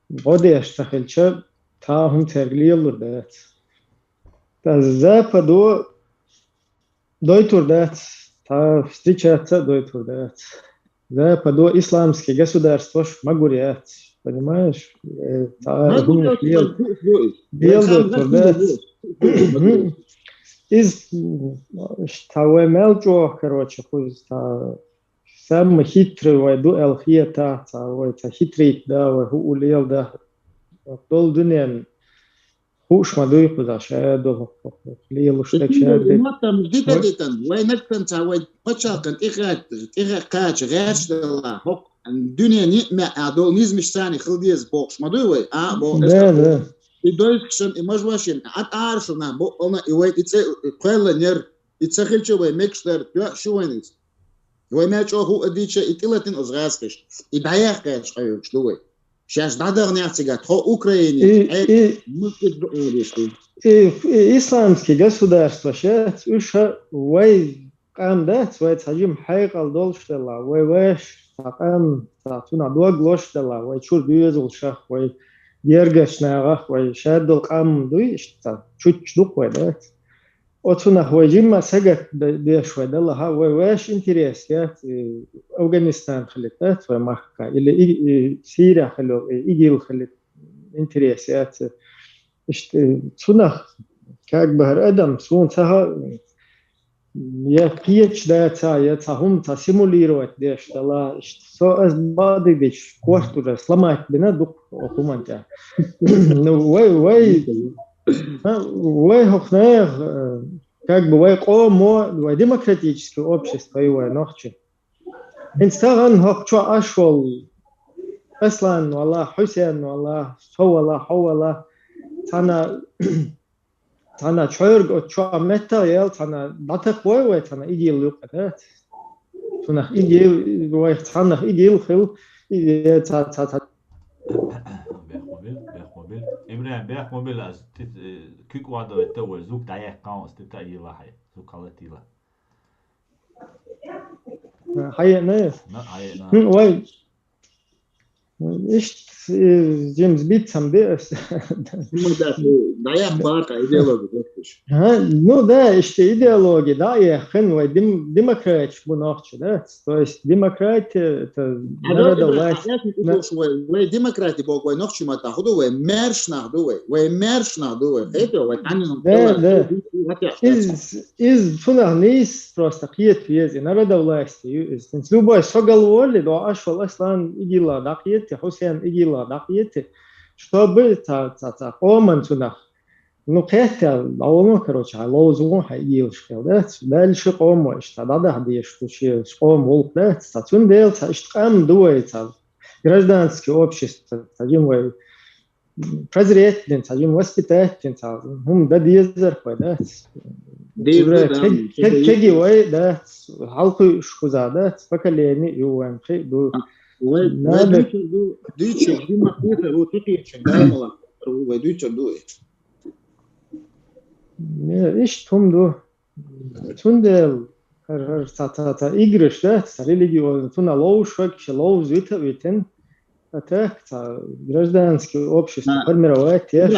гӀо деш ца хилча, цхьа а хӀума церга лелалур дац. Ткъа Западо дойтур дац, цхьа встречаться а дойтур дац. Западо исламский государствош ма гур яц, понимаешь? Э, цхьа а хӀуманаш лел-, лелдойтур дац. Иза, м, цхьа вай мел чӀогӀа, короче, кхуза цхьа самый хитрый вай ду аьлла хетахь, цхьа вай цхьа хитрый да, вай хӀу лела да. Долу дуьненна хууш ма дуй кхузахь, ша долу хӀокху лелуш дерг ша дерг. Маттам дита-дитан, вай нагтанца вай пачхьалкхан тӀехӀа-, тӀехӀа кхача гӀерташ дала, хӀокху дуьненан ниъмаь а долу низамаш царна хила деза бохуш ма дуй вай, а, боху. Да, да. И дойкашан, и мажвашин, а, тӀара шуна боккъална, и вай и цӀе кхоьллан яр, и ца хилча вай мегаш дара, тоьа шу вайна иза. Вай мел чӀогӀа хӀу а дийча, и тӀелатина оцу гӀазкхашна, и дӀаяьккхача къайогаш ду вай. Шаьш дӀадаханехь цига тхо Украине, и, хье, и, махкуьд ду олуш ду. И, и исламский государство шац, уьш ша вай къам дац, вай цхьа жима хьекъал долуш делла, вай веш цхьа къам, цхьа цунах дог лош делла, вай чуьра доьзалшах, вай гергарчу нахах, вай шадолу къам дуй, иштта чуччу дукха вай дац. Оцунах вай жимма сагатдеш вай далахьа, вай веш интерес яц, и Афганистан хилита дац вай махка, или и, и Сирия хило, и ИГИЛ хилита интерес яц. Иштта, цунах, как бы, хӀара адам, суна ца ха-, я кхечу дацахь, я цхьа хӀума ца симулировать деш дала, иштта, со ас бадигдича, корта уже сломать бина дукха хӀуманна тӀехь. Ну, вай, вай, а, вай хӀокху нехан, э, как бы, вай къомо, вай демократический общество ю вай нохчи. ХӀинца тахана хӀокху чохь Ӏаш волу Аслан вала, Хьусен вала, со вала, хьо вала, цхьана, цхьана чхьоьрга оцу чохь меттах а яла, цхьана дӀатакхавой вай, цхьана ИГИЛ юкъа, дац? Цунах ИГИЛ, вай цхьаннах ИГИЛ хила, и, ца, ца, ца. Бехк ма бил, бехк ма бил. ИбрахӀим, бехк ма бил, ас ти-, э, куьг охьадойту вай, звук дӀаяьккхина, ас ти та йила хьай, звук хьалатийла. Хьаеана? На, хьаеана. ХӀун, вай. Иштта, э, жимма бицам бе ас. Ну да, ну, дӀаяхьа баха идеология дохкуш. А, ну да, иштта идеология дӀаяхьа, вай дем-, демократиш бу нохчи, да? То есть демократия, это народовластие. Вай, вай демократия боху, вай нохчи ма та худу, вай маьрша нах ду вай, вай маьрша нах ду вай. Хето, вай танин. Да, да. Из, из цунах нийса просто кхета веза, и народовластие ю иза. Любой со галволли, до Ӏаш волу Аслан ИГИЛах дӀакхета, Хьусен ИГИЛах дӀакхета, чтобы ца, ца, ца, къоман цунах. Ну, кхетта, дӀаволу, короче, хьан ловза вон хьан ИГИЛаш хила, да? Дальше къомо иштта дӀадахьа дезаш ду, ши къома гӀуллакх, да? Ца цундела ца иштта къам ду вай, ца гражданский общество, ца жим вай прозреть дина, ца жим воспитать дина, ца хӀума дан дезарх вай, да? Деза, да, кег-, кег-, кеги вай, да? Хьалкхуьуш кхуза, да? Поколение ю вайн, кхин ду. Вай, вай дуьйцур ду, дуьйцур ду, ма кхетар ву, цу кхетчун, да, мала, вай дуьйцур ду. Не, иштта хӀума ду. Цундела хӀара, хӀара ца, ца, ца играш, да, ца религиозный, цунах ловзуш вай, ша ловза вита а витина, а так, ца гражданский общество формировать еш.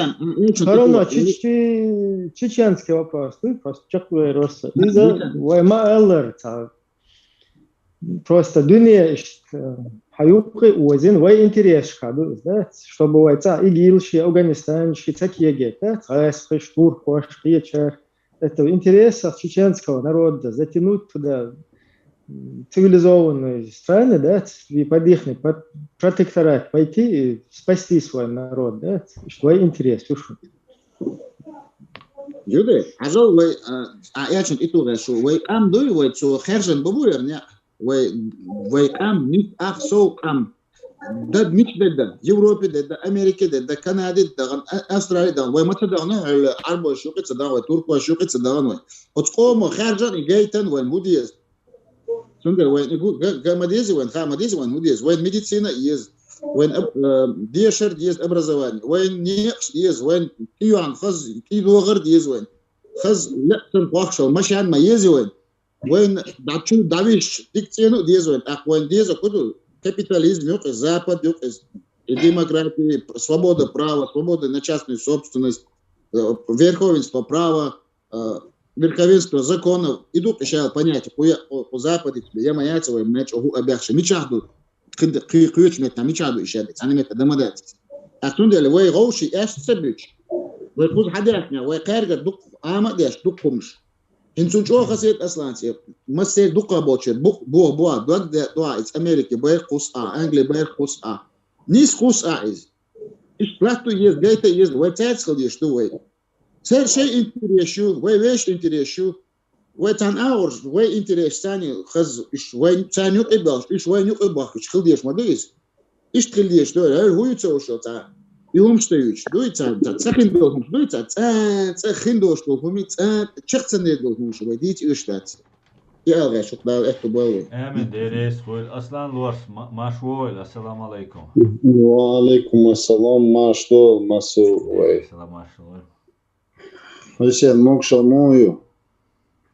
Всё равно чеч-, че-, чеченский вопрос, ну, просто чекхвер вай. Иза вай ма аллара, ца, просто дуьне иштта, хьан юккъе озина, вай интересашка ду иза, да, чтобы вай цӀа ИГИЛ ши, Афганистан ши ца кегийта, да, ца гӀаскхиш, туркхош, кхечара. Это в интересах чеченского народа затянуть туда, м, цивилизованные страны, да, и под ихний, под протекторат пойти и спасти свой народ, да, что вай интерес, слушай. Юде, хьажал вай, а, а, элчан итугӀе шу, вай къам дуй, вай цо хержан бабу яр некъ, вай, вай къам, мит ах сов къам. Дад мича дедда, Европе дедда, Америке дедда, Канаде дагӀан, а, Австралия дагӀан, вай ма ца дагӀана, хӀуьлла, Ӏарбош юкъе ца дагӀан, вай туркош юкъе ца дагӀан вай. Оцу къомо хержан и гайтан вай, хӀун деза? Цундела вайн и гу-, га, га ма деза вайн, ха ма деза вайн, хӀун деза? Вайн медицина еза, вайн аб-, э, дешар деза, образование, вайн некъаш деза, вайн кӀиён хаза, кӀий догӀар деза вайн. Хаза лаьццан бохшал машен ма еза вайн. Вайн дӀачу дӀавиш дика цӀено а деза вайн. ТӀаккха вайн деза кху ду? Капитализм юкъе, запад юкъе, и демократия, свобода права, свобода на частную собственность, э, верховенство права, а, верховенство законов, и ду кхишал понятие, кху я-, кху, кху западица, я ма яца вай, мачо хӀу а бехша, мичахь ду? Кхин-, кхи-, кхечу метта мичахь ду и шаьрда? Цхьана метта дан ма дац. А цундела вай гӀовши эшна ца буьтуш, вай кхуза хьадаьхкина, вай кхаьргара дукха Ӏама а деш, дукха хӀумаш. ХӀинца цунна чӀогӀа хаза хета Асланца, массеран дукха болчеран, бу-, бо-, бо-, дог де-, доа, иза Америке байракх кхуссу а, Англи байракх кхуссу а. Нийса кхуссу а иза. Иштта латто еза, гайта еза, вай цаьрца хила дезаш ду вай. Церан шайн интерес ю, вай вешан интерес ю. Вай царна агӀор, вай интерес царна хаза, уьш вай царна юкъе а баьлча, уьш вайна юкъе а бохкуьйтуш хила дезаш ма ду иза. Иштта хила дезаш ду, хӀара хӀун ю ца уьш, цхьа и хӀумаш ца юьйцуш, дуй цхьа, цхьа, цхьа хин долу хӀумаш, дуй цхьа, цхьа, цхьа хин долуш долу хӀума, цхьа чекх ца нер долу хӀумаш вай дийца оьшуш дац. Ялгъа шух Дала аьтту балу. Амин, Дела реза хуьлда. Аслан Лорс, ма-, марша вогӀийла, ассаламу алайкум. Ва алайкум ассалам, марша догӀийла, массо вай. Салам, марша вогӀийла. Хьусен, могашал муха ю?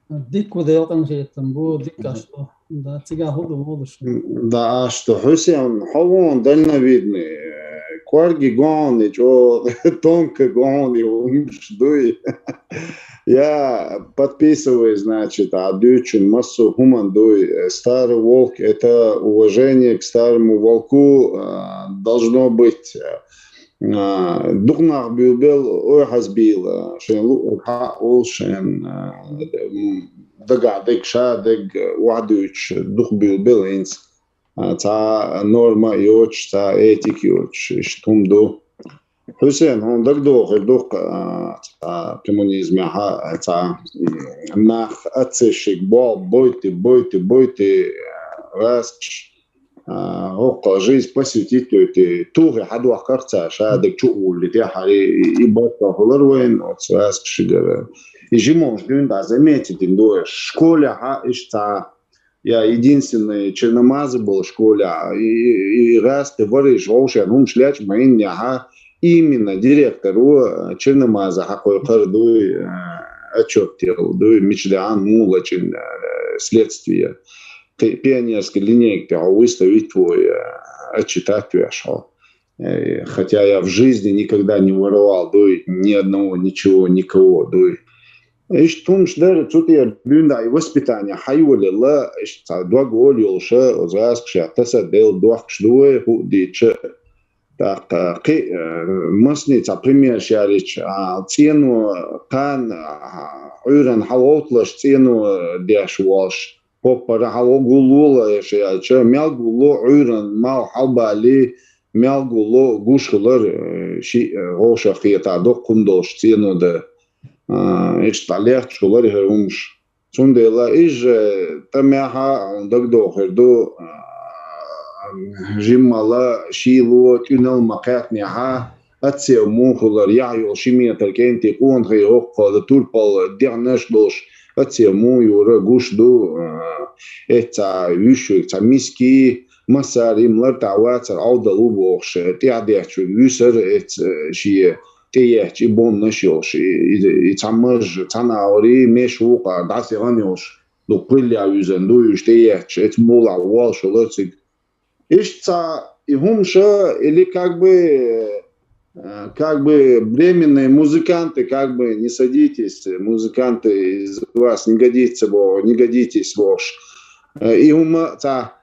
Дика ва, Дала къинхетам бу, дика аш ду. Да, цига хӀу ду, хӀу ду шу? Да, аш ду. Хьусен, хьо вон дальновидный, э, кӀоарга гӀо хьуна, чӀо-, тонко гӀо хьуна, хӀумаш дуй. Я подписываюсь, значит, а дуьйцун массо хӀуман дуй. Старый волк — это уважение к старому волку, а, должно быть, а, дукха нах билбел, ой хьазбийла, шайн луъург хьаъ волу, шайн, а, м, дагахь дерг, ша дерг, охьадуьйцуш, дукха билбел хӀинца. А, цхьа норма а йоцуш, цхьа этика йоцуш, иштта хӀума ду. Хьусен, хьуна дагадогӀу хир ду-кх, а, цхьа коммунизмехь а, цхьа, м, нах аццешиг боху, бойти, бойти, бойти, а, гӀаскаш, а, хӀокху жизнь посвятить йойти, тухий хьадохкарх цара, ша дерг чу а вуллий, тӀаьххьара и, и барт хилар вайн оцу гӀаскашигара. И жимолчу дуьйна дӀа заметить дина ду аша. Школехь а иштта цхьа, я единственный черномазый болу школехь, и, и, и гӀаскхи варийш вовшен хӀумаш лечкъа ма йиннехь а, именно директоро, а, черномаза хьакхойкхур дуй, а, отчет делла дуй, мича даьхьна муха лачкъина, а, следствие. Пи-, пионерский линейка тӀехь выставить вой, а, отчитать веш хьо. Э, хотя я в жизни никогда не воровал дуй, ни одного, ничего, никого дуй. Иштта хӀумаш дара, цу тӀера дуьйна дӀа и воспитание хьайолаелла, иштта цхьа дог олу йолуша, оцу гӀаскашех таса а делла дохкуш ду вай, хӀу а дийча. ТӀаккха кхин а, э, масний цхьа примерш ялийча, а, цӀено кхана, а, Ӏуьйранна хьалагӀовтталаш цӀено деш волуш, поппара хьалагӀо гулло ла аша аьлча, мел гулло Ӏуьйранна малх хьалабалий, мел гулло гуш хилар, э, шиъ, э, вовшах хетахь доккха хӀума долуш цӀено дан. А, иштта дӀалехча хилар хӀара хӀумаш. Цундела иза тӀамехьа хьуна дагадогӀу хир ду, а, жиммала шийло, тӀуьнал ма кхаьтнехьа, аццева муха хилар, яхь йолу ши метр кӀентий къонахий хӀокху турпал дегӀнаш долуш, аццева муха юра гуш ду, а, эццахь вуьшург цхьа миски, массара и лартахь вацара Ӏовдал ву бохуш, тӀаьхьадеттачуьнга вуьсура эцца шен тӀеетташ и боннаш йолуш, и, и, и цхьа маж, цхьана агӀор и меш вукъа дӀасаьхна йолуш, дукха пхуьллехь вуьзна ду уьш тӀеетташ, эцца мулахь воллуш хилар цига. Иштта цхьа и хӀумаша, или как бы, э, как бы бременные музыканты, как бы не садитесь, музыканты из вас не годится, бо-, не годитесь, бохуш. Э, и хӀума цхьа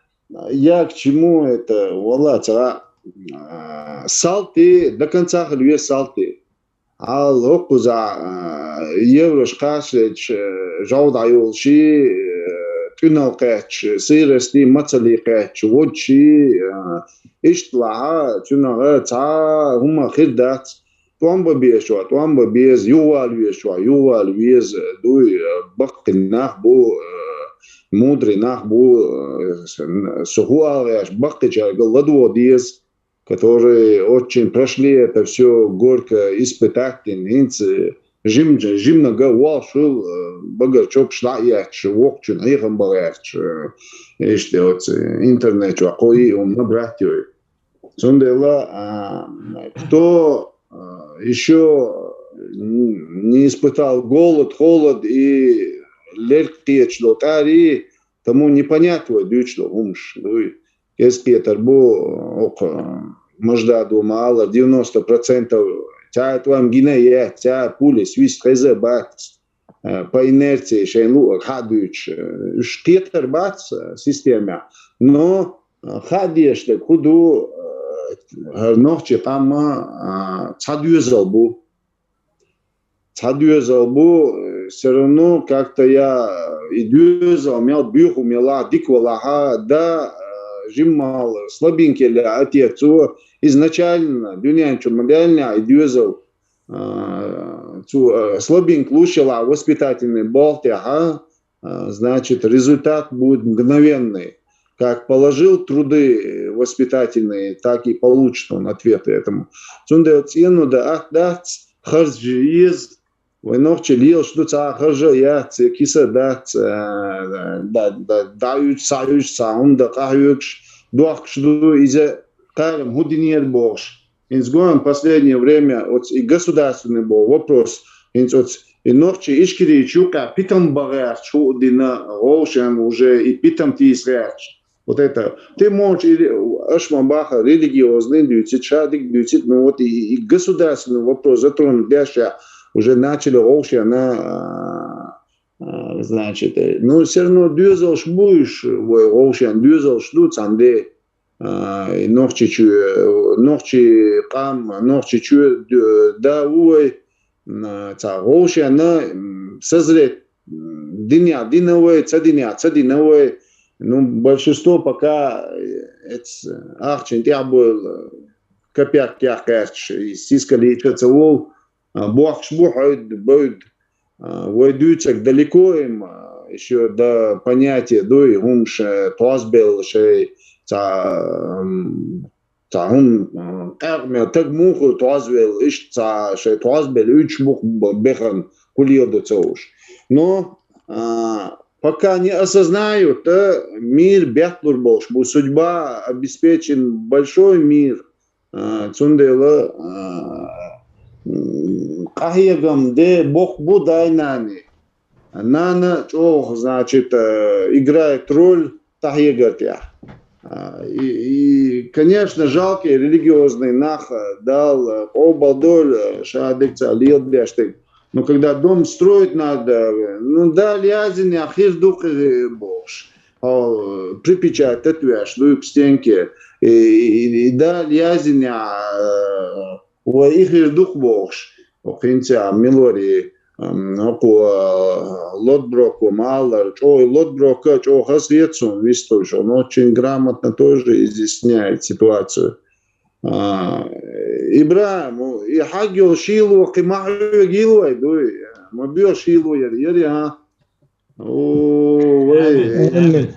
Я к чему это, валла, цара, а, салти, до конца хила веза салти. Хьал хӀокхузахь, а, еврош кхачалечу, а, жовдахь йолчий, а, тӀуьнал кхаьчча, сырости, мацаллий кхаьчча, водчий, а, иштта лахьа, цуьнан цхьа хӀума хир дац. ТӀом бан безачохь, тӀом бан беза, юхавала везачохь, юхавала веза, дуй, баккхий нах бу, э, мудрый нах бу, э, со хӀу ала гӀерташ, баккхийчаьрга ладогӀа деза, которые очень прошли это всё горько испытать, хӀинца жим-, жимнага воллуш хуьлу, э, багара чокуш дӀа а етташ, воккхачун хьехам бан гӀерташ, э, иштта оцу интернет чохь кхо и хӀума набрать йой. Цундела, а, кто, а, ещё не испытал голод, холод и лерг кхеташ долу тӀари, тому не понять вай дуьйцуш долу хӀумаш. Дуй, кӀезиг кхетар бу, оха, Маждадо ма-аллара, девяносто процентов цхьа а тӀом гина а яц, цхьа а пули свист хеза а бац. Э, по инерции шайн луъург хьа а дуьйцуш, э, уьш кхетар бац, э, системехь. Но, э, хаа дезаш дерг хӀун ду, э, хӀара нохчийн къам, э, цхьа доьзал бу. Цхьа доьзал бу, э, всё равно как-то я, э, и доьзал мел буьйху мелахь, дика валахьа, да, э, жимма слабенький лаьа отец, изначально, дуьнен чу ма даьллинехь и доьзал, а, цу, а, слабенький луш елахь воспитательный болх тӀехь, а, значит, результат будет мгновенный. Как положил труды воспитательные, так и получит он ответы этому. Цундела цӀено дан атта дац, харц же еза, Вай нохчий лелаш ду, цхьа харжа яц, киса дац, а, да, да, дӀаюьйцу, схьаюьйцу, цхьа хӀума дан къахьоьгуш, дохкуш ду, иза кхарам хӀун динера бохуш. ХӀинца гоьн последнее время оцу и государственный боху вопрос, хӀинца оцу и нохчий Ичкерийчу юккъехь питам бан гӀерташ хӀу а дина, гӀовшен уже и питам тийса гӀерташ. Вот это. Ты можешь, или, аша ма баха, религиозный дуьйцит, шадерг дуьйцит, ну вот и, и государственный вопрос затронуть деш, уже начали гӀовшена, а, а, значит, э, ну, все равно доьзалш бу уьш, вай гӀовшен доьзалш ду, цхьаьна де, а, и нохчичу, э, нохчи къам, нохчичу, э, да, ву вай, м, цхьа гӀовшена, м, созреть, м, динехь дина вай, ца динехь ца дина вай. Ну, большинство пока, э, эц ахчан тӀехь буйла, э, копеек тӀехь кхаьчча, и сискал йича ца волу, а, бохкуш бу, хьойда, бойда. А, вай дуьйцург далеко им, а, ещё до понятия дуй, хӀумаш, э, тхозбелла шай, цхьа, м, цхьа хӀума, а, къаьркъа мел таг муха тхозбелла, иштта цхьа шай тхозбелла, уьдуш бух б-, бехан, кулел ду ца уш. Но, а, пока не осознают, а, мир бетталур болуш бу, судьба обеспечен большой мир, а, цундела, а, м, къахьегам де боккха бу дай-нани. Нана чӀогӀа, значит, э, играет роль тӀахьегар тӀехь. А, и, и, конечно, жалкий религиозный нах, э, Дала, э, къобалдойла, э, ша дегца леладеш дерг. Но когда дом строить надо, э, ну, Дала яздинехь хир ду кхин бохуш. Хьо, э, припечатать тӀетоьхна дуй к стенке. И, и, и Дала яздинехь, э, вай и хир ду-кх бохуш, хӀинца милори, м, хӀокхо, а, Лотброко ма-аллара, чӀогӀа Лотброко чӀогӀа хазахета суна вистхуьлуш, он очень грамотно тоже изъясняет ситуацию. А, ИбрахӀим, и хьагйолу шийло кхин ма хьоьгийла вай дуй, ма боьха шийло яра, яра, а? О, вай. Амин.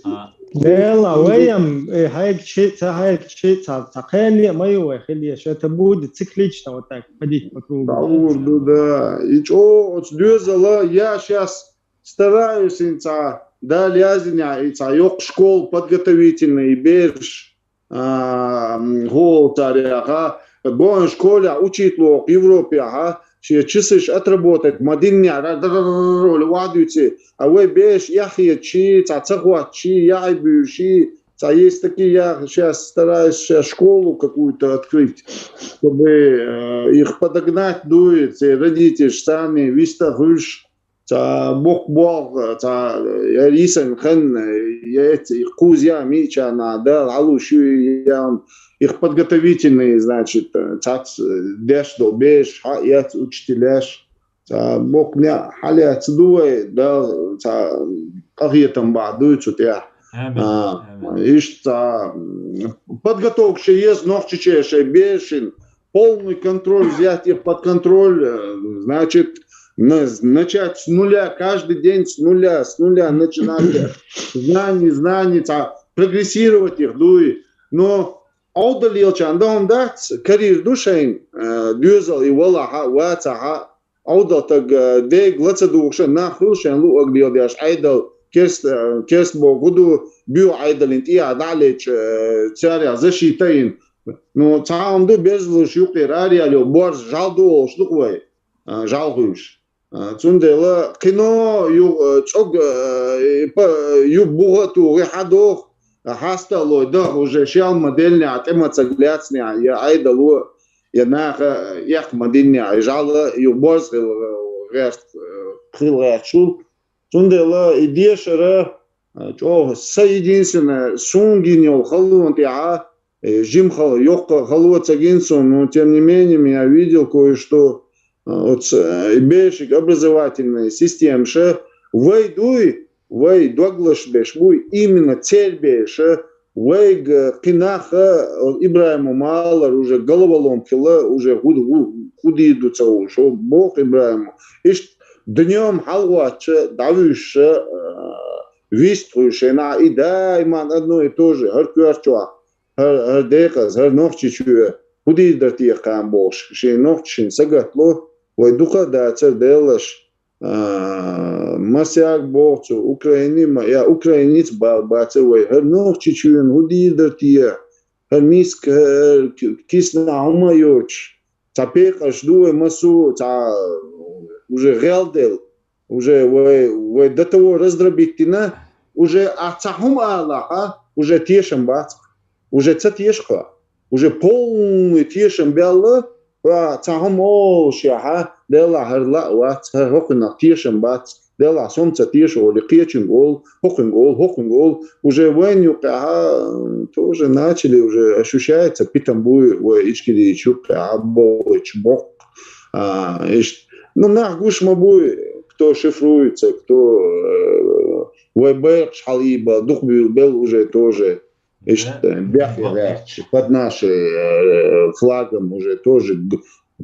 А. Дела, вайам, э, хьайга ши, ца хьайга ши, ца, ца кхане а ма ю вай хилеш. Это будет циклично вот так ходить по кругу. Даур ду, да. И чӀо оцу доьзала, я щас стараюсь, ин ца, Дала яздинехь, и ца йоккха школа подготовительная, и бераш. А, м, гӀо царех, а, гоьн школехь учитель воккху Европехь, а, шен часаш отработать ма диннехь, ра-, ра-, ра-, ра-, ра-, ра-, вадуьйци, а вай беш яхъечи, цхьа ца хӀоттачи, яхье буьйши, цхьа есть такие, я щас стараюсь щас школу какую-то открыть, чтобы, э, их подогнать, дуй, ци родительш сами виста хуьлуш, цхьа боккха болх, цхьа, я йисина хан, я эцци, их кхуза я мича нах, Дала хьалуш ю, я их подготовительный, значит, цхьацца деш долу беш, хьа эц учителеш, цхьа боккха неӀ хьалаьцна ду вай, Дала цхьа къахетам бахьа дуй цу тӀехь. Амин. А, Амин. Иштта цхьа, м, подготовка шен еза нохчиче шайн бешин, полный контроль взять их под контроль, э, значит, на-, начать с нуля, каждый день с нуля, с нуля начинать. Знание, знание, ца-, прогрессировать их дуй. Но Ӏовдал елчан дан дац, карийр ду шайн, э, доьзал и валахьа, вацахьа, Ӏовдал таг, э, дега ла ца дугӀуша, нах хуьлу шайн луъаг леладеш, Ӏедал, керст, э, керст богу ду, буьйху Ӏедалин тӀехьа дӀа а лечу, э, царех защита а йина. Ну, цхьа хӀума ду, берзалуш юккъера араяьлла йолу борз жӀаьла ду олуш ду-кх вай, а, жӀаьла хуьйш. А, цундела кхино ю, а, цӀог, а, и па-, ю буха а тухий хьадоху, а, хьаста а лой даха уже шел ма деллинехь, тӀе ма ца лаьцнехь, я Ӏедало, я наха эккха ма диннехь, и жӀаьла ю борз хила гӀерт-, хила гӀерташ ву. Цундела и дешара, а, чӀогӀа са единственное, суна гина йолу халлон тӀехьа, э, жима хала, йоккха хало ца гина суна, но тем не менее, я видел кое-что, а, оц, э, и бешик образовательная система ша, вай дуй, вай доглаш беш буй, именно цель беша, вайга кхин нах, э, ИбрахӀима ма-аллара, уже головоломка хила, уже хӀу-, хӀу-, хӀу дийр ду ца хууш, боху ИбрахӀима. Иштта днём хьалгӀоттача, дӀавуьйша, э, вист хуьйшина, и даиман одно и то же, хӀара коьрта чохь, хӀара, хӀара декъаза, хӀара Нохчийчоь, хӀу дийр дара те кхана бохуш, шен нохчашна сагатло, Вай дукха а дацар деллаш, а, масех боху цо, Украине ма, я украинец бала бацар вай. ХӀара Нохчийчоьнан хӀун дийр дара те? ХӀара миска, хӀара к-, кисана хӀума йоцуш, цхьа пекъарш ду вай массо а, цхьа уже гӀелделла, уже вай, вай до того раздробить дина, уже а цхьа хӀума алахьа, уже тешам бац, уже ца теша кхо, уже полный тешам баьлла, а цхьа хӀума олушехьа, делахь хӀара лаа вац, хӀара хӀокхунах тешам бац, делахь со-м ца теша олий, кхечуьнга олу, хӀокхуьнга олу, хӀокхуьнга олу, уже вайна юкъехьа, м, тоже начали уже ощущается, питам буй вай Ичкерийчу юкъехьа болчу боккха. А, иштта. Ну, нах гуш ма буй, кто шифруется, кто, э, вай байракхаш хьалаийба, дукха буьйлабелла уже тоже. Иштта, э, бехке гӀерташ, под наши, э, флагом уже тоже г-,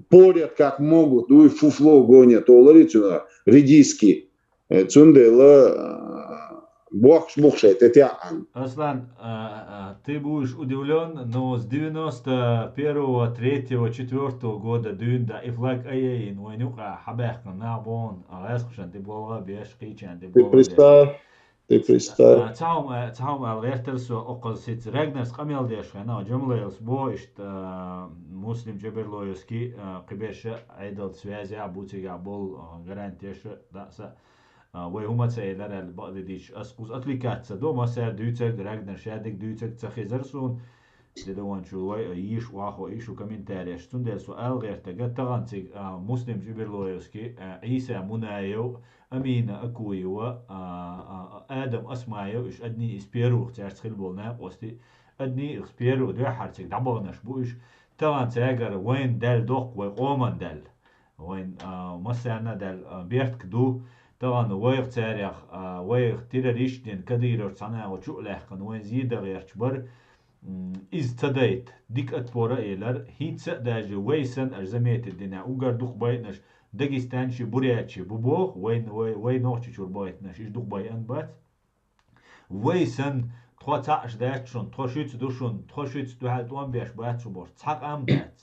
порят как могут, ну и фуфло гонят, олари цуьнан, редиски. Э, цундела, э, бохкуш бу-кх шайн тӀетеӀна. Аслан, а, а, ты будешь удивлён, но с девяносто первого, третьего, четвёртого года дуьйна дан и флаг айайина вайн юкъа хьабаьккхина нах боху, а, гӀаьскхашна тӀе болх а беш, кхечарна тӀе болх а беш. Ты представь, ты представь. А, цхьа хӀума, цхьа хӀума ала гӀертара со, оккхаза сица Рагнарс къамел деш хенахь, Джамалайлас боху иштта, а, Муслим Джаберлоевский, а, кхиберша Ӏедалца связь а бу, цигахь болу, а, гарантеш а, да, са, а, вай хӀума ца элира аьлла бакъдерг дийцича, ас кхуза отвлекаться ду, массара дуьйцург, Рагнар шадерг дуьйцург ца хезара суна, де дован чу вай, а, йийш вахо, и шу комментареш. Цундела со ала гӀертарг, тахана цига, а, Муслим Джаберлоевский, а, Ӏийса Мунаев, Амина Акуева, а, а, а, Адам Осмаев, уьш одни из первых цаьрца хилла болу накъостий, одни из первых дуьххьара цига дӀабаханаш бу уьш. Тахана цаьргара вайна даьлла доккху, вай къоман даьлла. Вайн, а, массарна а даьлла, а, бертка ду. Тахана вайх царех, а, вайх террористаш дина Кадыровс цхьана а чу а лаьхкина, вайн зен дан гӀерташ бара. М, иза ца дайта, дика отпор а элира, хӀинца а даже вай санна, аша заметить дина, уггар дукха байтинарш Дагестанчий, Бурятчий бу боху, вайн, вай, вай Нохчийчуьра байтинарш, иза дукха байъина бац. Вай санна, тхо цхьаъ дац шуна, тхо шуьца ду шуна, тхо шуьца дуьхьал тӀом беш бац шу бохуш, цхьа къам дац.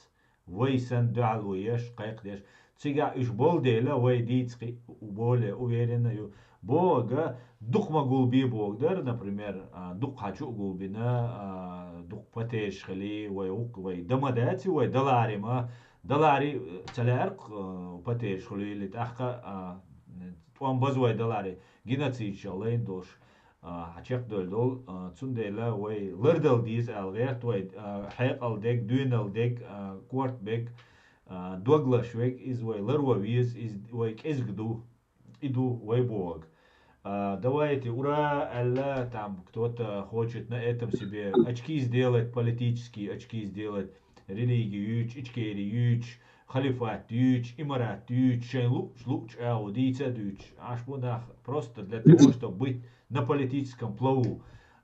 Вай санна дуьхьало еш, кхайкхадеш. Цигахь уьш болу дела, вай дийца кхин более уверенно ю. Бохург, дукха ма гулбе бохург дара, например, а, дукха хьан чу а гулбина, а, дукха патежаш хили, вай вукху, вай дан ма дац, вай даларе ма, даларе, э, ца лаьара-кх, э, патежаш хуьлийла, тӀаккха, а, тӀом база вай даларе, геноцидчех лайна долуш, а, хьан чекхдевлла долу, а, цундела вай лардала деза аьлла гӀерта вай, а, хьекъал дерг, доьналла дерг, а, корта берг, а, дог лазаш верг, иза вай ларво веза, иза вай кӀезиг ду, и ду вай бохург. А, давайте, ура, аьлла, там кто-то хочет на этом себе очки сделать, политические очки сделать, религию юьйцуш, Ичкери юьйцуш, халифат юьйцуш, имарат юьйцуш, шайн луъучу, луъучу агӀо дийца а дуьйцуш. Аш бу нах просто для того, чтобы быть на политическом плаву.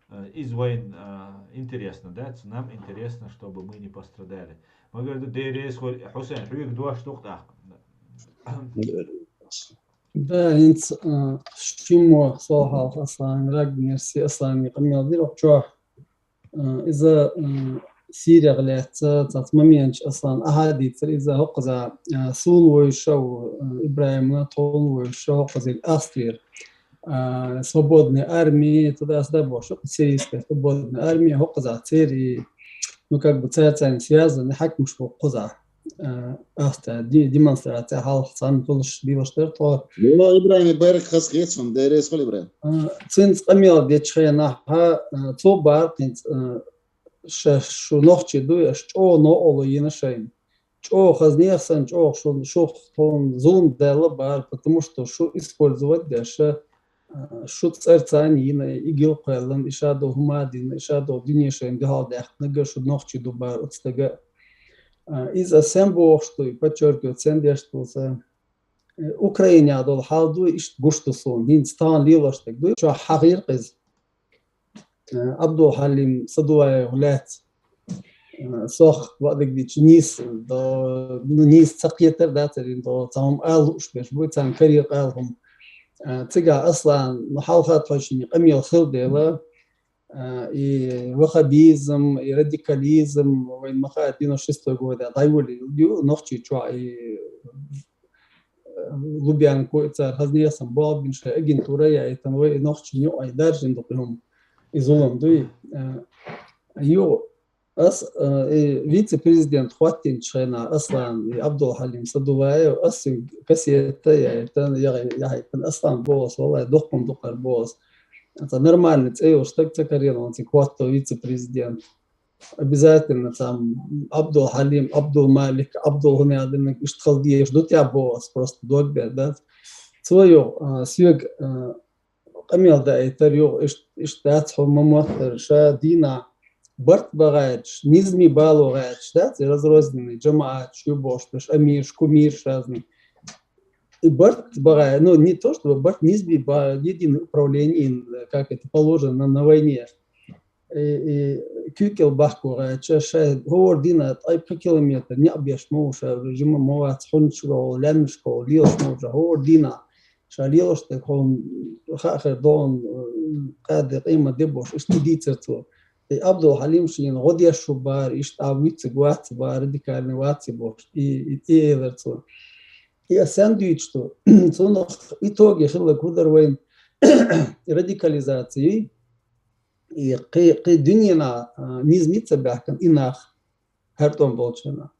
Э, иза вайн, э, интересно, да? Нам интересно, чтобы мы не пострадали. Магар ду, Дела реза хуьлда, Хьусайн, хьоьга дош ду-кх тӀаккха. Да, хӀинца, э, шиммо со хьалха Аслан, Рагнарс, Асланан къамел дира чохь. Э, иза, э, Сириях лаьцна цхьацца моменташ Аслана ахьа дийцира, иза хӀокхуза, э, суна вевзаш ву, э, ИбрахӀима, тхуна вевзаш ву хӀокхуза Австрера. Э, свободная армия, туда-сюда бохуш, сирийская свободная армия, хӀокхуза церан, ну, как бы, цаьрца связанный хьаькамаш бу кхузахь. Э, Австрия де-, демонстрация хьалха цхьаьна хуьлуш, бийлуш дара тхо. Йо, ИбрахӀим, байракх хазахета суна, Дела реза хуьлда, ИбрахӀим. Э, цуьнца къамел дечу хенахь, э, цо боху хӀинца, э, ша, шу нохчий дуй, аша чӀогӀа новкъарло йина шайна. ЧӀогӀа хаза нехан санна, чӀогӀа шу, шух тхуна зулам даьлла боху, потому что шу использовать деш, ша, э, шу цӀарца йина, и гил кхоьллина, и шадолу хӀума а дина, и шадолу дуьне шайна дуьхьал даьккхинарг а шу нохчий ду боху оцу стага. А, иза ас сен бохуш ду, и подчеркивать сен деш ду сан. Э, Украинехь долу хьал ду, иштта гуш ду суна. ХӀинца тахана лелош дерг ду, чохь хьахийра иза. Э, Абдул-Хьалим Садуваев лаьцна. Э, сох, бакъдерг дийцича, нийса, до, ну, нийса ца кхетара, да, церан до, цхьа хӀума ала лууш берш бу, царна карийра ала хӀума. Э, цигахь Аслан, ну, хьалха тхойшинна къамел хилла дела, а, и ваххабизм, и радикализм, вайн ма хаьа, девяносто шестой года дӀайолаелла ю Нохчийчохь, и Лубянка, цар хазне сан болбин шай агентура яйтан, вай нохчи ню ай даржин дукъ хӀума. И зулам дуй. Э, ю, ас, э, и вице-президент хваттин чхена Аслан и Абдул-Хьалим Садулаев, ас кассета яйтан, я, яйтан Аслан бос, валай, дохкун дукъар бос. Это нормально, цейл штаг цакарен, он цик хватто вице-президент. Обязательно там Абдул-Хьалим, Абдул-Малик, Абдул-Хумядин, ишт халдиеш, дут я бос, просто дог бер, да. Цо ю, а, сюг, а, къамел да айтар ю, ишт, ишт дац хӀума моттар, ша дина барт багъач, низми балу гъач, да, разрозненный, джамаат, шу бошта, ш амир, ш кумир, шазни. И барт багъа, ну, не то, чтобы барт, низми ба, единое управление, как это положено на, на войне. И, и кюкел бахкура, ча ша хор дина, тайпа километр, не объяш муша, жима муац, хунчугол, лямшкол, лилш муша, хор дина. Ша лилш так хун, хахер дон, э, каде, къима дебош, ишти дицерцу. И Абдул-Хьалим шин, годеш шу бар, ишта вице гуац бар, радикальный ваци бош, и, и, и эйлерцу. И асян дючту, цунах итоге хилла кудар вайн радикализации, и къи, къи дунина, а, низмица бяхкан инах, хартон болчана.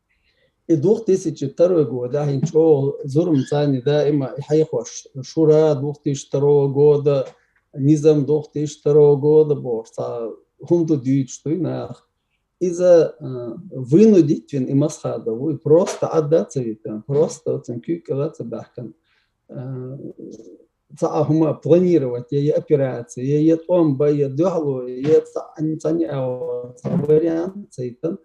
И двух тысячи второй год, ахин чо зурум цани да има и хайхош, шура двух тысячи второго года, низам двух тысячи второго года, бо, са хунду дючту инах. Иза, э, вынудить вин и масхада, вы просто отдаться витан, просто вот им кюк лаца бахкан. Э, ца ахума планировать, я, я операция, я, я томба, я духло, я ца, ани цани ава, ца вариант, цейтан.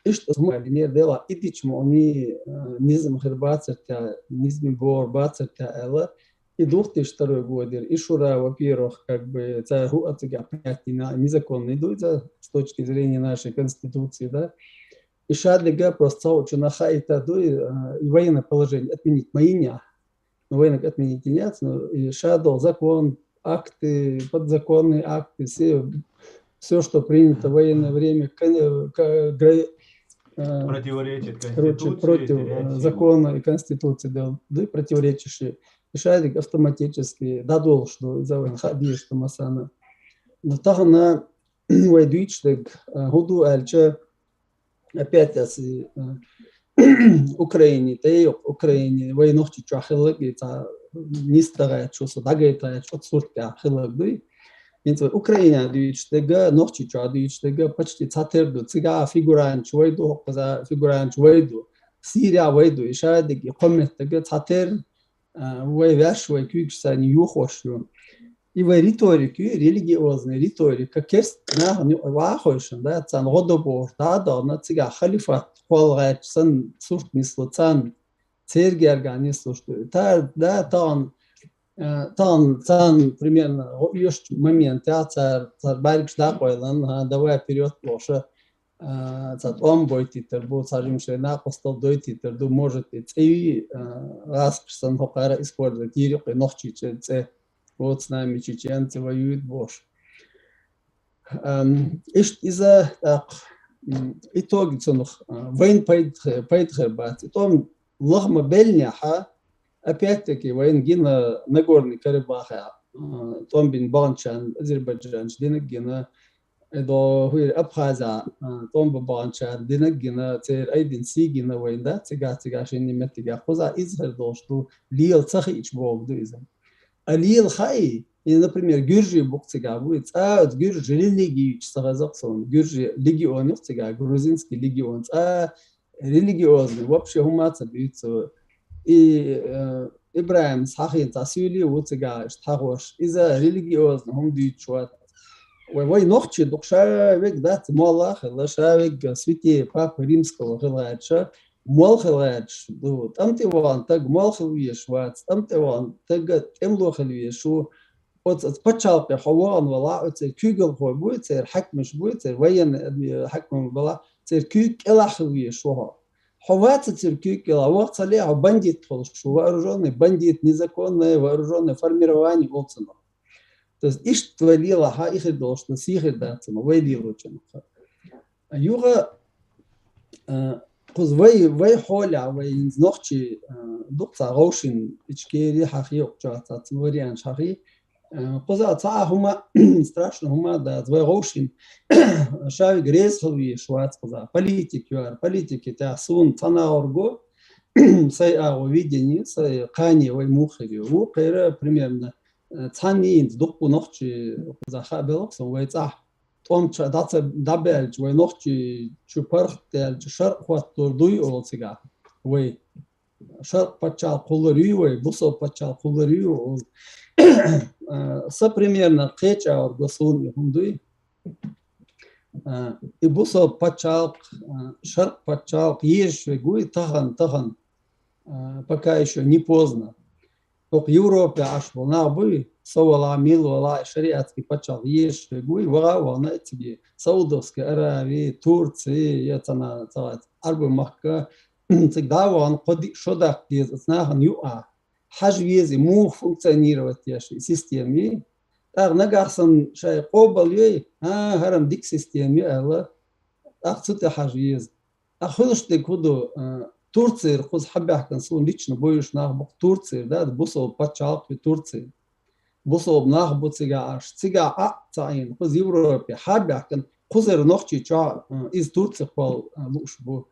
Ишта сумали не дела, идич мони, э, низм хербацерта, низм бор бацерта, эла, и двух тысячи второй год, и шура, во-первых, как бы, ца ху ацага понятно, незаконный, да, с точки зрения нашей Конституции, да. И шадлига просто учена хайта, да, и, э, и военное положение отменить моиня. Ну, военное отменить нет, но и шадол закон, акты, подзаконные акты, все, все, что принято в военное время, кон-, э, ка-, гра-, э, Противоречит короче, Конституции, против, э, терять силу. Закона и Конституции, да, да и противоречащие. И шадик автоматически, да, дол, что за войн хадир, что масана. Но так она, вай дючтег, э, худу альча, опять, если, э, Украине, да и Украине, вай нохчи чуа хилаг, и ца нистагай, чу са дагай, та чу суртка хилаг, да и Инца Украина дючтега, нохчи чуа дючтега, почти цатер ду, цига фигуранч вайду, хоккоза фигуранч вайду, Сирия вайду, и шадик, и комментега цатер, а, вай вяш, вай кюкш сани юхош ю. И вай риторики, религиозный риторика, керст на, ну, вахойшин, да, цан годо бор, да, да, на цига халифат, холгач, сан сурт нисло, цан цергерга нисло, что, та, да, тан, э, тан, цан, примерно, о, ёшт момент, я, цар, цар барикш да, койлан, а, давай вперёд, лоша, а, цат он бойтитер, бу, цар им шей на костол дойтитер, ду, может, и цей, а, раз, сан хокара использовать, ири, кой, нохчи, че, це, вот с нами чеченцы воюют, бош. Ам, ишт иза, так, м, итоги цунух, а, вайн пайд-, пайдхер бац. И том лахма бельня ха, опять-таки, вайн гина Нагорный Карабах, а, том бин банчан, Азербайджан, динак гина, эдо хуир Абхаза, а, том ба банчан, динак гина, цер айдин си гина вайн да, цига, цига, шин неметтига, хуза изхер дошту, лил цахи ич богду иза. А лил хай, и, например, гюржи букцига буй, цаут гюржи религии чсагазак сон, гюржи легион юхцига, грузинский легион, ца религиозный, вообще хумаца бьются. И, э, Ибраим Сахин, ца сюли уцига, штагош, иза религиозный, хум дючват. Вай, вай нохчи дукша век дац, молла хила, ша век святей Папы Римского хила, ша мол хилгӀерча ду, тӀамтӀи ван таг мол хила веш вац, тӀамтӀи ван таг тӀемло хила веш ву. Оц, оц паччалкъе хьо ван вала, оцер куьйгалхой буй, цер хьакимаш буй, цер военный адми-, хьаким бала, цер куьйг кӀелахь хила веш ву хьо. Хьо ваца цер куьйг кӀелахь, вахца ле хьо бандит хулаш ву, вооружённый бандит, незаконное вооружённое формирование олцанах. То есть иштта вай лелахь, ихир долаш, сийхир дац ма вай лелочунах. Юха, а, кхуза вай, вай хьолехь, вай хӀинца нохчий, а, дукха ца гӀовшина, ичкери хьахи, оккхача цхьацца варианташ хьахи. А, кхуза цхьа а хӀума, страшно хӀума дац, вай гӀовшина. Шавиг реза хила везаш вац кхуза. Политик яр, политики тӀехь суна цхьа нагӀар го, сай агӀо видение, сай кхане вай муха хир ю. Вукхера примерно, а, цхьанна йинца дукха нохчий кхуза хаа белла суна вай цӀахь. ТӀом ча-, дӀа ца, дӀабаьлча, вай нохчий чу паргӀатдаьлча, шаркъ хӀоттор дуй ола цигахь. Вай шаркъ паччахьалкх хулар юй вай, бусалба паччахьалкх хулар юй ола. А, са примерно кхечӀагӀар го суна и хӀума дуй. А, и бусалба паччахьалкх, а, шаркъ паччахьалкх езаш вег вуй тахан, тахан, а, пока ещё не поздно. ХӀокху Европе Ӏаш болу нах буй, со вала, мила вала, шариатский паччахьалкх езаш вег вуй, ваха а вахана а цига, Саудовская Аравия, Турция, я цана, цана, Ӏарбой махка, цига дӀа а вахана, кхо-диъ шо даккха деза оцу нахана юкъахь. Хьажа веза, муха функционировать еш и система. ТӀаккха нагахь санна шайн къобал йой, а, хӀара-м дика система ю аьлла, тӀаккха цу тӀе хьажа веза. А хуьлуш дерг хӀун ду, а, Турцера кхуза хьабаьхкина суна лично буьйш нах бу-кх Турцера, да, бусалба паччахьалкх ю Турция. Бусалба нах бу цигахь Ӏаш, цигахь Ӏа а ца Ӏийна, кхуза Европе хьабаьхкина, кхузара нохчий чохь, а, иза Турци кхолла, а, лууш бу.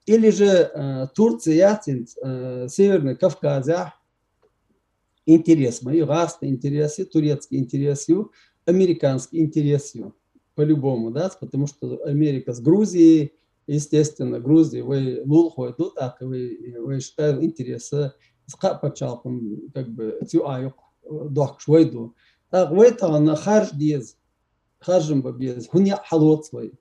Или же, а, Турция яц хӀинца, а, Северный Кавказехь, интерес ма ю, гӀазкхи интерес ю, турецкий интерес ю, американский интерес ю. По-любому, да, потому что Америка с Грузией, естественно, Грузия вай лулахой ду, тӀаккха вай, вай шкъел интереса, кхаа пачхьалкхан, как бы, цу а юкъа дохкуш вай ду. ТӀаккха вай тахана харжа деза, харжам бан беза, хӀун яа хьалоцу вай.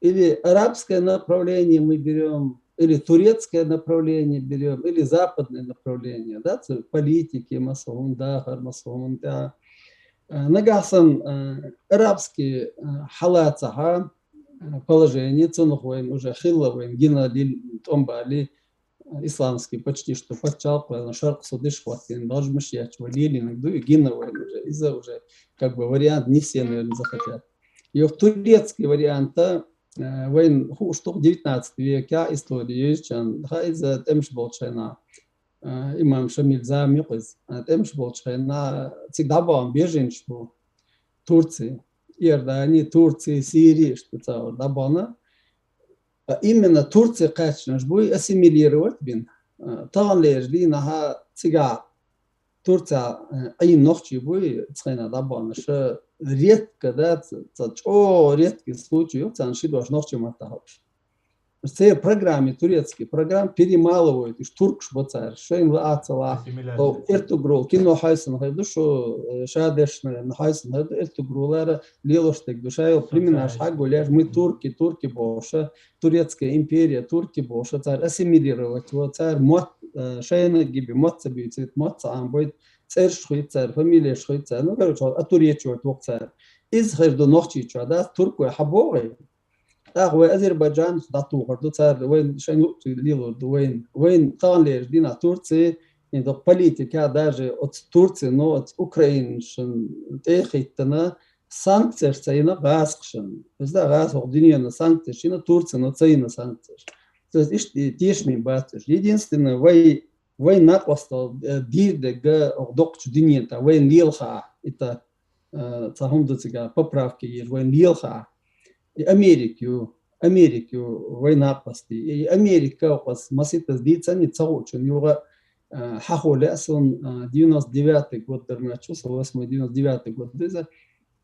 Или арабское направление мы берём, или турецкое направление берём, или западное направление, да, ца политики, масала хӀун, дахар, масала хӀун, да. А, нагахь санна, а, арабский, а, хьалацахьа, а, положение, цунах вайн уже хилла вайн гина лил-, тӀом бали, исламский почти что пачхьалкх ваьлла, шаркъ со деш хӀоттийна, дожмаш яц, вай лелийнарг ду, и гина вайн уже. Иза уже как бы вариант не все, наверное, захотят. Юха турецкий варианта, э, вайн хууш ду-кх девятнадцатый векехь история езачарна, хьа иза тӀемаш болчу хенахь, э, имам Шамил зама ю-кх иза, э, тӀемаш болчу хенахь цига дӀабахана беженцаш бу Турция, Иордания, Турция, Сирия, иштта цхьа дӀабахана. А именно Турция кхаьчнарш буй ассимилировать бина. А, таханлерчу дийнахьа цигахь Турцехь, а, Ӏийна нохчий буй, цхьайна дӀабаханарш, редко, да, ца, ца чӀогӀа редкий случай ю, царна ши дош нохчийн маттахь хууш. Церан программа, турецкий программа перемалывают, уьш туркаш бо цара, шайна лаа а ца лаа. Ассимиляция. Эртугрул, кино хьайсана хир ду, шу, э, ша дешна, хьайсана хир ду, Эртугрулара лелош дерг ду, ша йолу племенаш хьагулъеш, мы турки, турки бохуша, турецкая империя, турки бохуша, цара ассимилировать во, цара мотт, э, шайна гиби, мотт ца буьйцийта, мотт ца Ӏамбойта, цӀераш хуьйцу цара, фамилеш хуьйцу цара, ну, короче, атуречивать воккху цара. Иза хир ду нохчийчохь, да, туркой хьабогӀий? ТӀаккха вай Азербайджанах дӀатухур ду цара, вайн шайн луъ лелор ду вайн. Вайн таханлерчу дийнахь Турция, и доккха политика даже оцу Турцин, но оцу Украинашна тӀе а хӀиттина, санкцеш ца йина гӀазкхашна. Иза да гӀазкхо дуьненан санкцеш йина, Турцино ца йина санкцеш. То есть иштта и тешаме бац уьш. Единственное, вай, вайн накъостал, э, дийр дерг, э, доккхачу дуьненан тӀе, вайна лела хаахь, и та, э, цхьа хӀума ду цигахь, поправки еза, вайна лела хаахь. И Америка ю, Америка ю вай накъостий. И Америка, оцу маситтаза дийцан, и ца хуучун юха, э, хьахо лаьа суна, э, девяносто девятый год дара моьтту, со восьмой, девяносто девятый год ду иза,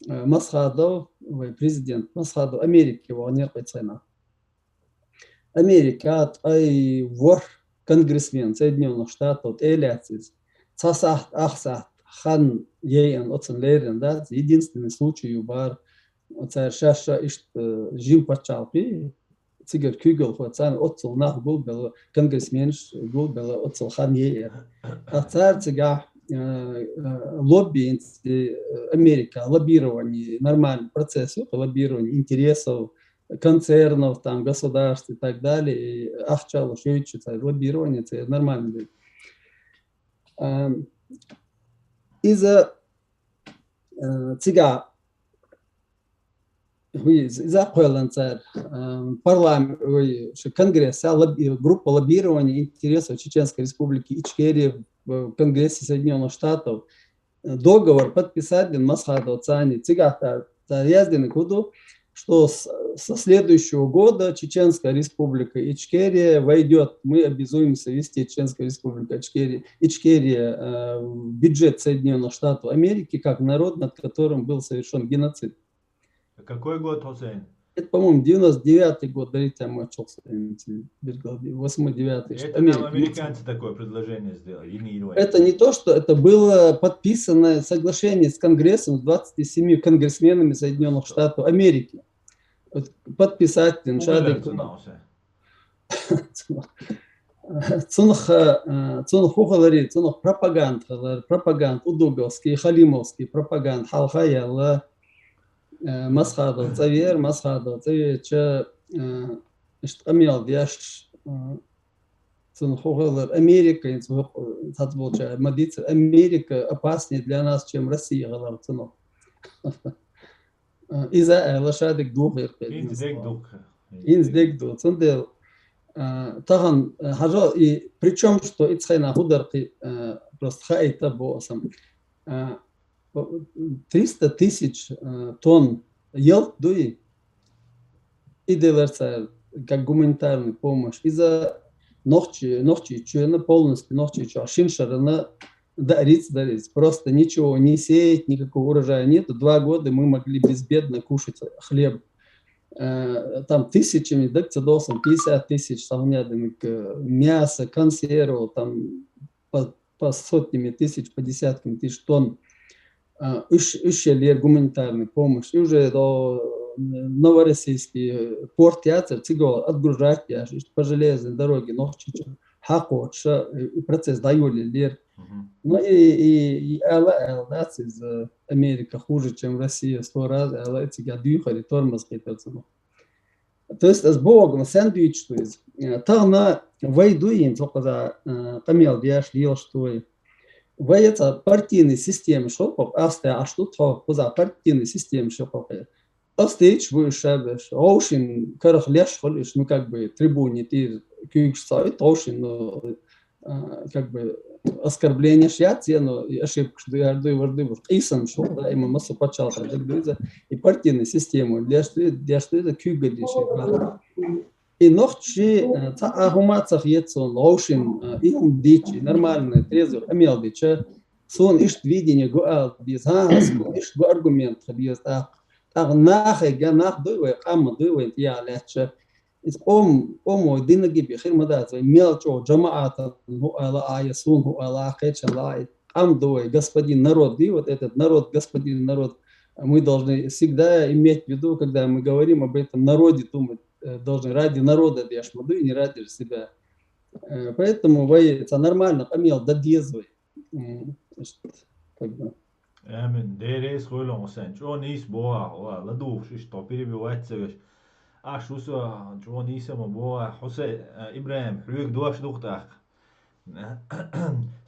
э, Масхадов, вай президент Масхадов Америке ваханера кхин цхьа хенахь. Америка ткъе ворхӀ конгрессмен Соединённых Штатов тӀе а лаьцна иза. Цхьа сахьт, ах сахьт хан яйъина оцунна леррина дац, единственный случай ю бара, цара шаьш ша иштта, э, жима пачхьалкхий, цигара куьйгалхо царна оццул нах гулбелла, конгрессменаш гулбелла, оццул хан яйъира. Ткъа цара цигахь, э, э, лобби, э, Америка, лоббирование, нормальный процесс ю, лоббирование интересов, концернов, там, государств и так далее, и ахча луш йойтуш цара лоббирование, цара нормально ду. Ам, иза, э, цигахь Ой, из-, из-, кхоьллан цар, э, парламент, ой, ш-, конгресс, а, лоб-, э, группа лоббирования интересов Чеченской Республики Ичкерия в, э, Конгрессе Соединённых Штатов. Э, договор подписать дин Масхадов цани. Цигахта, та яздин куду, что с-, со следующего года Чеченская Республика Ичкерия войдёт, мы обязуемся ввести Чеченская Республика Ичкерия, Ичкерия, э, в бюджет Соединённых Штатов Америки как народ, над которым был совершён геноцид. А какой год, Хусейн? Это, по-моему, девяносто девятый год, дарите мой чёлхса, восьмой-девятый, что Это нам Америка. Американцы такое предложение сделали, Ини Ирвайн. Это не то, что это было подписано соглашение с Конгрессом, с двадцатью семью конгрессменами Соединённых Штатов Америки. Вот подписать, Ну, шадик. Хусейн. Цунах, э, цунах хухалари, цунах пропаганда, пропаганда, удуговский, халимовский пропаганда, халха яла, э, Масхадов цавер, Масхадов цавер, ча, э, ишт къамиял деш, э, цунах хухалар Америка, ин цунах, э, цац болча, мадиц, Америка опаснее для нас, чем Россия, гъалар цунах. Э, иза, э, лашадик дух иркъи. Инз дег дух. Инз дег дух. Цундел, э, тахан, э, хажо, и причём, что ицхайна хударкъи, э, просто хаита бо асам. Э, триста тысяч, э, тонн елт дуй. Иделерца как гуманитарная помощь. Иза нохчи, нохчи чуена полностью, нохчи чуа шиншарана дариц, дариц. Просто ничего не сеять, никакого урожая нету. Два года мы могли безбедно кушать хлеб. Э, там тысячами, да, цедосом, пятьдесят тысяч, савнядым, э, мясо, консервы, там по, по сотнями тысяч, по десяткам тысяч тонн. Э, уж, уж лер гуманитарная помощь. И уже до, э, Новороссийский порт яцер, цигол отгружать яш, по железной дороге, нохчича. Хакъо, ша, э, и процесс даюли лер. Мгм. Ну и, и, и ала, ала, да, из, э, Америка хуже, чем Россия, сто раз, ала, эти гадюхари тормоз хитацану. То есть, с Богом, сэндвич, то есть, э, тагна вайду им, то каза, э, камел дяш лил, что и. Вайца партийный система шо, как, асте, а что то, каза партийный система шо, как. Остеч вы шабеш, оушин, карах леш, холиш, ну, как бы, трибуне ты кюкш сай, оушин, ну, а, как бы, оскорбление шьяц, я, ну, и ошибка, что я жду, я жду, вот, исан, что, да, ему массу почал, так, так, да, и партийную систему, для что, для что это кюга, для что, да. И нохчи, э, ца ахумацах ецун, оушин, э, и ум дичи, нормально, трезвый, амел дича, сон ишт видение гуал, без, а, ишт гу аргумент, без, а, а, нахе, га, нах дуй вай, къам дуй вай, я ляча. Из ом, ом вай, дина гиби, хир мадат вай, мел чо, джамаатан, ху ала, ая, сун, ху ала, кеча, лай, къам дуй вай, господин народ, и вот этот народ, господин народ, мы должны всегда иметь в виду, когда мы говорим об этом народе, думать, э, должны ради народа деш, мы дуй, не ради себя. Э, поэтому вай, это нормально, къамел да дез вай. М, значит, как бы. Амин. Дерес хойлон осан. Чо нис боа, оа, ладух, шиш, то перебивать цевеш. А шусо, чо нис ама боа, Хусе, э, Ибраим, хюг дуаш духтах.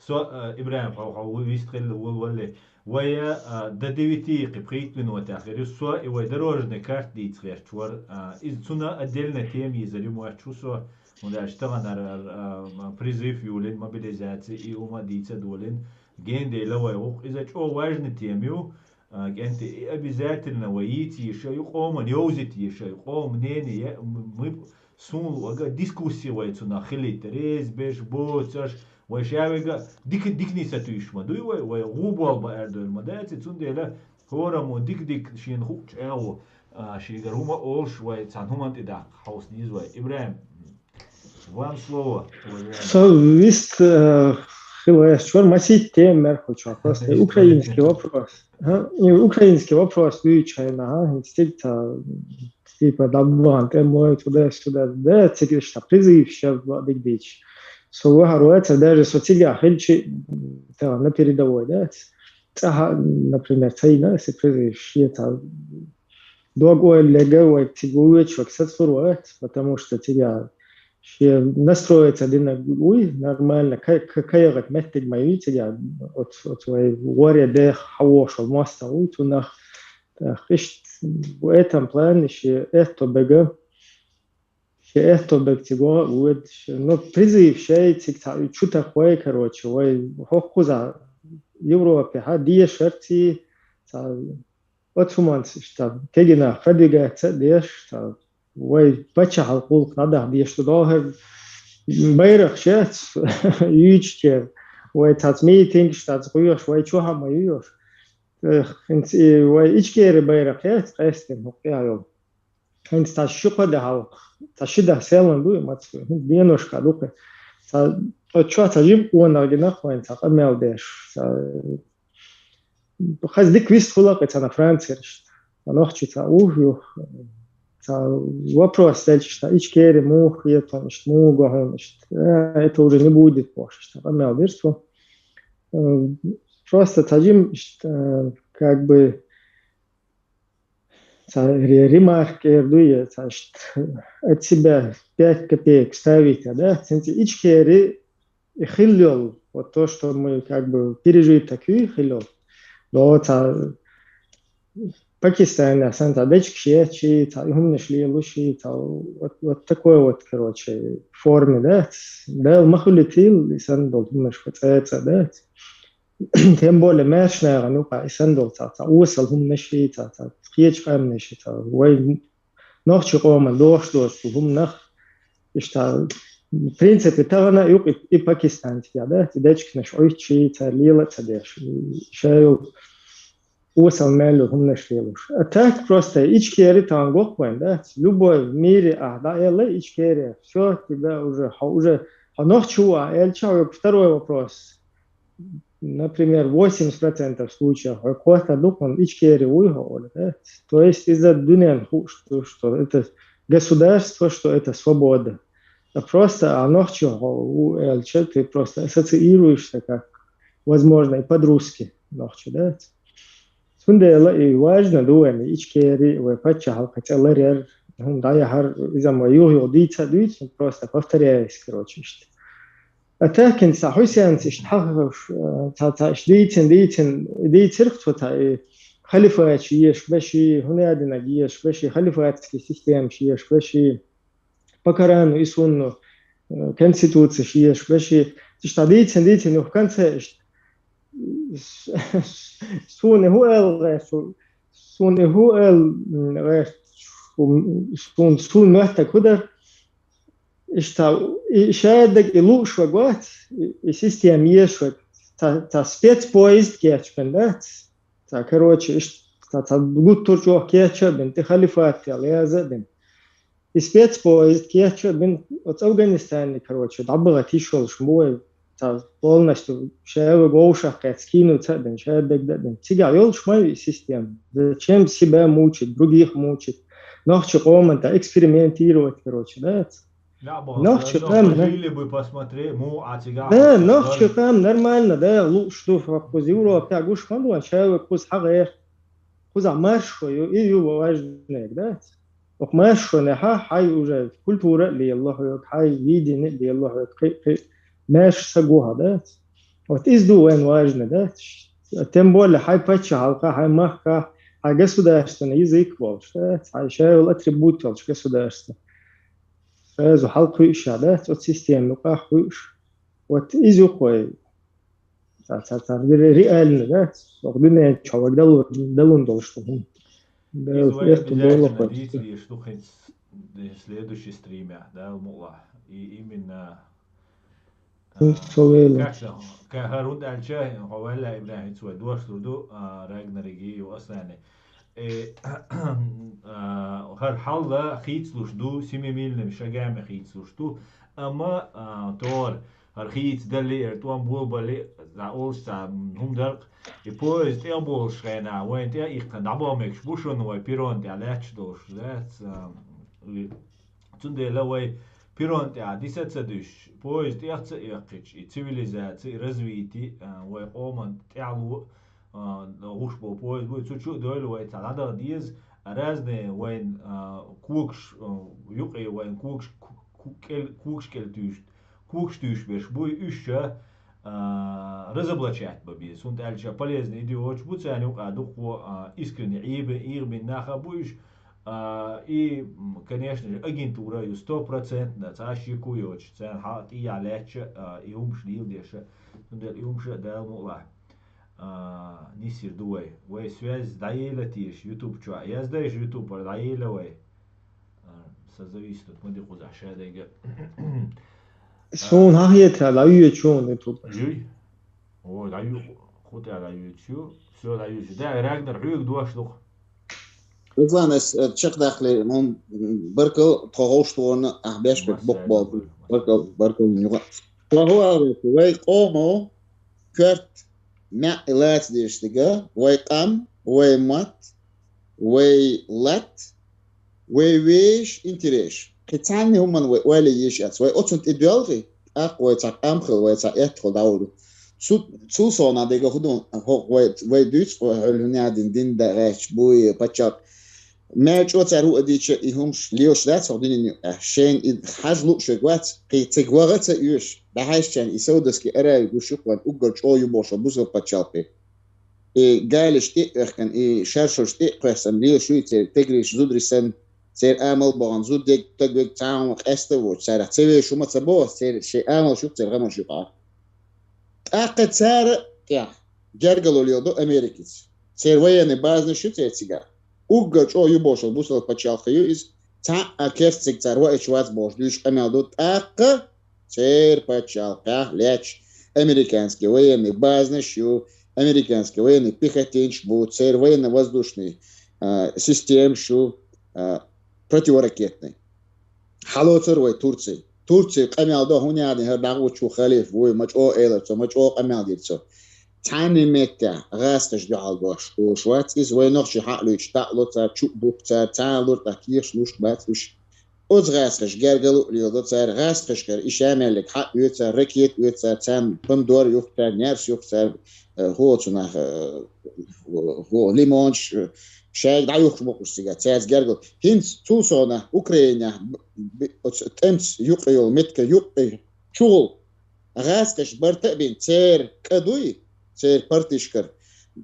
Со, э, Ибраим, хау, хау, вист хелле, вол, волле. Вая, э, до девяти, кипхит минутах. Ирю со, и вай дорожный карт диц хер, чвар, э, из цуна отдельная тема, из рюмуа чусо. Ну, даже таган ар, ар, а, призыв юлин, мобилизация и ума дица долин. Генде лавай ух, иза чо важный тем ю, а, генте и обязательно вайти ещё ю къоман, ёузит ещё ю къом, не, не, я, м-, мы сун, ага, дискуссия вай цуна хилит, рез, беш, бо, цаш, вай шавега, дик, дикни сатуишма, дуй вай, вай губал ба эр дуй ма, да, ци цундела, хора мо дик, дик, шин хуч, эу, а, шигар хума олш вай, цан хуман ти да, хаус низ вай. Ибраим, вам слово, уважаемый. Со вист, э, хилаеш чор масить тем мер хочу, просто украинский вопрос. А? И украинский вопрос, ключайно, а? Стиль то, типа, да, блант, э, мой туда-сюда, да, цигришта, призыв, ща, Владик Дич. Со выхоруется, даже со цига, хильчи, да, на передовой, да? Ага, например, цайна, если призыв, ща, дог ой лега ой тигуе чвак сацурват, потому что тебя ще настроиться дина уй нормально, каягат меттиг май уй тебя от, от твоей горе де хавошо моста уй тунах, ишт в этом плане шен аьтто бега, шен аьтто бега цига вода, ну, призыв шайцига цхьа чу тахой, короче, вай хӀокхуза Европе хьа дешарций, цхьа оцу хӀуманца иштта кегина продвигаться а деш, цхьа вай паччахьалкхе гӀуллакх дӀадахьа деш ду догӀар байракх шец юьйчкер, вай цац митингаш цац гӀоьш, вай чухьа ма юьйош. ХӀинца и вай Ичкери байракх яц къаьстина хӀокху тӀехь йолу. ХӀинца цхьа ши-кхо де хьалха, цхьа ши-даа селан ду и мацах, хӀинца деношка ду кхин. Цхьа, оцу чохь цхьа жима къонах гина вайна цхьа къамел деш. Цхьа хаза дика вистхула кхин цхьана Францера иштта. Цхьа нохчи цхьа ух юх, цхьа вопрос делча иштта, Ичкери муха хетон, иштта муха го хьуна иштта. Э, это уже не будет бохуш иштта къамел дира цо. Э, просто цхьа жима иштта, э, как бы, цхьа ре-, ремарка эр ду я, цхьа иштта, от себя пять копеек ставить, да? ХӀинца Ичкери и хилла йолу, вот то, что мы как бы пережиток ю хилла йолу. Но цхьа Пакистанехь санна цхьа дечкаш ечи, цхьа и хӀуманаш лелуши, цхьа вот, вот такой вот, короче, форме, да? Дала ма хуьлуьйтийла и санна долу хӀуманаш хӀу цӀе-цӀе, да? Тем более маьрша нахана юкъахь и санна долу цхьа, цхьа осал хӀуманаши, цхьа, цхьа кхечу къаьмнаши, цхьа вай нохчи къоман дохуш доцу хӀуманах, иштта, в принципе, тахана а юкъа и, и пакистанцигахь, да, и дечканаш Ӏуьттуши, цара лела а ца деш, ша йолу осал мел йолу хӀуманаш лелуш. А так просто Ичкери тахана гоху вайн, да, любой в мире ахь дӀаэлла Ичкери, всё, ты, да, уже, хьо уже, хьо нохчи ву ахь аьлча, хьоьга второй вопрос. Например, восемьдесят процентов случаев хьоьга хӀоттар ду, хьуна Ичкери вуй хьо олу, да? То есть иза дуьненна хууш ду, что это государство, что это свобода. А просто а нохчи хьо ву аьлча, ты просто ассоциируешься как, возможно, и под-русски нохчи, да? Цундела и важно ду вайн Ичкери, вай паччахьалкхе цӀе ларъяр, хӀума дӀаяхьар, иза ма юха-юха дийца а дуьйцу, просто повторяюсь, короче, иштта. А так хӀинца цхьа Хьусенца иштта хьахош, э, цхьа, цхьа иштта дийцина, дийцина, дийцира цо цхьа и халифаташ еш беши, хӀунадинаг еш беши, халифатский системаш еш беши, по Корану и Сунну, э, конституцеш еш беши. Иштта дийцина, дийцина, юха конце иштта. Суна и хӀу аьлла гӀерташ, суна и хӀу аьлла, м, гӀерташ, м, суна, суна моьттаг хӀу дара? Иштта, и шаьрдаг и лууш ваг вац, и, и система еш ваг, цхьа, цхьа спецпоезд кечбина дац. Цхьа, короче, иштта, цхьа, цхьа гуттар а чӀогӀа кеча а бина, тӀе халифат ял яза а бина. И спецпоезд кеча а бина, оцу Афганистане, короче, дӀабаха тиш йолуш ма вай, цхьа, полностью шаьве говшах кхаьчна, кинуца а бина, шаьрдаг дан а бина. Цигахь йолуш ма ю и система. Зачем себя мучить, других мучить? Нохчи къоман тӀе экспериментировать, короче, да? Нохчи къам, да? Жили бы посмотри, му а цигахь. Да, нохчи къам нормально, да, лууш ду, хӀокхуза Европа гуш ма ду, шаьве кхуза хьагӀер. Кхузахь маршо ю, и ю важнег, да? Оха маршонехьа хьай уже культура а лелало хьоьга, хьай видение а лелало хьоьга, кхи, кхи маьрша са гуха, да? Вот иза ду вайн важный, да? Тем более хьай паччахьалкха, хьай махка, хьай государственный язык волуш, да? Хьай шайол атрибут йолуш государство. Сразу хьалкхуьйша, да? Оцу система юкъахь хуьйш. Вот иза ю кхой. Цхьа, цхьа, цхьа ре-, реально, да? Оха дуьнен чу ваг далун, далун долуш ду хӀума. Да, иза вай это обязательно было дийца дезаш ду хӀинца следующий стримехь, да, мукъалахь. И именно, а, со вела. Кхаьчна, кхаьчна, хӀунда аьлча, хьо ваьлла, Ибрахим, хӀинца вай дош лур ду, а, Рагнариги, ю Аслане. Э, а, хӀара хьал хийцалуш ду, семимильными шагами хийцалуш ду, амма, а, тор, хӀара хийца далли, хӀара тӀом болабалли, за олуш ца хӀума даркъ, и поезд тӀе а болуш хенахь, вайн тӀе а иккхина дӀабахьа мегаш бу шуна вай перрон тӀехь лаьтташ долуш, лаьцна, а, и, цундела вай перрон тӀехь диса а ца дуьсуш, поезд тӀех а ца эккхича, и цивилизаци, и развити, а, вай къоман тӀаьхьало, а, гӀуш болу поезд бу, цу чу а дойла вай цхьа дӀадаха деза, разные вайн, а, когаш, а, юкъе вайн когаш, ку-, ку-, кӀел-, когаш кӀел туьйш-, когаш туьйш берш буй, уьш ша, а, разоблачать бан беза. ХӀунда аьлча полезный идеологи бу царна юкъа дукха, а, искренне Ӏийби-, ӀийгӀабина нах а бу уж. А, и, м, конечно же, агентура ю сто процентов, цхьа шеко йоцуш, царна хьалха тӀехьа лаьтташ, а, и хӀумаш леладеш. Цундела и хӀумаш а Дала мукъалахь, а, нисъяр ду вай. Вай связь дӀаелла теша YouTube чохь. Яздайша YouTube-ара дӀаелла вай. А, со зависит от моди кхузахь шадайга. Суна хьан хетарехь, дӀайоьду шуна YouTube? Юй? Ой, дӀаю, кху тӀе дӀаюьйцу ю. Всё, дӀаюьйцу. Да, Рагнар, хьоьга дош ду-кх. Руслан, ас, э, чекхдаккхале, м, баркал, тхо гӀовш тхуна, ахь беш бек боккха болу. Баркал, баркал, юха. Тхо хӀун ала вай къомо коьрта маьӀ лаца дезаш дерг, вай къам, вай мотт, вай латт, вай вешан интересаш. Кхин цхьанна хӀуманна вай ойла еш яц. Вай оцунна тӀе доьлхий, тӀаккха вай цхьа къам хила, вай цхьа аьтта хила дӀаволу. Цу, цул совнаха дерг хӀун ду, хӀокху вай, вай дуьйцу, вай хьуьлла хӀун яздина, дин дан гӀерташ буй, паччалкх. Мел чӀогӀа цара хӀуъа дийча, и хӀумаш лелаш дац хӀокху дуьненна юкъахь. Шайна и хьажа лууш верг вац, кхин цига ваха а ца оьшуш, дӀахьаьжчарна и Саудовский Аравия гуш ю-кх вайна уггар чӀогӀа ю бохуш болу бусалба паччалкх. И галаш тӀе а оьхкина, и шаршалаш тӀе а кхоьссина, лелаш ю и церан тегриш, зударий санна, церан амал а бахана, зуда дерг, стаг верг цхьа а хӀума къаьста а воцуш, царах ца вешаш хӀума ца боху, церан шайн амалш ю-кх церан гӀамаш юкъахь. ТӀаккха цара тӀехь гергало леладо Америкица. Церан военный базанаш ю церан цигахь. Уггар чӀогӀа ю бохуш болу бусалба паччалкх ю иза. Цхьа а керста цига цара ваийташ вац бохуш дуьйцуш къамел ду. ТӀаккха церан паччалкхехь лаьтташ американский военный базанаш ю, американский военный пехотинцаш бу, церан военно-воздушный, а, системаш ю, а, противоракетный. Хьалоцура вай Турци. Турци къамел до, хӀунда аьлча хӀара дӀагӀучу халифа вуй, ма чӀогӀа элира цо, ма чӀогӀа къамел дира цо. Цхьанна меттехь гӀазкхаша дуьхьал дош долуш вац иза, вай нохчий хьаалуьйтуш, дӀа а ло цара, чу а бухку цара, цхьа а лур тӀаккха кехаш луш бац уьш. Оцу гӀазкхаша гергало а леладо цара, гӀазкхашкара и ша мел ерг хьаоьцу цара, ракета оьцу цара, царна помидор юхку цара, нерс юхку цара, э, хӀо цу нах, э, хӀо лимонаш, э, шайга дӀаюхкуш бу-кх уьш цигахь, цаьрца гергало. ХӀинца цул совнаха Украинехь б-, б-, оцу тӀемца юкъе йолу меттиг юккъе чугӀул гӀазкхаша барта а бина, церан кӀа дуй, церан партишкара,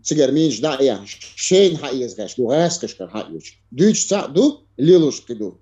цигара минаш дӀа а яхна, шайна хьаэца гӀерташ ду, гӀазкхашкара хьаоьцуш. Дуьйцуш цхьаъ ду, лелош кхин ду.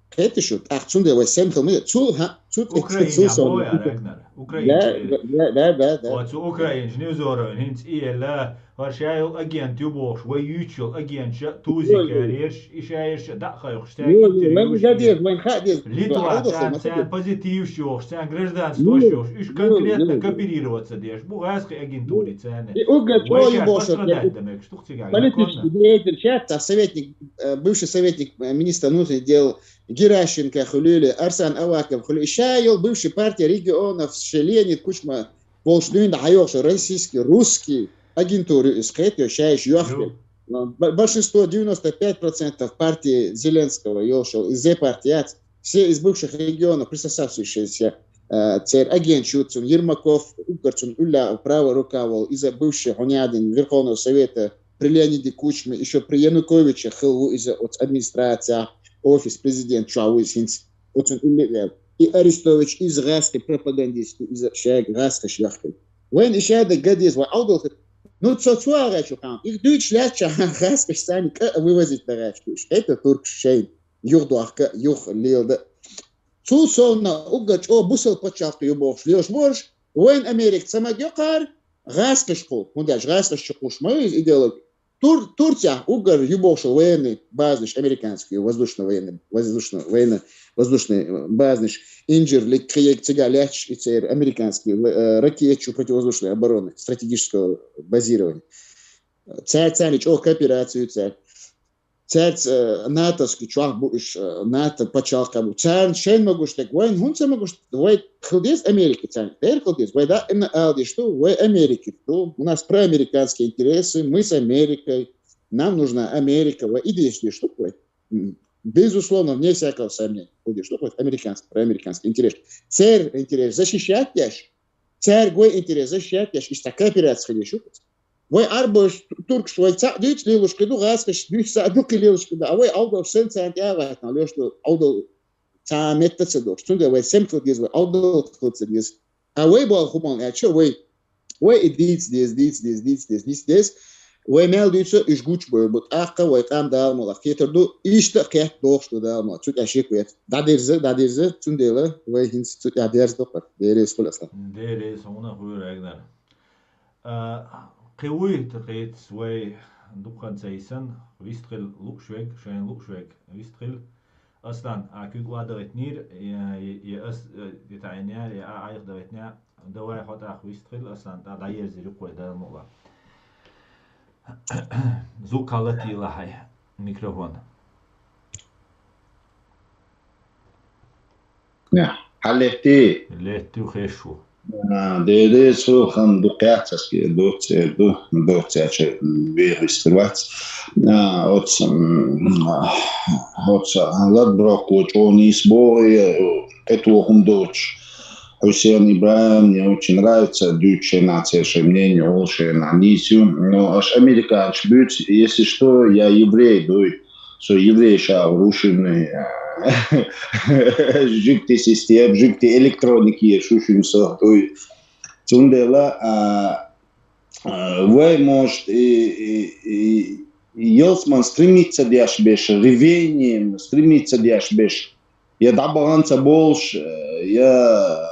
Кхеташ ду, тӀаккха цундела вай сема хила ма деза. Цул хьа-, цу тӀе Украинехь цул совнаха боху Укра-, Рагнар. Украинехь. Да, да, да, да, да. Оцу Украинехь невзоровна хӀинца и элла, хӀара ша йолу агент ю бохуш, вай юьйцуш йолу агентша тузик ярерш, и ша ерш дӀа а кхайкхуш, цаьрга интервьюш еш. Вайн хаа деза, вайн хаа деза. Литва, царна, царна позитивш йохуш, царна гражданствош йохуш, уьш конкретно кооперироваться деш бу гӀазкхи агентури царна. И уггар чӀогӀа ю бохуш, вай ша подстрадать дан мегаш ду-кх цигахь, политический деятель, сейчас советник, э, бывший советник, э, министра внутренних дел Геращенко хуьлийла, Арсен Аваков хуьлийла. Ша йолу бывший партия регионов, ше Леонид Кучма волуш дуьйна дӀа хьайогӀуш российский, русский агентура ю иза, кхетий, ша иша йохкина. Б-, большинство, девяносто пять процентов партии Зеленского йолуш йолу, иза партия яц. Все из бывших регионов, присосавшиеся, э, церан агенташ ю, цуьнан Ермаков, уггар цуьнан уллехь правая рука волу, иза бывший, хӀунда аьлча, Верховного Совета при Леониде Кучме, ещё при Януковиче хилла ву иза оцу администрацехь, офис президента чохь ву иза хӀинца, оцунна улле а ваьлла. И Арестович, иза гӀазкхи пропагандист ву, иза шайга гӀазкхаша йохкина. Вайна и шадерг ган деза, вай Ӏовдал хи-, ну, цо цу агӀечу кхаьна. Их дуьйцуш лаьттача гӀазкхаша царна кӀа а вывозить дан гӀерташ бу уьш. Кхетий, туркаш шайна юхадохка, юха леладан. Цул совнаха уггар чӀогӀа бусалба пачхьалкх ю бохуш лелаш бу уьш, вайна Америка ца магайо кхара, гӀазкхашкахула, хӀунда аьлча гӀазкхашчу кхуш ма ю иза идеологи. Тур-, Турцехь уггар ю бохуш военный базанаш, американский воздушно-военный, воздушно-, военно-воздушный, э, базанаш, Инжир-Лик, кхин ерг цигахь лаьтташ и церан американский, э, ракеташ противовоздушной обороны, стратегического базирования. Цаьрца царна чӀогӀа коопераци ю цаьрца. Цаьрца, э, натовский чохь бу уьш, э, НАТО пачхьалкхехь бу. Царна шайна магош дерг, вайна хӀунда ца магош, вай хила деза Америка царна? Дера хила деза. Вай даимна ала дезаш ду, вай Америкица ду. У нас проамериканские интересы, мы с Америкой, нам нужна Америка. Вай и дезаш дезаш ду вай. М, безусловно, вне всякого сомнения. Хила дезаш ду вай американский, проамериканский интерес. Церан интерес защищать деш, цаьрга вай интерес защищать деш, иштта кооперация хила дезаш ду. Вай Ӏарбош, туркаш, вай цхьаъ дуьйцу лелош кхин ду, гӀазкхаш дуьйцу цхьаъ ду кхин лелош кхин ду. А вай Ӏовдалш санна царна тӀе а гӀаьттина лелаш ду, Ӏовдал цхьа а метта ца дохуш. Цундела вай сема хила деза, вай Ӏовдал хила ца деза. А вай болх хӀуманна аьлча, вай, вай и дийца деза, дийца деза, дийца деза, дийца деза. Вай мел дуьйцу, уьш гучабевр бу. ТӀаккха вай къам Дала мукъалахь кхетар ду, иштта а кхетта дохуш ду Дала мукъалахь. Цу тӀехь шек вет. ДӀадирза, дӀадирза, цундела вай хӀинца цу тӀехь дерза ду-кх. Дера реза хуьлда, Аслан. Дера реза хьуна, хӀуьйра агнар. А, кхин вуй тхаьца вай дукха ца йисина, вистхила лууш верг, шайна лууш верг вистхила. Аслан, а куьг ва дагӀийтинера, я, я, я ас, я таӀийна, я а Ӏайха дагӀийтина, давай хьо тӀаккха вистхила, Аслан, тӀаккха дӀаерзийла юккъе Дала мукъалахь. Зук хьалатийла хьай микрофон. Хьаллеттий? Леттий, хеш ву. А, дерриг цу хан дукха яц аски, доццер ду, доццача вегӀис вац. А, оц, м, оц, ладброк ву чӀогӀа нийса богӀу, тӀетохум доцуш. Хьусен ИбрахӀим, мне очень нравится, дуьйцу шайна церан шайн мнение, олу шайна нийса ю. Но аш американцаш буьйцу, если что, я еврей, дуй. Со еврей ша рушимный, жуьгти система, жуьгти электроники шу шуьм со дуй. Цундела, а, а, вай, может, и, и, и, и ялсман стремиться деш беш, ревением стремиться деш беш, я дӀабахана ца болуш, я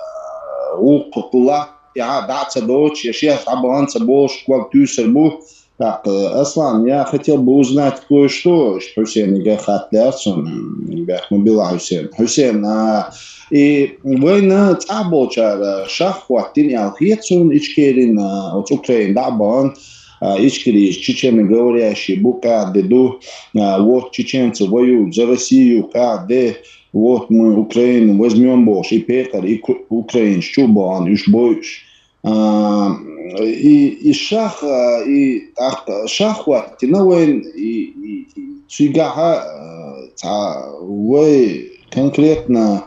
вукху латта тӀехьа дӀа а ца доцуш, я шех дӀабахана ца болуш, ког туьйсур бу. Так, э, Аслан, я хотел бы узнать кое-что, иштта Хьусенига хатта лаьара суна, м, бехк ма билла, Хьусен. Хьусен, а, и вайна цӀахь болчара шах хӀоттийна аьлла хета суна, Ичкерина, оцу Украина дӀа а бахана, а, ичкерийша чеченоговорящие бу, къаьхьа де ду, а, вот чеченцы воюют за Россию, къаьхьа де, вот мы Украину возьмём бохуш, и пекъар, и ку-, украинаш чу а бахана, уьш бойуш. А, и, и шах, а, и тӀаккха шах хӀоттийна вайна, и, и, и цигахьа, а, цхьа вай конкретно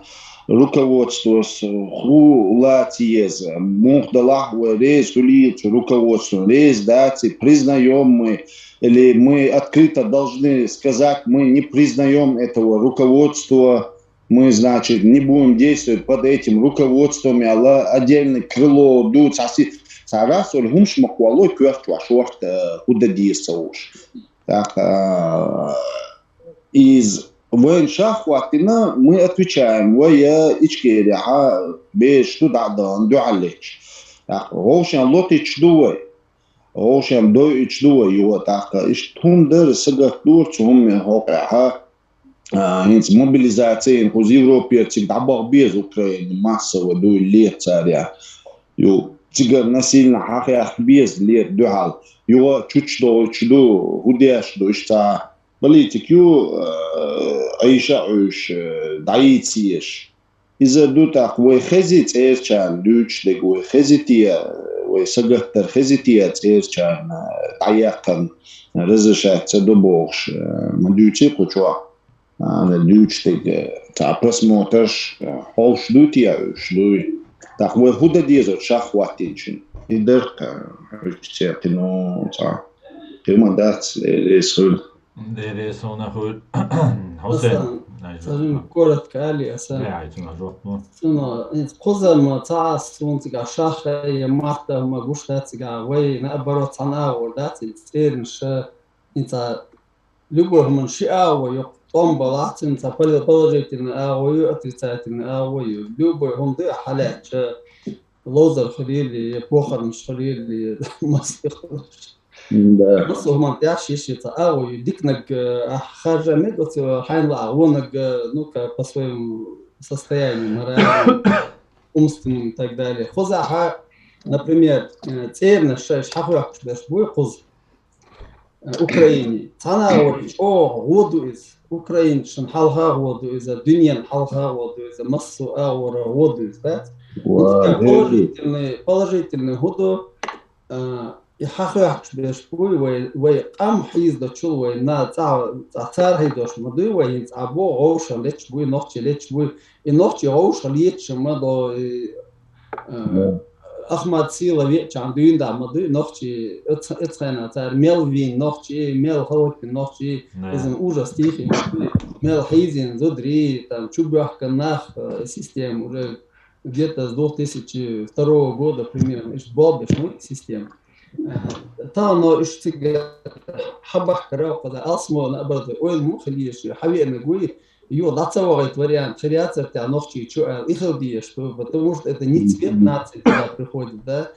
руководствос хӀун лаца еза, муха далахь вай реза хуьлийла цу руководствон, реза дац и, признаём мы, или мы открыто должны сказать, мы не признаём этого руководства, мы, значит, не будем действовать под этим руководством, аьлла, отдельный крыло ду, цхьа си-, цхьа раз олу хӀумаш ма кхоллой коьртачохь шорта, э, хӀун дан деза ца хууш. Так, а, из вайн шах хӀоттийна, мы отвечаем, вай я Ичкерехьа бераш ду дӀа а дахана дуьхьал леташ. Так, вовшен лотуьйтуш ду вай, вовшен дойуьйтуш ду вай юха, тӀаккха иштта хӀума дара, сагатдора цу хӀуманан хьокъехьа. А, хӀинца мобилизаци, кхуза Европера цига дӀабаха беза Украина, массово дуй лета цара. Ю, цигара насильно хьахехка беза лета дуьхьал. Юха чучдохуьйтуш ду, хӀун деш ду, иштта цхьа политик ю, а, Ӏийша а Ӏуьйш, а, дӀайийца езаш. Иза ду тӀаккха вай хези цӀерачарна дуьйцуш дерг, вай хези те, вай сагатдар хези те цӀерачарна дӀаяьккхина, разрешать ца до бохуш, а, ма дуьйций кху чохь. Ана дуьйцуш дерг, цхьа просмотрш, а, хьовш дуй те, уьш дуй. ТӀаккха вай хӀун дан деза оцу шах хӀоттийначун? И дерг, а, уьш церан кхин, ну, цхьа. Кхин ма дац, э, эс хуьлу. Дерриг а суна хуьлу. Хьусен. Аслан, айжа. Цхьа жимма коротко али, Аслан. Бе, айжа, цунах жоп ма. Цунах, инца кхуза ма ца Ӏа суна цигахь шах я матта ма гуш дац цигахь, вай наоборот цхьана агӀор дац, и цӀеран ша, инца любой хӀуман ши агӀо ю, тӀом балахь, цуьнан цхьа пол-, положительный агӀо ю, отрицательный агӀо ю. Любой хӀума ду хьалаьцча, ловзар хуьлийла, я похоронаш хуьлийла, я массо хуьлуш. Да. Массо хӀуманна тӀехь ши-ши цхьа агӀо ю. Диканиг, э, ахь харжа мега оцу хьайна лаахь, вониг, э, ну-ка, по своему состоянию, морально, умственному и так далее. Кхузахьа, например, э, цӀернаш шайша хьахоьхкуш берш буй кхуза. Э, Украине. Цхьана агӀор чӀогӀа гӀо ду иза. Украинашна хьалха гӀо ду иза, дуьненна хьалха гӀо ду иза, массо а агӀора гӀо ду иза, дац? Ва, Итка хӀези. Положительный, положительный хӀу ду, а, и хьахоьхкуш берш буй, вай, вай къам хьийзадочул вай на цӀа, цӀа цара хьийзош ма дуй, вай хӀинца Ӏа бо гӀовша леташ буй, нохчий леташ буй. И нохчий гӀовша леташ ма до, и, а, Да. Ахмат Сила веачахьана дуьйна да ма дуй, нохчий оц-, оцхьана цара мел вийна нохчий, мел халатина нохчий, Да. иза ужас тихий ма дуй, мел хьийзина зударий, там, чубоьхкина нах, э, система уже где-то с две тысячи второго года примерно, иштта болх беш ма бий система. Э, тахан но уж цига хьабахкар, кхуза алсмо наоборот, ойла ма хила езаш, хьавеанарг вуй, юха дӀа ца вахийта вариант хир яцар те нохчий чу аьлла, и хила дезаш ду, потому что это не цвет нации туда приходит, да.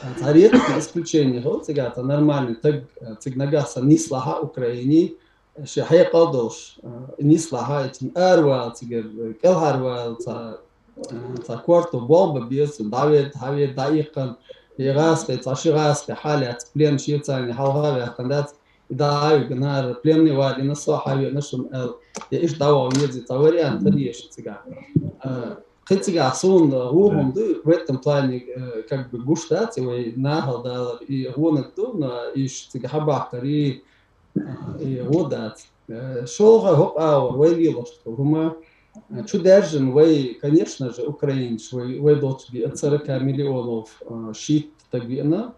А цхьа редкое исключение хилла цига, цхьа нормальный таг, э, цига нагахь санна нислахь Украине, ши хьекъал долуш, э, нислахь, эцна аравала цигара, э, кӀелхьарвала цхьа, э, цхьа корта болх бан беза, дӀавер, хьавер, дӀаиккхина, и гӀазкхи, цхьа ши гӀазкхи хьалаьцна, плен шеца хьалха а ваьккхина дац, и дӀа а вигна, хӀара пленный валийна, со хьавеана шуна аьлла, я иштта дӀаваха веза, цхьа вариант хир езаш цига. Э, кхин цигахь суна гӀо хӀума ду, в этом плане, э, как бы гуш дац, и вай нахала далар, и гӀонаг ду, но иштта цига хьабахкар, и, э, и гӀо дац. Э, шолгӀа хӀокху агӀор вай лелош долу хӀума, э, чу даьржина вай, конечно же, украинцаш, вай, вай долчу биъ сорока миллионов, э, шийтта стаг веана.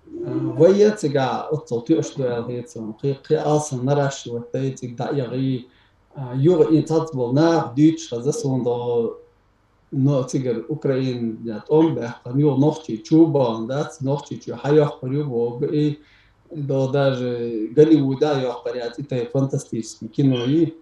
Э, вай я цигахь оццул тоьуш ду аьлла хета суна. Кхин, кхин алсам наращивать дай цига дӀаэгӀий. Э, юха и цхьацца болу нах дуьйцуш хеза суна догӀу, но цигара Украина тӀом баьккхина, юха нохчий чу бахана дац, нохчий чу хьайоккхур ю боху, и до даже Голливуда йоккхур яц и тайпа фантастический кино и.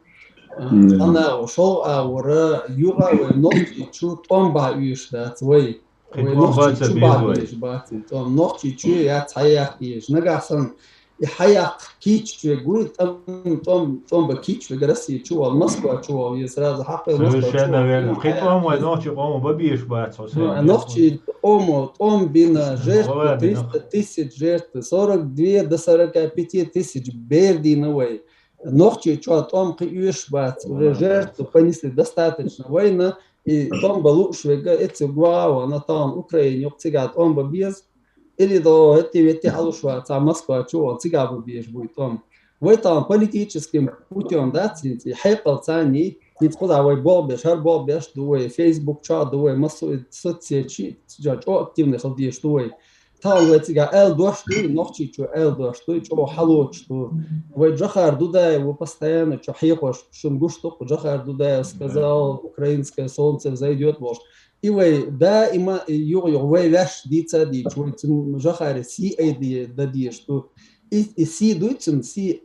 А, цхьана агӀор, шолгӀа агӀора, юха вай нохчий чу тӀом бан оьшуш дац вай. Вай нохчий чу бан оьшуш бац и тӀом. Нохчий чу яц хьаяккха езаш. Нагахь санна и хьаяккха кийча чу вегуй, тӀом, тӀом, тӀом бан кийча вега Россия чу вала, Москва чу вала, я сразу хьакхе Москва чу вала. Совершенно верно. Кхин тӀом вай нохчий къомо бан безаш бац, хьо сайн. Нохчий къомо тӀом бина, жертвы триста тысяч, жертвы сорок две до сорока пяти тысяч бер дина вай. Нохчий чохь тӀом кхин оьшуш бац, уже жертву понесли достаточно вайна, и тӀом бан лууш вега, эциг ваха а вахана, тахана Украина юкъа цигахь тӀом бан беза, или до хӀетте-ветте хьалуш вац, цхьа Москва чу вала, цигахь бан безаш буй тӀом. Вай тахана политическим путём дац хӀинца, и хьекъал царний, хӀинца кхузахь вай болх беш, хӀара болх беш ду вай, Facebook чохь ду вай, массо а соцсеть чохь активный хила дезаш ду вай. Тахана вай цигахь аьлла дош дуй, нохчий чу аьлла дош дуй, чӀогӀа хьалоцуш ду. Вай Джохар Дудаев ву постоянно чу хьехош, шуна гуш ду-кх, Джохар Дудаев сказал, украинское солнце взойдёт волуш. И вай даима, и юха-юха вай ваьш дийца а дийцаш, вай цуьнан Джохаре сий айде дан дезаш ду. И, и сий дуй цуьнан, сий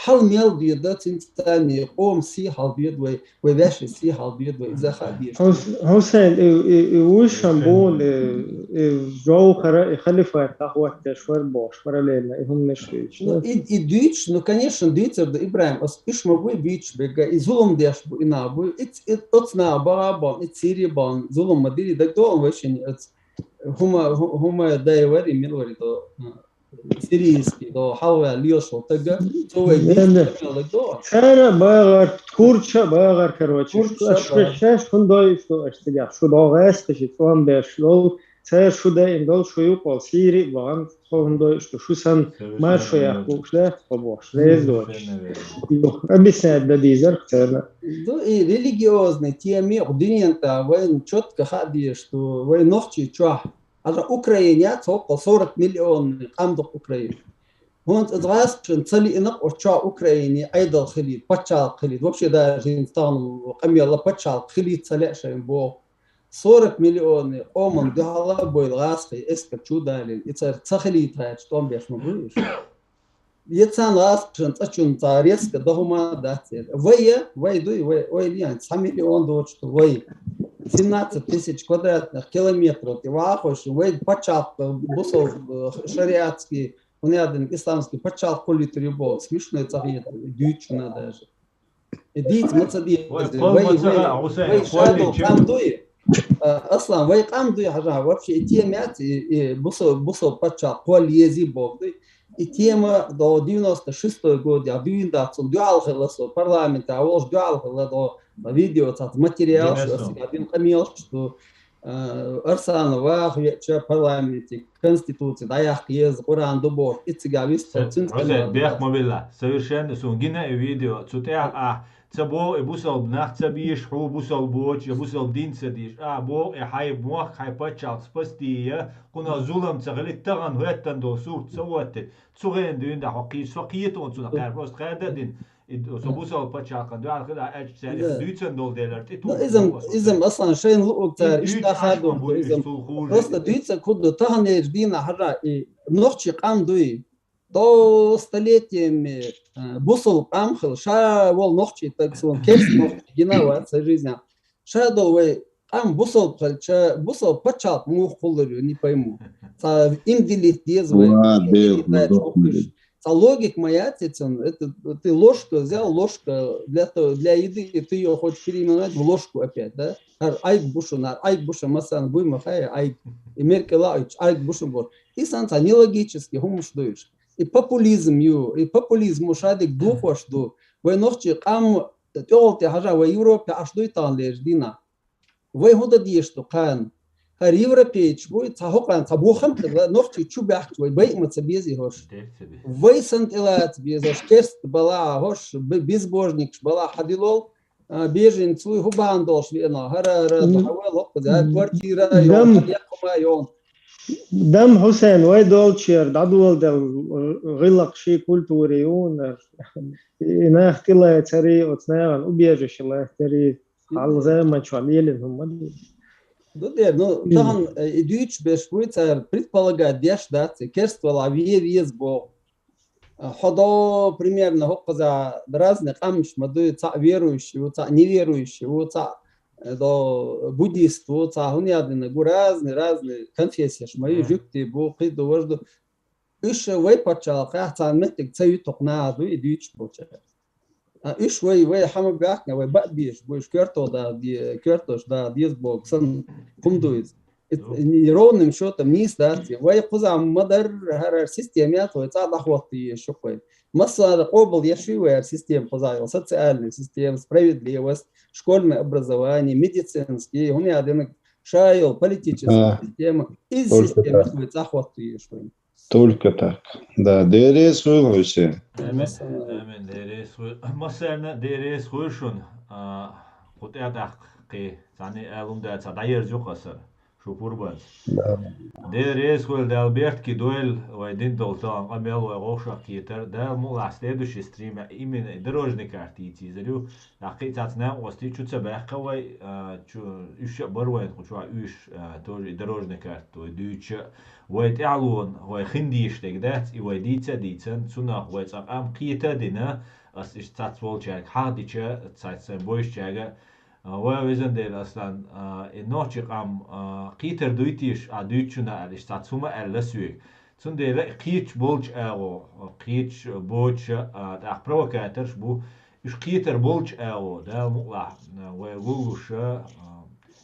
хьал мел доьду, цуьнца царний къоман сий хьал доьду вай, вай ваьшший сий хьал доьду вай, иза хаа дезаш. Хьус-, Хьусайн, и, и, и вуьйш-м бу, и, и Джохара, и халифат дӀахӀоттош вара бохуш, параллельно, и хӀуманаш дуьйцуш. Ну, и, и дуьйцуш, ну, конечно, дуьйцур ду, ИбрахӀим, ас уьш ма буй буьйцуш берг, и зулам деш бу, и нах буй, и, и оцу наха баха а бан, и Сири бан, зулам ма дийр, дагадогӀу вайшинна оцу хӀума-, хӀу-, хӀума дай вари, мила вари до, сирийский, до хьалха лелаш волу таг, цо вай дийцча, мел даг до. Цара багӀар, курча а багӀар, короче, курча а багӀар. Шу шаьш хӀунда дойуш ду аша цигахь? Шу догӀу гӀаьскхи ши тӀом беш долу, цара шу дайина долу, шу юкъа Сири а бахана, тхо хӀунда дойуш ду, шу санна маршо яккха лууш дац тхо бохуш, реза доцуш. Объяснять дан дийзар царна. Ду и религиозный теми, дуьнен тӀа вайна чётко хаа дезаш ду, вай нохчий чохь. Хьажа, Украина яц хӀокхо сорок миллионный къам ду-кх Украина. ХӀунца иза гӀазкхашна ца лиъна-кх оцу чохь Украине Ӏедал хилийта, пачхьалкх хилийта. Вообще даже хӀинца тахана къамелла пачхьалкх хилийта ца лаьа шайна боху. Сорок миллионный къоман дуьхьал а бойла гӀазкхий эскар чу далийна. И цара ца хилийта гӀерташ тӀом беш ма буй уьш. Я царна гӀазкхашна цӀа чунна цхьа резко дан хӀума дац иза. Вай я, вай дуй, вай, вай лиан, цхьа миллион доцуш ду вай. Семнадцать тысяч квадратных километров тӀе вахош, вай пачхьалкх бусал, э, шариатский, хӀунда аьлла исламский пачхьалкх кхуллуьйтур ю боху, смешной цӀа хета, дуьйцучунна даже. И дийца ма ца дийца. Вай, вай, вай, вай шадолу къам дуй. А, Аслан, вай къам дуй, хьажахьа, вообще и тема яц, и, и бусал, бусал пачхьалкх кхолла езий боху дуй. И тема до девяносто шестой год, я дуьйна дац, цунна дуьхьал хилла со, парламентехь волуш дуьхьал хилла до, видео цац материал, аса дина къамелаш ду. Э, Арсанов ваха веача парламенте конституци дӀаяккха еза, Къуръан ду бохуш, и цига вист цо цуьнца Хьусайн, къамел бехк ма билла. Совершенно суна гина и видео. Цу тӀехь ахь ца боху и бусалба нах ца бийша, хьо бусалба воцуш, я бусалба дин ца дийша. Ахь боху и хьайн мохк, хьайн пачхьалкх спасти я, кхунах зулам ца хилийта, тахана хӀоьттина долу сурт ца хӀоттийта. Цу хенахь дуьйна дӀа хьо кхийча, со кхета хьуна цунах кхаьра, просто кхаьрда а дина. И д-, со бусалба паччахьалкхен дуьхьал хила аьлча, цаьрга дуьйцан долу делар тӀе. Ну, изам, изам, Аслан, шайна луъург цара иштта хадо, изам. Просто дуьйцан куду таханерчу дийнахь хьажа и нохчи къам дуй. До столетиями, э, бусалба къам хила, ша волу нохчи таг суна, керста нохчи гина вац сан жизнь. Ша долу вай къам бусалба хилча, бусалба пачхьалкх муха кхуллур ю, не пойму. Ца им делить деза вай. Ладно, им делить ладно, дайча ладно. Укхуш. Ца логика ма яц и цун. Это, ты ложку взял, ложка для того, для еды, и ты её хочешь переименовать в ложку опять, да? ХӀара Ӏайг бу шуна, хӀара Ӏайг бу шуна, масана буй ма хай, Ӏайг. И меркӀала Ӏуьттуш, Ӏайг бу шуна боху. И санна ца нелогически хӀумаш ду уьш. И популизм ю, и популизм шу дика духош ду. Вай нохчи къам тӀехула тӀе хьажа, вай Европе Ӏаш дуй тахана лежа дийнахь. Вай хӀун дан дезаш ду кхана? ХӀара европейцаш буй, цхьа хӀокхана, цхьа бохам хилла, нохчий чу баьхкича вай байа ма ца безий хӀорш. Вай санна тӀелаца безаш, керста бала хӀорш, б-, безбожникаш бала хьадилол, а, беженец вуй, хӀун бахьана долуш веана, хӀара, хӀара, хӀара, хӀара, квартира йогӀу, дам, хӀара яккха ма йогӀу. Дам Хьусайн, вай долчуьра дӀадоладелла гӀиллакх ши культура юна, и нах тӀелацари, оцу нахана убежище лаьттари, хьалха заманчохь лелина хӀума ду. Ду дера, ну, тахана, э, и дуьйцуш берш буй, цара предполагать деш дац, и керста вала ве веза боху. А, хьо до, примерно, хӀокхуза разный къамаш ма дуй, цхьаъ верующий ву, цхьаъ неверующий ву, цхьаъ, э, до, буддист ву, цхьаъ хӀун яздина гу, разный, разный конфессияш ма ю, жуьгти бу, кхин ду, важа ду. Уьш вай пачхьалкхехь царна меттиг ца ю тхуна а ду, и дуьйцуш болчара. А уьш вай, вай хьама баьхкина, вай баа безаш бу, уьш коьрто да де-, коьртош да деза боху санна хӀума ду иза. И, и ровным счётом нийса дац. Вай кхузахь ма-дарра хӀара система яц, вай цӀа дӀахӀотта езаш ю вай. Массара къобал еш ю вай хӀара система кхузахь йолу, социальная система, справедливость, школьное образование, медицинский, хӀун яздинарг ша йолу политическая система. Иза система вай цӀа хӀотта езаш вай. Только так. Да, Дела реза хуьлда, Хьусайн. Амин. Амин. Дела реза хуьлда. Массарна Дела реза хуьлда шуна. А, кху тӀе а даккха кхин цхьанна а алун дац, цхьа дӀаерза ю-кх аса шу пурбанца. Да. Дела реза хуьлда, Дала беркате дойла вай дина долу тахана къамел, вай вовшах кхетар. Дала мукъалахь следующий стримехь именно и дорожный карта йийца йизар ю. ТӀаккха кхин цхьацца накъостий чу ца баьккха вай, а, чу, уьш а бара вайна кху чохь уьш, а, тоже и дорожный карта вай дуьйцуш а, вай тӀаьхьалонан, вай хин дийша дерг дац, и вай дийца а дийцина, цунах вай цкъа къам кхета а дина, ас иштта цхьацца волчаьрга хьахдича, цхьацца сайн бовзучаьрга, а, вай везан Дела, Аслан, а, и нохчи къам, а, кхетар дуй теша, ахь дуьйцучунна аьлла, иштта цхьацца хӀума аьлла соьга. Цундела и кхеташ болчу агӀо, кхеташ боцуш а, тӀаккха провокаторш бу, уьш кхетар болчу агӀо, Дала мукъалахь, вай гуллуш а,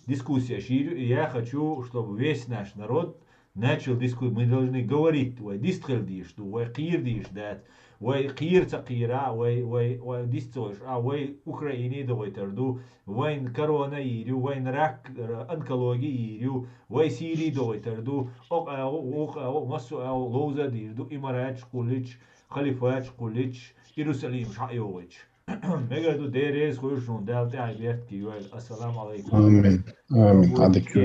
дискуссия шийр ю, и я хочу, чтобы весь наш народ начал дискуссию, мы должны говорить, вай дистхила дийш ду, вай кхийра дийш дац, вай кхийра ца кхийра, вай, вай, вай дистхуьлуш а, вай Украине догӀуьйтур ду, вайн корона йийр ю, вайн рак, р-, онкология йийр ю, вай Сири догӀуьйтур ду, окъ агӀо, вукх агӀо, массо а агӀо ловза а дийр ду, имараташ кхуллича, халифаташ кхуллича, Иерусалимаш хьа а йогӀуьйтуш. Мегар ду, Дела реза хуьлда шуна, Дала тӀаьхье беркате йойла. Ассаламу Ӏалайкум. Амин. Амин. Хьадика.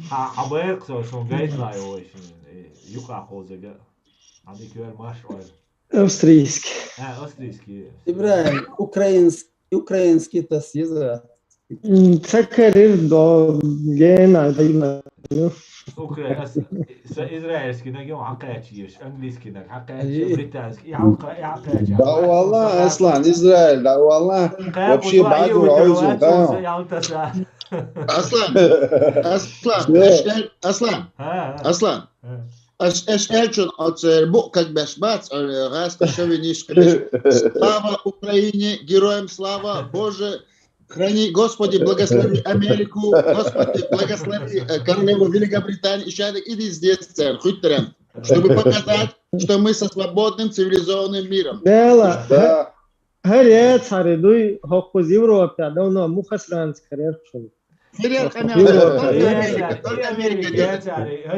Хьа, хьан байракх со, шуна гайта лайо вай шин, э, юкъахь кхозага. Хьадика йойла, марша Ӏойла. Австрийский. А, австрийский. Ибрахим, украинс-, украинский тас еза. М, ца карира до гена, да, именно. Укра-, ас-, са израильский наг йо хьакхаьча еш, английский наг хьакхаьча, британский, и хьалха-, и хьакхаьча. Да, валла, Аслан, Израиль, да, валла. Вообще, баьгур, аузу, да. Аслан, Аслан, Аслан, Аслан. Аш, аш элчун оцу букъ как беш бац, э, гӀаста шовиниш кхибеш. Слава Украине, героям слава, Боже, храни, Господи, благослови Америку, Господи, благослови, э, королеву Великобритании, и шадик иди здесь, цер, хуйтарем, чтобы показать, что мы со свободным, цивилизованным миром. Дела, да. ХӀара яцахьара дуй, хӀокхуза Европа, давно мухасранца карерчун. ХӀара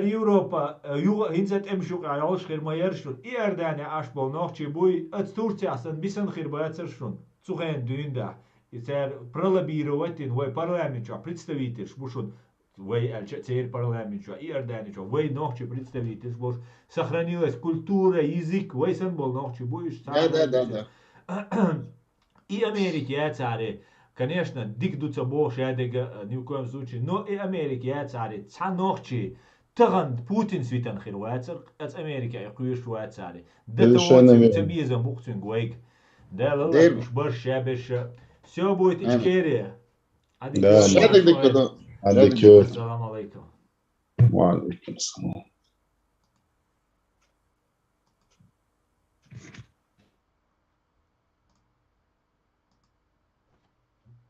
Европа, э, юха хӀинца тӀемаш юкъахь йолуш хир ма яра шуна. Иордане Ӏаш болу нохчий буй, оцу Турцехь санна бисан хир бацара шуна. Цу хенахь дуьйна дахь. И цара пролоббировать дина, вай парламент чохь представительш бу шуна. Вай аьлча а церан парламент чохь, Иордане чохь, вай нохчий представительш болуш. Сохранилась культура, язык, вай санна болу нохчий буй уьш. Да, да, да, да. И Америка яцаре, конечно, дика ду ца боху шадерг а, ни в коем случае, но и Америка яцаре, цхьа нохчи тахан Путин свитан хир вацар, ас Америка а кхуьйш вацаре. Да то ца безам бухцин гойг. Да, ла, уж барш шаберш. Все будет ичкере. Адик, салам алейкум. Ва алейкум салам.